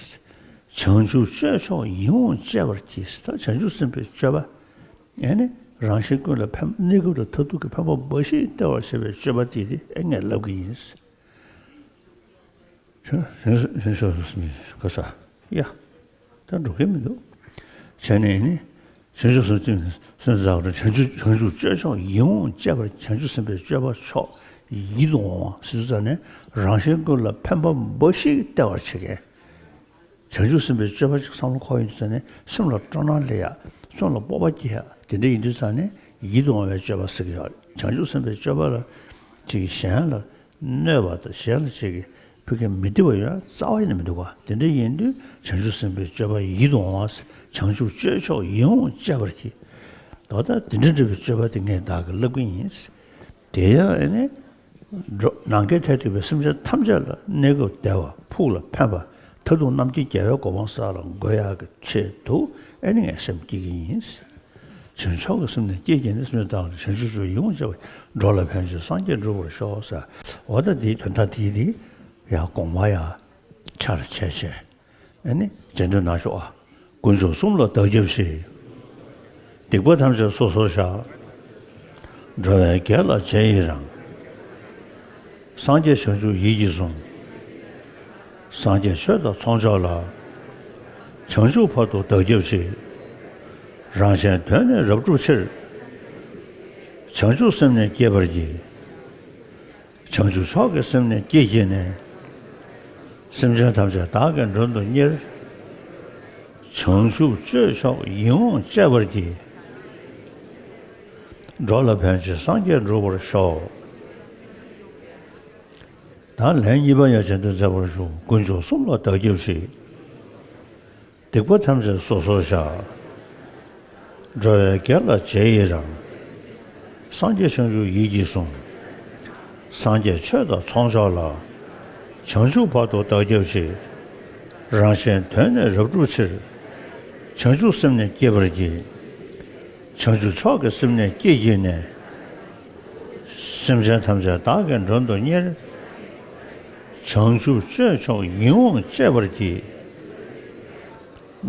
བྱང་ཆུབ་སྤྱོད་མཆོག་ཡིད་འོང་སྤྱད་པར་བགྱི། ད་བྱང་ཆུབ་སེམས་དཔའི་སྤྱོད་པ། ཨེ་ནི་རང་གཞན་ཀུན་ལ་ཕན། གནས་སྐབས་ལ་མཐར་ཐུག་གི་ཕན་པ་འབའ་ཞིག་སྟེར་བར་བྱེད་པའི་སྤྱོད་པ་དེ་དེ་ཨེ་ངས་ལབ་གི་ཡིན། བྱང་ཆུབ་སེམས་དཔའི་སྤྱོད་པ། ཡ། ད་འགྲོ་གི་མི་འདུག་བྱས་ནས་ནི། བྱང་ཆུབ་སེམས་དཔའི་སེམས་དཔའི་བྱང་ཆུབ་བྱང་ཆུབ་སྤྱོད་མཆོག་ཡིད་འོང་སྤྱད་པར། བྱང་ཆུབ་སེམས་དཔའི་སྤྱོད་པ་མཆོག་ཡིད་དུ་འོང་བ་ཟེར་དུས་ཙང་ནས་རང་གཞན་ཀུན་ལ་ཕན་པ་འབའ་ཞིག་སྟེར་བར་བྱེད་མཁན། བྱང་ཆུབ་སེམས་དཔའི་སྤྱོད་པ་ཅིག་བསམ་བློ་འཁོར་ཡོང་དུས་ཙང་ནས་སེམས་ལ་སྤྲོ་སྣང་སླེབས་ཡ། སེམས་ལ་སྤོབས་པ་སྐྱེ་ཡ། དེ་འདྲ་ཡིན་དུས་ཙང་ནས་ཡིད་དུ་འོང་བའི་སྤྱོད་པ་ཟེར་གྱི་ཡོད། བྱང་ཆུབ་སེམས་དཔའི་སྤྱོད་པ་ལ་ཅིག་གཞན་ལ་གནོད་པ་དང་གཞན་ལ་ཅིག་གི་ཕུགས་ཀྱི་མི་བདེ་བ་ཡོད་རྩ་བ་ཡིན་ན་མི་འདུག་ག་དེ་འདྲ་ཡིན་དུས་བྱང་ཆུབ་སེམས་དཔའི་སྤྱོད་པ་ཡིད་དུ་འོང་བ། བྱང་ཆུབ་སྤྱོད་མཆོག་ཡིད་འོང་སྤྱད་པར་བགྱི། ད་ལྟ་དེ་འདྲ་འདྲ་བའི་སྤྱོད་པ་དེ་ངས་བདག་གིས་བསླབ་ཀྱི་ཡིན། དེ་ཡང་ཨེ་ནི། འགྲོ་ནམ་མཁའི་མཐས་གཏུགས་པའི་སེམས་ཅན་ཐམས་ཅད་ལ་གནས་སྐབས་བདེ་བ། ཕུགས་ལ་ཕན་པ། མཐར་ཐུག་རྣམ་མཁྱེན་རྒྱལ་བའི་གོ་འཕང་ས་ལ་འགོད་ཡག་གི་ཆེད་དུ་ཨེ་ནི་ངས་སེམས་བསྐྱེད་ཀྱི་ཡིན། བྱང་ཆུབ་ཀྱི་སེམས་ནི་བསྐྱེད་བགྱིས་ནས། སེམས་ཅན་དག་ལ་བྱང་ཆུབ་སྤྱོད་ཡིད་འོང་སྤྱད་པར། འགྲོ་ལ་ཕན་ཕྱིར་སངས་རྒྱས་འགྲུབ་པར་ཤོག་ཟེར། འོ་ད་དེའི་དོན་དག་དེ་དེ་ཡང་གོང་མ་ཡང་ཆ་ར་བྱས་བྱས། ཨེ་ནི་རྗེས་ཟློས་གནང་ཤོག་ཨ། དཀོན་མཆོག་གསུམ་ལ་བདག་སྐྱབས་མཆི། སྡིག་པ་ཐམས་ཅད་སོ་སོར་བཤགས། འགྲོ་བའི་དགེ་ལ་རྗེས་ཡི་རང་། སངས་རྒྱས་བྱང་ཆུབ་ཡིད་ཀྱིས་བཟུང་། སངས་རྒྱས་ཆོས་དང་ཚོགས་མཆོག་ལ། བྱང་ཆུབ་བར་དུ་བདག་སྐྱབས་མཆི། རང་གཞན་དོན་ནི་རབ་བསྒྲུབ་ཕྱིར། བྱང་ཆུབ་སེམས་ནི་བསྐྱེད་པར་བགྱི། བྱང་ཆུབ་མཆོག་གི་སེམས་ནི་བསྐྱེད་བགྱིས་ནས། སེམས་ཅན་ཐམས་ཅད་བདག་གིས་མགྲོན་དུ་གཉེར། བྱང་ཆུབ་སྤྱོད་མཆོག་ཡིད་འོང་སྤྱད་པར་བགྱི། འགྲོ་ལ་ཕན་ཕྱིར་སངས་རྒྱས་འགྲུབ་པར་ཤོག་ད་ལན་གཉིས་པ་ཡང་རྗེས་ཟློས་མཛད་པར་ཞུ། དཀོན་མཆོག་གསུམ་ལ་བདག་སྐྱབས་མཆི། སྡིག་པ་ཐམས་ཅད་སོ་སོར་བཤགས། འགྲོ་བའི་དགེ་ལ་རྗེས་ཡི་རང་། སངས་རྒྱས་བྱང་ཆུབ་ཡིད་ཀྱིས་བཟུང་། སངས་རྒྱས་ཆོས་དང་ཚོགས་མཆོག་ལ། བྱང་ཆུབ་བར་དུ་བདག་སྐྱབས་མཆི། རང་གཞན་དོན་ནི་རབ་བསྒྲུབ་ཕྱིར། བྱང་ཆུབ་སེམས་ནི་བསྐྱེད་པར་བགྱི། བྱང་ཆུབ་མཆོག་གི་སེམས་ནི་བསྐྱེད་བགྱིས་ནས། སེམས་ཅན་ཐམས་ཅད་བདག་གིས་མགྲོན་དུ་གཉེར། བྱང་ཆུབ་སྤྱོད་མཆོག་ཡིད་འོང་སྤྱད་པར་བགྱི།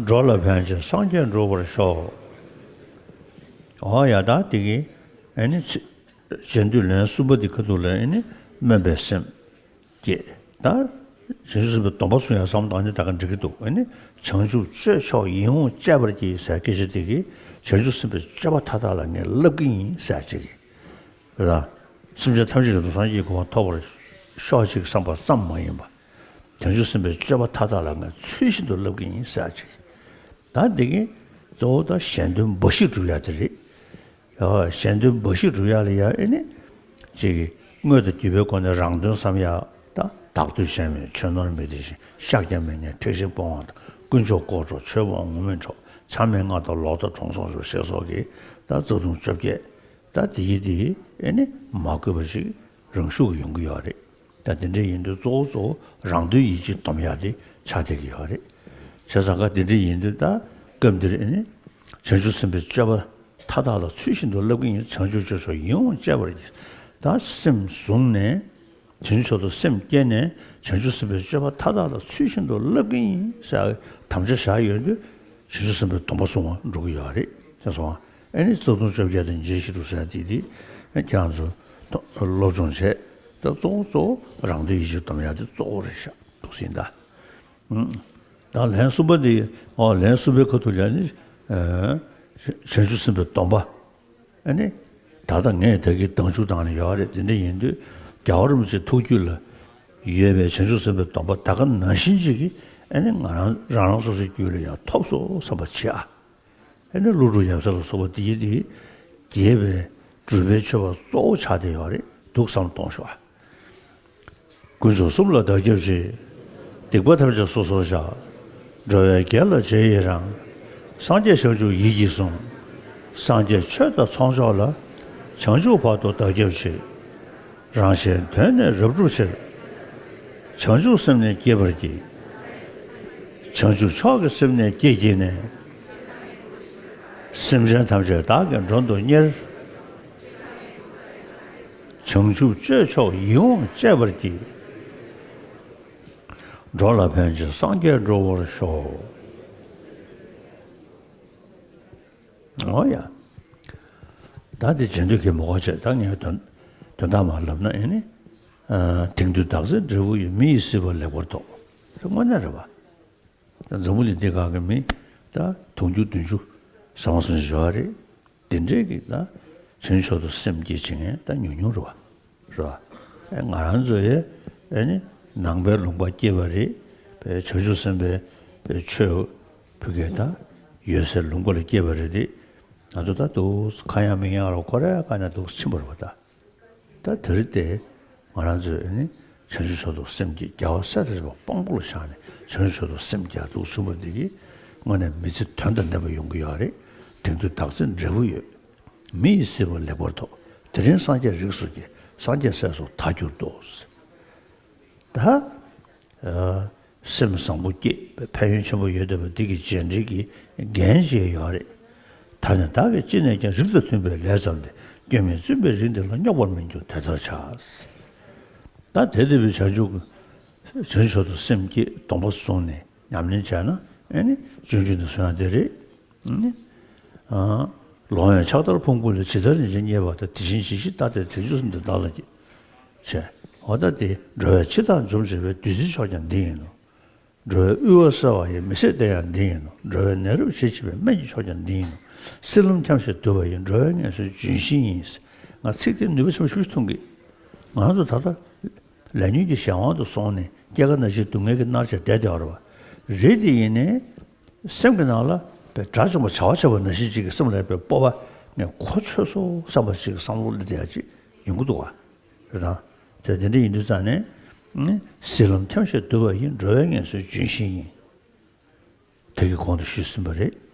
འགྲོ་ལ་ཕན་ཕྱིར་སངས་རྒྱས་འགྲུབ་པར་ཤོག་ཨོ་ཡ། ད་དེ་གི་ཨེ་ནི་ཚེ་རྗེས་ཟློས་ལན་གསུམ་པ་དེ་ཁ་ཐུག་ལ་ཨེ་ནི་སྨོན་པའི་སེམས་བསྐྱེད། ད་བྱང་ཆུབ་སེམས་དཔའི་སྡོམ་པ་སྲུང་ཡ་བསམ་བཏང་ནས་ད་ག་འགྲིག་གི་འདུག་ཨེ་ནི་བྱང་ཆུབ་སྤྱོད་མཆོག་ཡིད་འོང་སྤྱད་པར་བགྱི་ཟེར་སྐད་ཆ་དེ་གི་བྱང་ཆུབ་སེམས་དཔའི་སྤྱོད་པ་མཐའ་དག་ལ་ངས་བསླབ་ཀྱི་ཡིན་ཟེར་ཅིག་གི་རེད། སེམས་ཅན་ཐམས་ཅད་ཀྱི་དོན་སངས་རྒྱས་ཀྱི་གོ་འཕང་ཐོབ་པར་ཤོག་ཅིག་བསམ་པ་ཙམ་མ་ཡིན་པ། བྱང་ཆུབ་སེམས་དཔའི་སྤྱོད་པ་མཐའ་དག་ལ་ངས་ཚུལ་བཞིན་དུ་བསླབ་ཀྱི་ཡིན་ཟེར་ཅིག་ད་འདི་གི་གཙོ་བོ་ད་གཞན་དོན་འབའ་ཞིག་སྒྲུབ་ཡ་དེ་རེད། ཡ་གཞན་དོན་འབའ་ཞིག་སྒྲུབ་ཡ་ལ་ཡ་ཨེ་ནི། ཅིག་གི་དངོས་དང་བརྒྱུད་པའི་སྒོ་ནས་རང་དོན་བསམ་ཡ། ད་བདག་བསྟོད་བྱས་མིན་ཆོས་ནོར་མི་བདེ་ཞིང་། ཤཱཀྱ་མི་ཉན་ཁྲེགས་ཤིང་སྤོང་བ་དང་། དཀོན་མཆོག་དཀོར་འཕྲོག་ཆོས་སྤོང་ངུ་མི་འཕྲོག་མཚམས་མེད་ལྔ་དང་ལོག་ལྟ་དྲུང་སྲོང་ཆོག་ཞེས་སོགས་ཀྱི་ད་རྩ་ལྟུང་བཅོ་བརྒྱད། ད་དེ་ཡི་དེ་ཨེ་ནི་མ་གུས་པ་ཞིག་རང་ཤུགས་ཡོང་གི་ཡོད་རེད། ད་དེ་འདྲ་ཡིན་དུས་གཙོ་བོ་གཙོ་བོ་རང་དོན་ཡིད་ཀྱིས་སྡོམ་ཡ་དེ་ཆགས་བསྡད་ཀྱི་ཡོད་རེད། བྱས་ཙང་ཀ་དེ་འདྲ་ཡིན་དུས་ད་སྐབས་འདིར་ཨེ་ནི་བྱང་ཆུབ་སེམས་དཔའི་སྤྱོད་པ་མཐའ་དག་ལ་ཚུལ་བཞིན་དུ་བསླབ་ཀྱི་ཡིན། བྱང་ཆུབ་སྤྱོད་མཆོག་ཡིད་འོང་སྤྱད་པར་བགྱི། ད་སེམས་བཟུང་ནས་བྱང་ཆུབ་མཆོག་ཏུ་སེམས་བསྐྱེད་ནས་བྱང་ཆུབ་སེམས་དཔའི་སྤྱོད་པ་མཐའ་དག་ལ་ཚུལ་བཞིན་དུ་བསླབ་ཀྱི་ཡིན་ཟེར་དམ་བཅའ་བཞག་ཡོད་དུས། བྱང་ཆུབ་སེམས་དཔའི་སྡོམ་པ་སྲུང་བ་འགྲོ་གི་ཡོད་རེད་ཟེར་སོང་། ཨེ་ནི་རྩ་ལྟུང་བཅོ་བརྒྱད་དང་འཇལ་བྱེད་དུ་ཟེར་དེ་དེ་ཁྱེད་རང་ཚོ་སློབ་སྦྱོང་བྱས། ད་གཙོ་བོ་གཙོ་བོ་རང་དོན་ཡིད་ཀྱིས་སྡོམ་ཡ་དེ་གཙོ་བོ་རེད་ཤག་འདུག་ཟིན་ད། ད་ལན་གསུམ་པ་དེ། ཨོ་ལན་གསུམ་པའི་ཁ་ཐུག་ལ་ནི། བྱང་ཆུབ་སེམས་དཔའི་སྡོམ་པ། ཨ་ནི། ད་ལྟ་ངས་ད་གིན་སྡང་ཞུགས་བཏང་ནས་ཡོད་རེད། དེ་འདྲ་ཡིན་དུས། རྒྱལ་བ་རིན་པོ་ཆེ་ཐུགས་རྒྱུད་ལ་ཡོད་པའི་བྱང་ཆུབ་སེམས་དཔའི་སྡོམ་པ་ད་ག་ནང་བཞིན་ཅིག་གིས་ཨ་ནི་ང་རང་རང་རང་སོ་སོའི་རྒྱུད་ལ་ཡང་ཐོབ་སོང་བསམ་པ་བྱེད་ཨ། ཨ་ནི་ཀླུ་སྒྲུབ་ཡབ་སྲས་ལ་སོགས་པ་འདི་ཡི་དེ་རྒྱས་པའི་སྒྲུབ་པའི་མཆོད་པ་གཙོ་བོ་ཆགས་བསྡད་ཡོད་རེད་འདུག་བསམ་བློ་གཏོང་ཤོག་ཨ། དཀོན་མཆོག་གསུམ་ལ་བདག་སྐྱབས་མཆི། སྡིག་པ་ཐམས་ཅད་སོ་སོར་བཤགས། འགྲོ་བའི་དགེ་ལ་རྗེས་ཡི་རང་། སངས་རྒྱས་བྱང་ཆུབ་ཡིད་ཀྱིས་བཟུང་། སངས་རྒྱས་ཆོས་དང་ཚོགས་མཆོག་ལ། བྱང་ཆུབ་བར་དུ་བདག་སྐྱབས་མཆི། རང་གཞན་དོན་ནི་རབ་བསྒྲུབ་ཕྱིར། བྱང་ཆུབ་སེམས་ནི་བསྐྱེད་པར་བགྱི། བྱང་ཆུབ་མཆོག་གི་སེམས་ནི་བསྐྱེད་བགྱིས་ནས། སེམས་ཅན་ཐམས་ཅད་བདག་གིས་མགྲོན་དུ་གཉེར། བྱང་ཆུབ་སྤྱོད་མཆོག་ཡིད་འོང་སྤྱད་པར་བགྱི། འགྲོ་ལ་ཕན་ཕྱིར་སངས་རྒྱས་འགྲུབ་པར་ཤོག། འོ་ཡ། ད་འདི་རྗེས་ཟློས་གི་མ་གོ་བྱས་ད་ངས་དོན་དོན་དག་མ་ལབ་ན་ཨེ་ནི། ཨ། དེང་དུས་བདག་འཛིན་འབྲས་བུ་ཡོད། མི་ཡི་སྲིད་པ་ལེགས་པར་ཐོབ། དངོས་གནས་རེད་པ། ད་འཛམ་བུ་གླིང་འདི་སྒང་གི་མི་ད་དུང་ཕྱུར་བདུན་ཅུ་ཟ་མ་ཟ་མ་ཞིག་ཡོད་རེད། དེ་འདྲའི་གི་ད་བྱང་ཆུབ་ཏུ་སེམས་བསྐྱེད་བྱེད་མཁན་ད་ཉུང་ཉུང་རེད་པ། རེད་པ། ཨེ་ང་རང་ཚོ་ཡས་ཨེ་ནི་ནང་པའི་ལུང་པ་སྐྱེས་པ་རེད། བྱང་ཆུབ་སེམས་དཔའི་ཆོས་ཕུལ་མཁན་ད་ཡོད་སའི་ལུང་པ་ལ་སྐྱེས་པ་རེད་དེ། ང་ཚོ་ད་འདུག་ཁ་ཡང་མིག་ཡང་རོ་ཁོ་རེ་ཀ་ནས་འདུག་ཕྱིན་པ་རེད་པ་ད། ད་དེ་རིང་དེ་ང་རང་ཚོས་ཨེ་ནི་བྱང་ཆུབ་མཆོག་ཏུ་སེམས་བསྐྱེད། རྒྱལ་བ་སྲས་དང་བཅས་པ་དཔང་པོ་ལ་བཞག་ནས་བྱང་ཆུབ་མཆོག་ཏུ་སེམས་བསྐྱེད་འདུག་གསུངས་པ་འདི་གིས་དངོས་གནས་མི་ཚེ་དོན་དང་ལྡན་པ་ཡོང་གི་ཡོད་རེད། དེང་དུས་བདག་འཛིན་འབྲས་བུ་ཡོད། མི་ཡི་སྲིད་པ་ལེགས་པར་ཐོབ། དེ་རིང་སངས་རྒྱས་རིགས་སུ་སྐྱེས། སངས་རྒྱས་སྲས་སུ་ད་གྱུར་ཏོ། ད། ཨ། སེམས་བཟང་པོ་སྐྱེས་པའི་ཕན་ཡོན་ཆེན་པོ་ཡོད་བསྡད་པ་འདི་གི་རྗེས་འབྲེལ་གྱི་འགན་ཅིག་ཡོད་རེད། ད་ནི་བདག་གིས་ཅི་ནས་ཀྱང་རིགས་དང་མཐུན་པའི་ལས་བརྩམས་ཏེ། སྐྱོན་མེད་བཙུན་པའི་རིགས་འདི་ལ་རྙོག་པར་མི་འགྱུར་དེ་ལྟར་བྱ། ད་དེ་ལྟ་བུའི་བྱང་ཆུབ་བྱང་ཆུབ་ཏུ་སེམས་བསྐྱེད་སྡོམ་པ་བཟུང་ནས་ཉམས་ལེན་བྱས་ན་ཨེ་ནི་སྤྱོད་འཇུག་ནས་བཟུང་ཡང་དེ་རེད། ནི། ཨ། ལོང་བས་ཕྱག་དར་ཕུང་པོ་ལས། ཇི་ལྟར་རིན་ཆེན་རྙེད་པ་དང་། དེ་བཞིན་གཞན་གཞི་ལྟ་སྟེ། དེ་བཞིན་གསུམ་དུ་བདག་ལ་བསྐྱེད། བྱས། འོ་ད་དེ་འགྲོ་བའི་འཆི་བདག་འཇོམས་བྱེད་པའི། བདུད་རྩི་མཆོག་ཀྱང་འདི་ཡིན་ནོ། འགྲོ་བའི་དབུལ་བ་སེལ་བ་ཡི། མི་ཟད་དེ་ཡང་འདི་ཡིན་ནོ། འགྲོ་བའི་ནད་རབ་ཞི་བྱེད་པའི། སྨན་གྱི་མཆོག་ཀྱང་འདི་ཡིན་ནོ། བསིལ་ལྷམ་འཁྱམས་ཤིང་དུད་པ་ཡི། འགྲོ་བའི་ངལ་གསོའི་ལྗོན་ཤིང་ཡིན། ང་ཚིག་དེ་ནུས་པ་ཆེན་པོ་ཞིག་མཐོང་གི། ང་ཚོ་ད་ལྟ་ལས་ཉོན་གྱི་གཞན་དབང་དུ་སོང་ནས་སྐྱེ་རྒ་ན་འཆིའི་སྡུག་བསྔལ་གྱིས་མནར་བྱས་བསྡད་བསྡད་པ་རེད་པ། རེད་དེ་ཡིན་ནའི། སེམས་ཀྱི་ནང་ལ་པའི་དགྲ་བཅོམ་པར་བྱ་བ་བྱེད་པ་ནང་བཞིན་ཅིག་གི་སེམས་ལ་པའི་སྤོབས་པ་ངས་གོ་ཆོད་སོང་བསམ་པ་ཅིག་གི་བསམ་བློ་སླེབས་བསྡད་ཡ་ཅིག་ཡོང་གི་འདུག་ག། རེད་དང་། དེ་དེ་འདྲ་ཡིན་དུས་ཙང་ནས། བསིལ་ལྷམ་འཁྱམས་ཤིང་དུད་པ་ཡི། འགྲོ་བའི་ངལ་གསོའི་ལྗོན་ཤིང་ཡིན། དེ་གི་གོང་དུ་ཞུས་ཟིན་པ་རེད།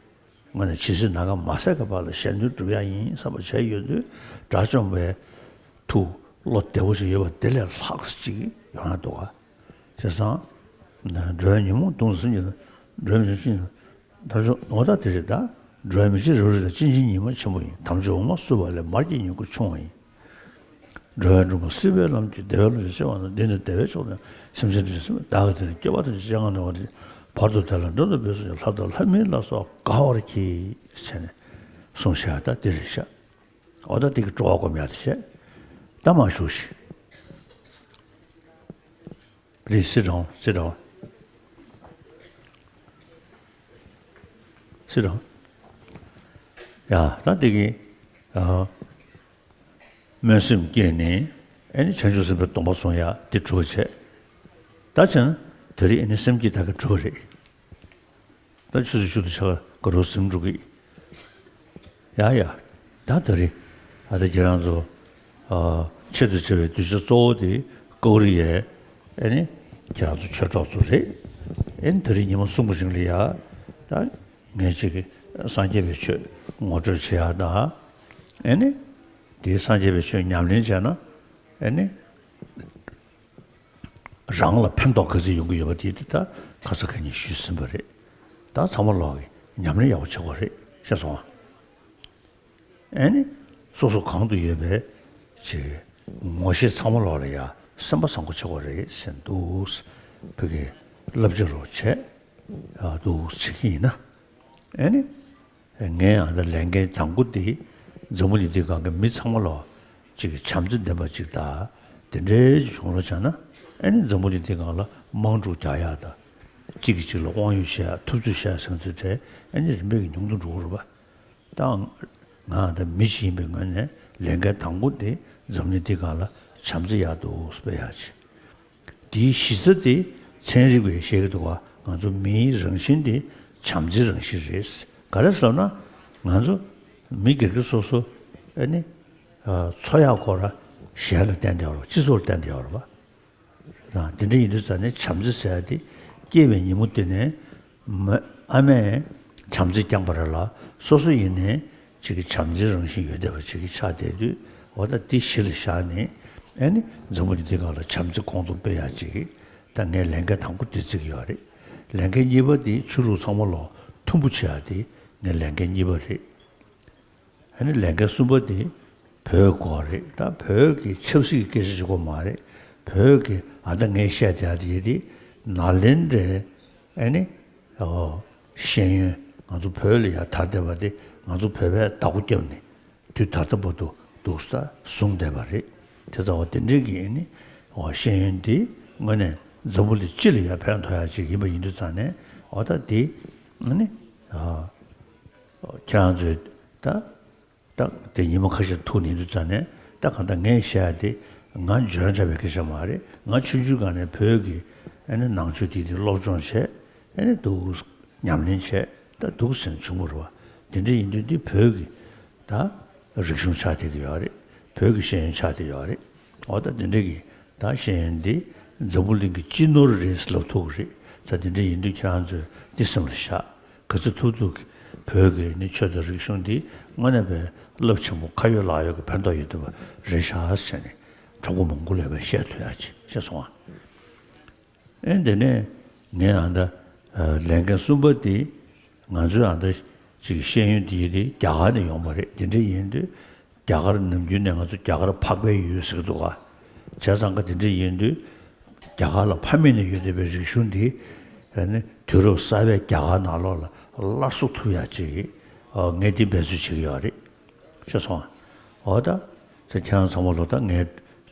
དངོས་གནས་ཇི་སྲིད་ནམ་མཁའ་མ་ཟད་ཀྱི་བར་ལ་གཞན་དོན་སྒྲུབ་ཡ་ཡིན་བསམ་པ་བྱས་ཡོད་དུས། དགྲ་བཅོམ་པའི་ཐུགས་བློ་བདེ་བོ་ཞིག་ཡོད་པ་དེ་ལས་ལྷག་ཙམ་ཅིག་ཡོང་ཡ་འདུག་ག། བྱས་ཙང་། འགྲོ་བའི་ཉོན་མོངས་གདུང་སེམས་ཀྱི། འགྲོ་བའི་ཉོན་མོངས་ཀྱི། ད་ཆོག་ངོ་ཐག་དེ་རེད་ད། འགྲོ་བའི་མི་ཕྱེད་རབ་རིབ་དང་། གཅིན་སྙིའི་ཉི་མ་ཆེན་པོ་ཡིན། དམ་ཆོས་འོ་མ་བསྲུབས་པ་ལས། མར་གྱི་ཉིང་ཁུ་ཆུང་བ་ཡིན། འགྲོ་བའི་མགྲོན་པོ་བསིལ་བའི་ལྷམ་གྱིས། བདེ་བའི་ལོངས་སྤྱོད་ཆེ་བ་ན། འདི་ནི་བདེ་བའི་མཆོག་ཏུ། སེམས་ཅན་འདྲེན་སེམས་བདག་གི་དེ་ནི། སྐྱེ་བ་ཐམས་ཅད་སྤྱན་སྔར་ནོར་བ་དེ། བར་དུ་དེ་ལ་འགྲོ་དང་འབོད་སོང་ཀྱང་། ལྷ་དང་ལྷ་མིན་ལ་སོགས་དགའ་བར་གྱིས། ཟེར་ནས་གསུངས་བཞག་ད་འདི་རེད་ཤག། འོ་ད་འདི་གི་སྤྲོ་བ་སྒོམ་ཡག་དེ་བྱས། ད་མར་བཞུགས་ཤིག། རེད། སི་ཁྲོན། སི་ཁྲོན། སི་ཁྲོན། ཡ། ད་འདི་གི། ཨ། སྨོན་སེམས་བསྐྱེད་ནས་ཨེ་ནི་བྱང་ཆུབ་སེམས་དཔའི་སྡོམ་པ་བཟུང་ཡ་འདི་གྲུབ་བྱས། ད་བྱས་ན་དེ་རིང་ཨེ་ནི་སེམས་བསྐྱེད་ད་ག་གྲུབ་རེད། ད་ཆུ་ཚོད་བཅུ་དང་ཕྱེད་ཀ་འགོར་རོགས་ཟིན་འགྲོ་གི། ཡ་ཡ། ད་དེ་རིང་ཨ་ད་ཁྱེད་རང་ཚོ། ཨ། ཆེད་དུ་བྱ་བའི་གདུལ་བྱ་གཙོ་བོ་དེ་ཀོ་རི་ཡའི་ཨེ་ནི་ཁྱེད་རང་ཚོ་ཆོས་གྲོགས་ཚོ་རེད། ཨེ་ནི་དེ་རིང་ཉི་མ་གསུམ་གྱི་རིང་ལ་ཡ། ད་ངས་ཅིག་གི་སངས་རྒྱས་པའི་ཆོས་ངོ་སྤྲོད་བྱེད་ཡ་དང་། ཨེ་ནི་དེའི་སངས་རྒྱས་པའི་ཆོས་ཉམས་ལེན་བྱས་ན་ཨེ་ནི། རང་ལ་ཕན་ཐོགས་ག་ཚོད་ཡོང་གི་ཡོད་པ་དེ་དེ་ད་ཁ་ས་ཁ་ཉིན་ཞུས་ཟིན་པ་རེད། ད་ཚང་མ་ལོག་གི་ཉམས་ལེན་ཡག་པོ་བྱེད་དགོས་རེད། ཤེས་སོང་ཨ། ཨེ་ནི། སོ་སོ་གང་དུ་ཡོད་པའི་ཅིག་ངོ་ཤེས་ཚང་མ་ལོག་ལ་ཡ་སེམས་པ་བཟང་པོ་བྱེད་དགོས་རེད་ཟེར་འདུག། བོད་ཀྱི་བསླབ་བྱ་རུ་བྱས་འདུག་བྱེད་ཀྱི་ཡིན་ན། ཨེ་ནི། ངས་ཡང་ད་ལས་འགན་དང་པོ་དེ་འཛམ་བུ་གླིང་འདི་སྒང་གི་མི་ཚང་མ་ལ་ཅིག་གི་བྱམས་བརྩེ་ལྡན་པ་ཅིག་དང་དེ་འདྲའི་བྱུང་རོགས་བྱས་ན། ཨེ་ནི་འཛམ་བུ་གླིང་འདི་སྒང་ལ་དམངས་ཕྲུག་རྒྱག་ཡག་དང་། གཅིག་གིས་གཅིག་ལ་དབང་ཡོད་བྱེད་ཡག་ཐུབ་ཚོད་བྱེད་ཡག་ཟེར་མཁན་ཚོའི་གྲས་ཨེ་ནི་རིམ་པས་ཀྱིས་ཉུང་དུ་འགྲོ་གི་རེད་པ། ད་ང་ད་མི་ཞིག་ཡིན་པའི་ངོས་ནས་ལས་འགན་དང་པོ་དེ་འཛམ་གླིང་འདི་སྒང་ལ་ བྱམས་བརྩེ་ཡག་འདུག་དཔེ་ཡག་ཅིག་དེའི་གཞི་རྩ་དེ་ཚན་རིག་པས་བཤད་ཀྱི་འདུག་ག་ང་ཚོ་མིའི་རང་བཞིན་དེ་བྱམས་བརྩེའི་རང་བཞིན་རེད། ག་རེ་ཟེར་ན། ང་ཚོ་མི་སྒེར་གྱི་སོ་སོ་ཨ་ནི་འཚོ་ཡག་སྐོར་ལ་གཞན་ལ་བརྟེན་བསྡད་ཡོད་རེད་པ། སྤྱི་ཚོགས་ལ་བརྟེན་བསྡད་ཡོད་རེད་པ། དེ་འདྲ་ཡིན་དུས་ཙང་ནས་བྱམས་བརྩེ་ཟེར་ཡ་དེ་སྐྱེས་པའི་ཉིན་མོ་དེ་ནས་མ་ཨ་མས་བྱམས་བརྩེ་བསྐྱངས་པ་རེད་ལ། སོ་སོ་ཡིན་ནའི་ཅིག་གི་བྱམས་བརྩེའི་རང་བཞིན་ཡོད་བསྡད་པ་ཅིག་གི་ཆགས་བསྡད་དུས། འོ་ད་འདི་གཞི་ལ་བཞག་ནས་ཨ་ནི་འཛམ་བུ་གླིང་འདི་སྒང་ལ་བྱམས་བརྩེ་གོང་དུ་སྤེལ་ཡ་ཅིག་ད་ངས་ལས་འགན་དང་པོ་འདི་བརྩི་གི་ཡོད་རེད། ལས་འགན་གཉིས་པ་འདི་ཆོས་ལུགས་ཚང་མ་ལ་མཐུན་པོ་བྱེད་ཡ་དེ་ངའི་ལས་འགན་གཉིས་པ་རེད། ཨ་ནི་ལས་འགན་གསུམ་པ་དེ་བོད་སྐོར་རེད། ད་བོད་ཀྱི་ཆབ་སྲིད་ཀྱི་སྐད་ཆ་ཞིག་གོ་མ་རེད། བོད་ཀྱི་ཨ་ད་ངས་བཤད་བསྡད་ཡ་དེ་དེ་ནཱ་ལེནྡྲའི་ཨ་ནི་ཨོ་ཤེས་ཡོན་ང་ཚོ་བོད་ལ་ཡ་དར་བསྡད་པ་དེ་ང་ཚོ་བོད་པས་བདག་པོ་བརྒྱབ་ནས་དུས་ད་ལྟ་བར་དུ་འདུག་ས་བཟུང་བསྡད་པ་རེད། དེ་ཙང་བ་དེ་འདྲའི་གི་ཨ་ནི་ཨོ་ཤེས་ཡོན་དེ་དངོས་གནས་འཛམ་བུ་གླིང་སྤྱི་ལ་ཡ་ཕན་ཐོགས་ཡ་ཅིག་ཡིན་པ་ཡིན་དུས་ཙང་ནས་ཨོ་ད་དེ་ཨ་ནི་ཨོ་ཁྱེད་རང་ཚོས་ད། ད་དེ་ཉི་མ་ཁ་ཤས་ཐུག་ནས་དུས་ཙང་ནས་ད་གང་ལྟར་ངས་བཤད་ཡ་དེ་ང་འཇོན་འདྲ་བའི་སྐད་ཆ་མ་རེད། ང་ཆུང་ཆུང་སྒང་ནས་བོད་ཀྱི་ཨ་ནི་ནང་ཆོས་དེ་དེ་སློབ་སྦྱོང་བྱས། ཨ་ནི་འདུག་ཉམས་ལེན་བྱས། ད་འདུག་ཟེར་ནས་བྱུང་བ་རེད་བ། དེ་འདྲ་ཡིན་དུས་འདི་བོད་ཀྱི་ད་རིག་གཞུང་ཆགས་བསྡད་ཀྱི་ཡོད་རེད། བོད་ཀྱི་ཤེས་ཡོན་ཆགས་བསྡད་ཡོད་རེད། འོ་ད་དེ་འདྲ་གི་ད་ཤེས་ཡོན་འདི་འཛམ་བུ་གླིང་གི་སྤྱི་ནོར་རེད་ལབ་ཐུབ་ཀྱི་རེད། ད་དེ་འདྲ་ཡིན་དུས་ཁྱེད་རང་ཚོས་འདི་སེམས་ལ་བཞག་ག་ཚོད་ཐུབ་ཐུབ་ཀྱིས་བོད་ཀྱི་ནི་ཆོས་དང་རིག་གཞུང་འདི་དངོས་གནས་པའི་རླབས་ཆེན་པོ་ཁ་ཡོད་ལག་ཡོད་ཀྱི་ཕན་ཐོགས་ཡོད་ཐུབ་པ་རེད་ཤག་ཟེར་ནས་གྲོགས་པོ་མང་པོ་ལ་ཡང་བཤད་ཐུབ་ཡག་ཅིག་བཤད་སོང་ཨ། ཨེ་དེ་ནས་ངས་ཨ་ད་ལས་འགན་གསུམ་པ་དེ་ང་ཚོའི་ཨ་ད་ཅིག་ཤེས་ཡོན་དེ་དེ་རྒྱ་གར་ནས་ཡོང་བ་རེད། དེ་འདྲ་ཡིན་དུས་རྒྱ་གར་ནམ་རྒྱུན་ནས་ང་ཚོ་རྒྱ་གར་འཕགས་པའི་ཡུལ་ཟེར་གྱི་འདུག་ག་བྱས་ཙང་ཀ་དེ་འདྲ་ཡིན་དུས། རྒྱ་གར་ལ་ཕ་མེས་ནས་ཡོད་བསྡད་པའི་རིག་གཞུང་འདི་ནི་དུས་རབས་གསར་པའི་རྒྱ་གར་ནང་ལོགས་ལ་སླར་གསོ་ཐུབ་ཡག་ཅིག་ངས་འདི་འབད་རྩོལ་བྱེད་ཀྱི་ཡོད་རེད། ཤེས་སོང་། འོ་ད་ཁྱེད་རང་ཚང་མ་ལོ་ད་ངའི་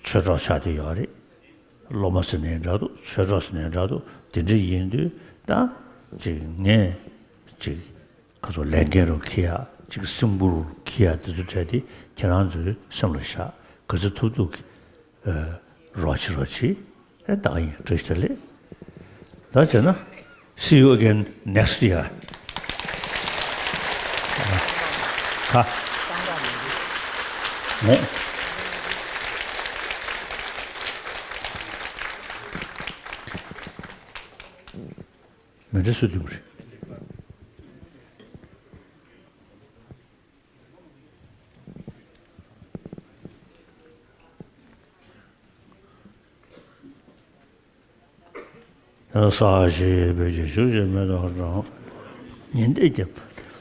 ཆོས་གྲོགས་ཆགས་བསྡད་ཡོད་རེད། སློབ་མ་ཟེར་ནའི་འདྲ་འདུག་ཆོས་གྲོགས་ཟེར་ནའི་འདྲ་འདུག་དེ་འདྲ་ཡིན་དུས་ད་ཅིག་ངས་ཅིག་ཁ་ཚོ་ལས་འགན་རུ་འཁྱེར་ཡ་ཅིག་སེམས་ཁུར་འཁྱེར་ཡ་དེ་ཚོ་གྲས་དེ་ཁྱེད་རང་ཚོའི་སེམས་ལ་བཞག་ག་ཚོད་ཐུབ་ཐུབ་ཀྱི་རོགས་བྱེད་རོགས་བྱེད། ཨེ་ད་ག་ཡིན་བཀྲ་ཤིས་བདེ་ལེགས། ད་བྱས་ན། See you again next year. ཁ། ངོ་། མི་འདྲ་སུ་དུམ་རེད། ས་གཞི་བོད་ཀྱི་བཞུགས་ཤིང་མེ་ཏོག་གྲངས་ཉིན་ཏེ་བརྒྱབ།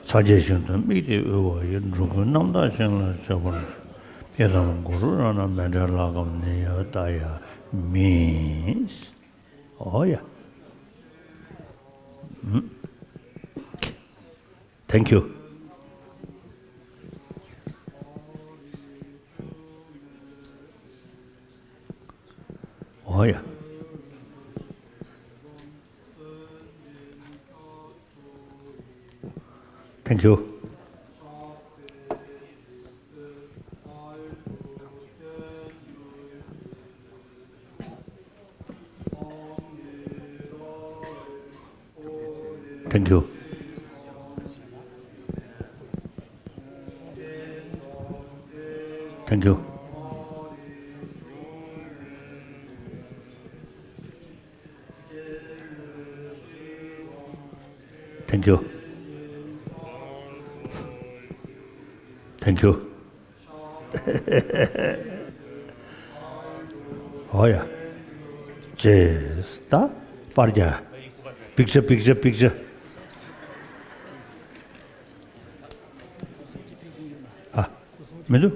ས་སྐྱ་བཞིན་དུ་དམིགས་ཏེ་དབུལ་བ་ཡི། འགྲོ་ཀུན་རྣམ་དག་ཞིང་ལ་སྤྱོད་པར་ཤོག་ཡི་དམ་གུ་རུ་རཏྣ་མཎྜལ་ལྷ་ཁང་ནི་ཡོད་ད་ཡ་མིན། ཨོ་ཡ། Thank you. ཨོ་ཡ། Thank you. Thank you. Thank you. Thank you. Thank you. ཨོ་ཡ། ཅེས་ད་པར་རྒྱག Picture, picture, picture. ཨ། མི་འདུག